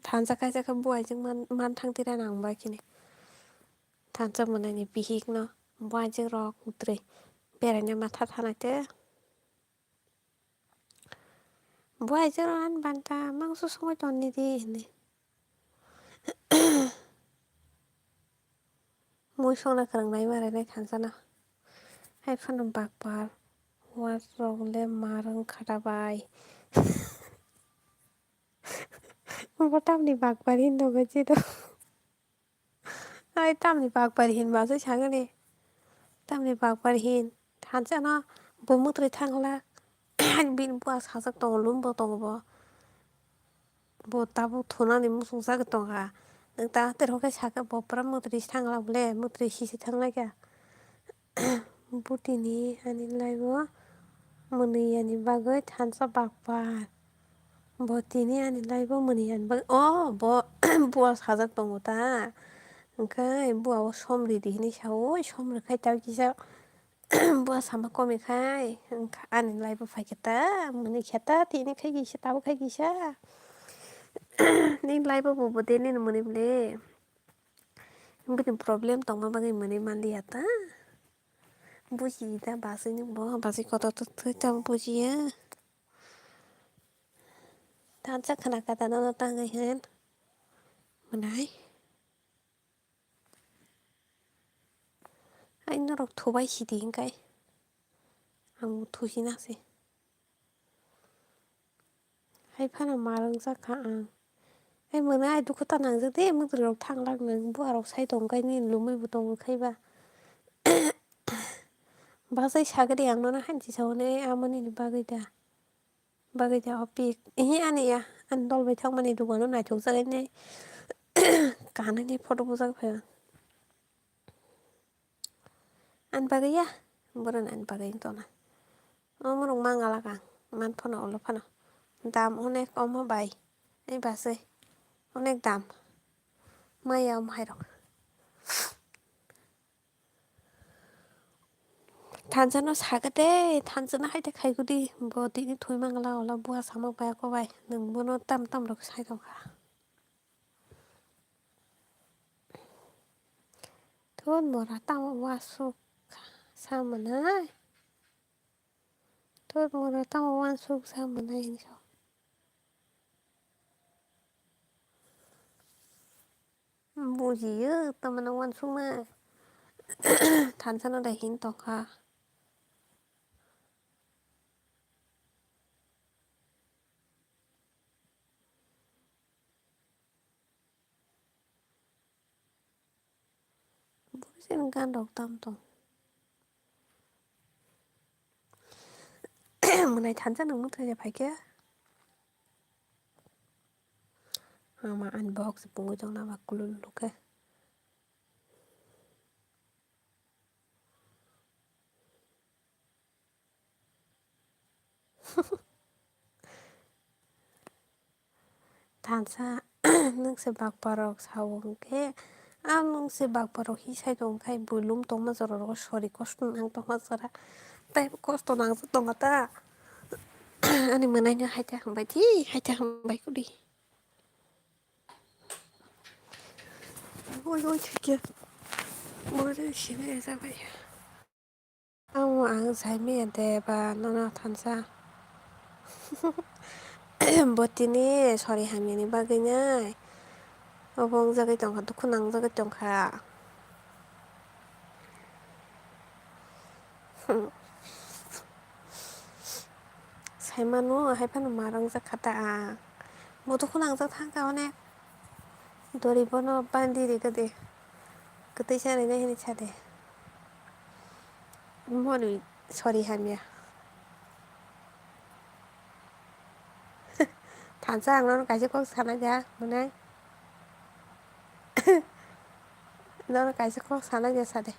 Thansa kaisa khe buaijwk man, man thang tira nang bai khini. Thansa mwnai ni bihik no buaijwk rok mwtrwi beraina matha thanai te. Buaijwk rok ani banta mangso songwi tongni di hinwi. Mui songna kwrwng nai ma rwnai thansa no. Hai phano bakpar. Uansuk rok le mar wngkha da bai. Bo tamni bakpar hin nogo chiro. Ai tamni bakpar hin ma se sagani. Tamni bakpar hin thansa no bo mwtrwi thangla. Bini bua sajak tongo, lum bo tongo bo. Bo tabuk thunani muchungjagwi tongkha. Nwng ta tei rw khe sakhe bo pura mwtrwi se thangla bole, mwtrwi sisi thanglaikha. Butini ani laibo mwnwi yani bagwi thansa bakpar. Bo tini ani laibo mwnwi yani bagwi. O bo bua sajak tongo ta. Hwnkhe bua o som ridi hinwi sa-o, som rwkhai ta kisa. Bo sama komi khai, wngkha ani live o phai khe ta, mwnwi khe ta, tini khai kisa, tabuk khai kisa. Nini live o bo, bo de nini mwnwi bwle. Bini problem tongma bagwi mwnwi manliya ta. Buji ta baswi ni bo, baswi kotor to thwi ta bujiya. Tansa khna kata nono tangwi hen. Mwnai. Ai norok thubai sidi hinkai. Ang thusi nasi. Hai phano ma rwngjak kha ang. Ai mwnai ai dukhu ta nangjak de, mwdwrwk thanglak nang, buarok sai tong kai nini lumui bo tongo khai ba. Bajai sagadi ang nono hanchi sa hwnwi amoni ni bagwi da. Bagwi da o pik. Ehe ani ya, ani dol bai thangmani dugano naithok jak nai. Kanani photo bujak phaio. Ani bagwi ya, boroni ani bagwi wng tongna. Omo rok mangalak ang, man phano ulo phano. Dam onek omo bai, ai basai. Onek dam. Maya omo hai rok. Thansa no sakha tei, thansa no hai tei khai kudi. Bo tini thwi mangala ola bua sama bai ko bai. Nwng bono tam tam rok sai tongkha. Thon mora tamo wasuk sa manai. Thon mora tamo wasuk sa manai hinso. Bujiyo tamano wansukma. Thansa no dai hin tongkha. Bujiyan gan rok tam tong. Mwnai thansa nwng mwthai phai khe. Ama ani box pungwi tongna ba kulul khe. Thansa nwng se bakpa rok sao hwnkhe, a nwng se bakpa rok hi sai tong khai bwlwm tongma jora rogo sori kosto nang tongma jora tei kosto nangjak tongma ta. Ani mwnai no hai ta hambai di, hai ta hambai kudi. Oi, oi, thikya. Mori sini ya sabai. Amo ang sai maya de ba nono thansa. Bo tini sori hamyani bagwi nai. Obo wng jagwi tongkha, dukhu nang jagwi tongkha. Saimano, hai phano ma rwngjak kha ta ang. Bo dukhu nangjak thang kha onek. Dori bono bandi ri kha de. Kwtwi cha rinai hinwi sa de. Moni sori hamya. Thansa ang nono kaisa kok sana ja, mwnai. Nono kaisa kok sana ja sa de.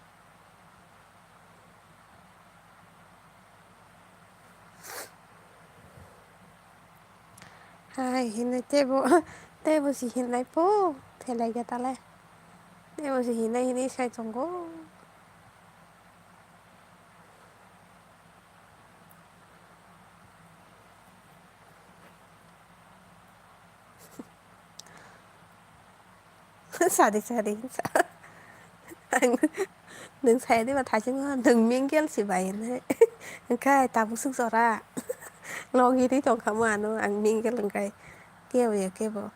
Hai hinwi teibo, teibo si hinlai po, phelai khe talai. Teibo si hinai hinwi sai tongo. Sadi, sadi, sa-, ang, nwng saya diba thaisingo, nwng mingle si bai hinwi. Wngkha tabuk swk jora. Logi ri tongkha mo ano, ang mingle wngkha. Kebo ya, kebo.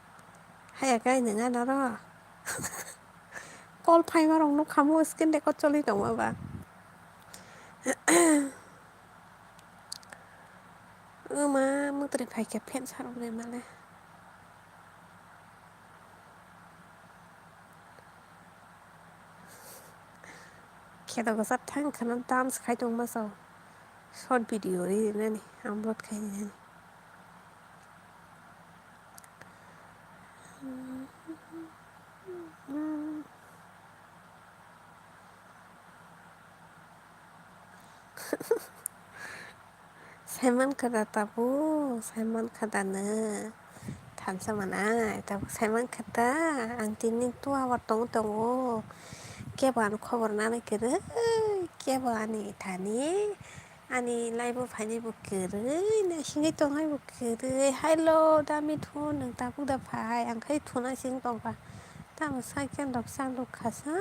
Haya kai nwng ano ro. Call phaima rok nukha mo, screen record choli tongma ba. Wngma mwtwrwi phaikhe fan sarok rwmale. Kheto kwchar thang kheno dance khai tongma chao. Short video ri rinani, upload khai rinani. Saiman kha da tabuk, saiman kha da nw. Thansa manai, tabuk saiman kha da, ang tini two hour tong tongo. Kebo ano khobor nanai kwrwi. kebo ani thani, ani live o phainai bo kwrwi, naisingwi tongnai bo kwrwi. Hello, dami thu, nwng tabuk da phai? Ang khai thuna sing tongkha. Tamo cycle rok chalok kha sa.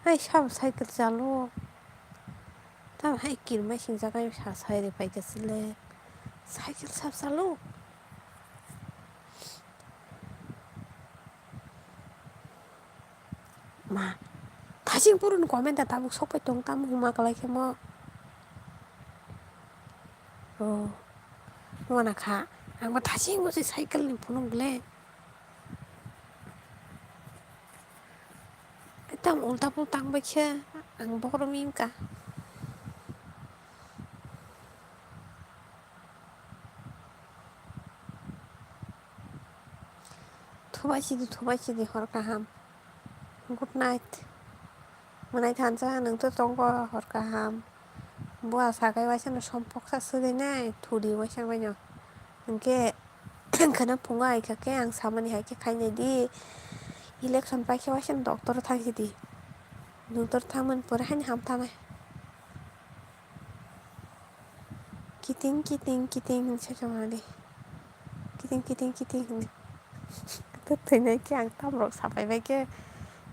Hai sabo cycle chalo. Tamo hai kirmai singjak, ai sa sai rw phaikha chwle. Cycle sab chalo. Ma, thasing purun comment ta tabuk sokpai tong, tamo huma kwlai khe mo. Oh, wana kha. Ang bo thasing bo se cycle ni phunuk le. Tam ulta pul tang bai khe ang bohrom wngkha. Thubai sidi, thubai sidi, hor kaham. Good night. Mwnai thansa, nwng to tongo, hor kaham. Bua sakai waisa no sompok sa swgwi nai, thudi waisa bai no. Hwnkhe, khana phungo ai kha khe ang samani hai khe khainai di. Election pai khe waisa no doctor thang sidi. Doctor thangmani pore haino ham thanai. Kiting, kiting, kiting hinwi se tongmani. Kiting, kiting, kiting hinwi. Tei thwinai khe ang tamrok sapai bai khe,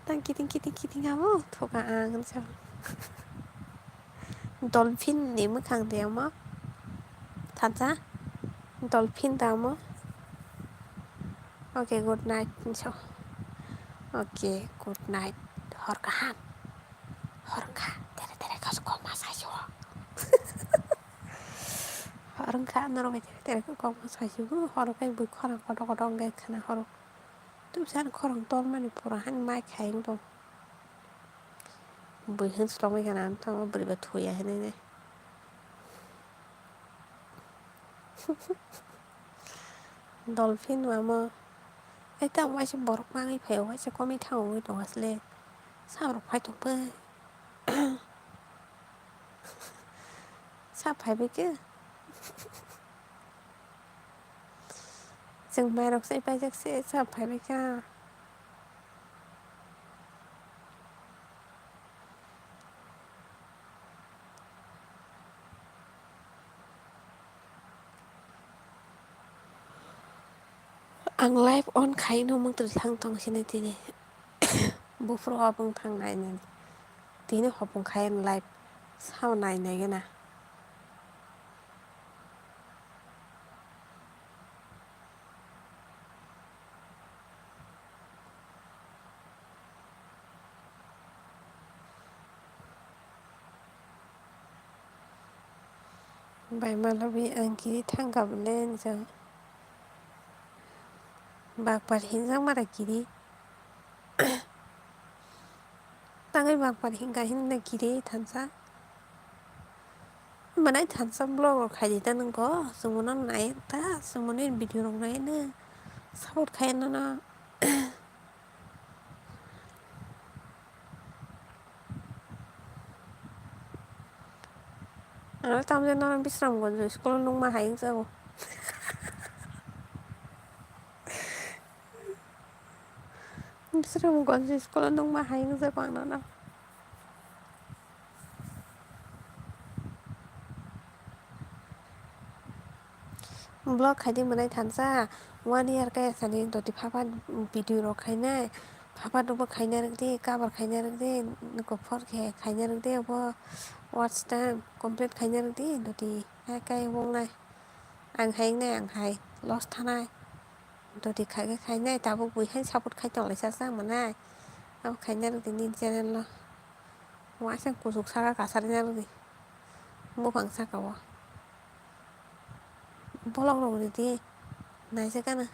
"Tang kiting, kiting, kiting abo?" Thuka ang hinwi sa. Dolphin ni mwkhang de omo. Thansa. Dolphin da omo. Okay, good night hinwi sa. Okay, good night. Hor kaham. Hor wngkha, tere tere khe kokma saisio. Hor wngkha, norok bai tere tere khe kokma saisio. Hor wngkha bui khorang kotor kotor wngkha khwna horo. Tubsa ni khorang tormani pura hani mai khai wng tong. Bui hwn slomwi khana ang tamo bwrwi ba thuya hinwi. Dolphin mamo. Ai tamo waisa borok nangwi phaio, waisa komwi thangwi tongo asle. Sa rok phai tong pai. Sa phai bai khe. Chwng mai rok sai paijak se, sa phai bai kha. Ang live on khai no mungtwi thang tong sini tini. Buphuru hopung thang nai nai. Tini hopung khai ang live sao nai nai gana. Bai malabwi ang kiri thangkha bole jang. Bakpar hinjak mara kiri. Tangwi bakpar hinka hinna kiri thansa. Manai thansa vlog rok khaidi ta nwngkho, chwngno nai ta, chwngno video rok nai no support khai no. Ano tamjani nono Bisramganj school o nukma hai wngjago. Bisramganj school o nukma hai wngjago ang nono. Vlog khaidi mwnai thansa, one year kaya sani doti phapa video rok khainai, phapa rokbo khaina rwdi, cover khaina rwdi, nokho phor khe khaina rwdi, obo watch time complete khaina rwdi, doti hai kaya wng nai. Ang hai wngnai, ang hai loss thanai. Doti khai khe khainai, tabuk bui hai support khai tong lai sa sa mwnai. Abo khaina rwdi nini channel o. Waisa kuchuk saka kasari na rwdi. Buphang saka o. Bolok rok rwdi. Naisik gana.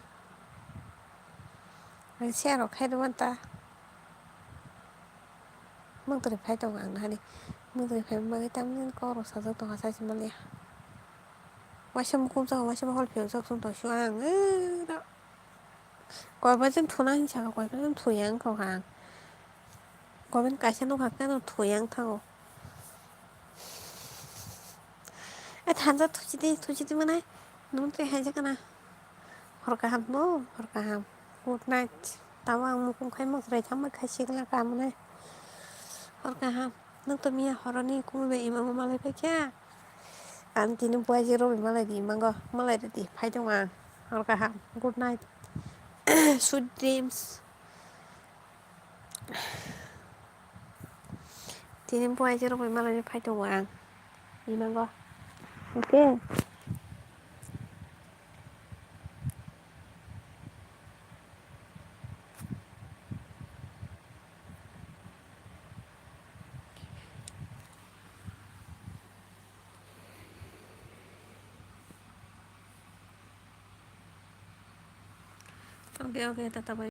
Ang share rok khai rwmani ta. Mungtwrwi phai tongo ang nahani. Mungtwrwi phai bagwi tamni kok rok sajak tongo sachi manliya. Waisa mukhung jagao waisa bohol phiyok jak song tong sio ang. Koiba jeng thuna hinwi saka, koiba jeng thuya wngkha ang. Koiba kaisa nukha khe no thuya wngthango. E thansa thuchidi, thuchidi mwnai. Nwng tei hai jakana. Hor kaham no, hor kaham. Good night. Tamo ang mukhung khai mokrai tamo khai sikla kamonai. Hor kaham. Nwng to miya horoni kumui bai imango malai paikha. Ang tini buaijak rok bai malai di imango, malai rwdi, phai tongo ang. Hor kaham, good night, sweet dreams. Tini buaijak rok bai malai phai tongo ang imango. Okay. Okay, okay, tata bye.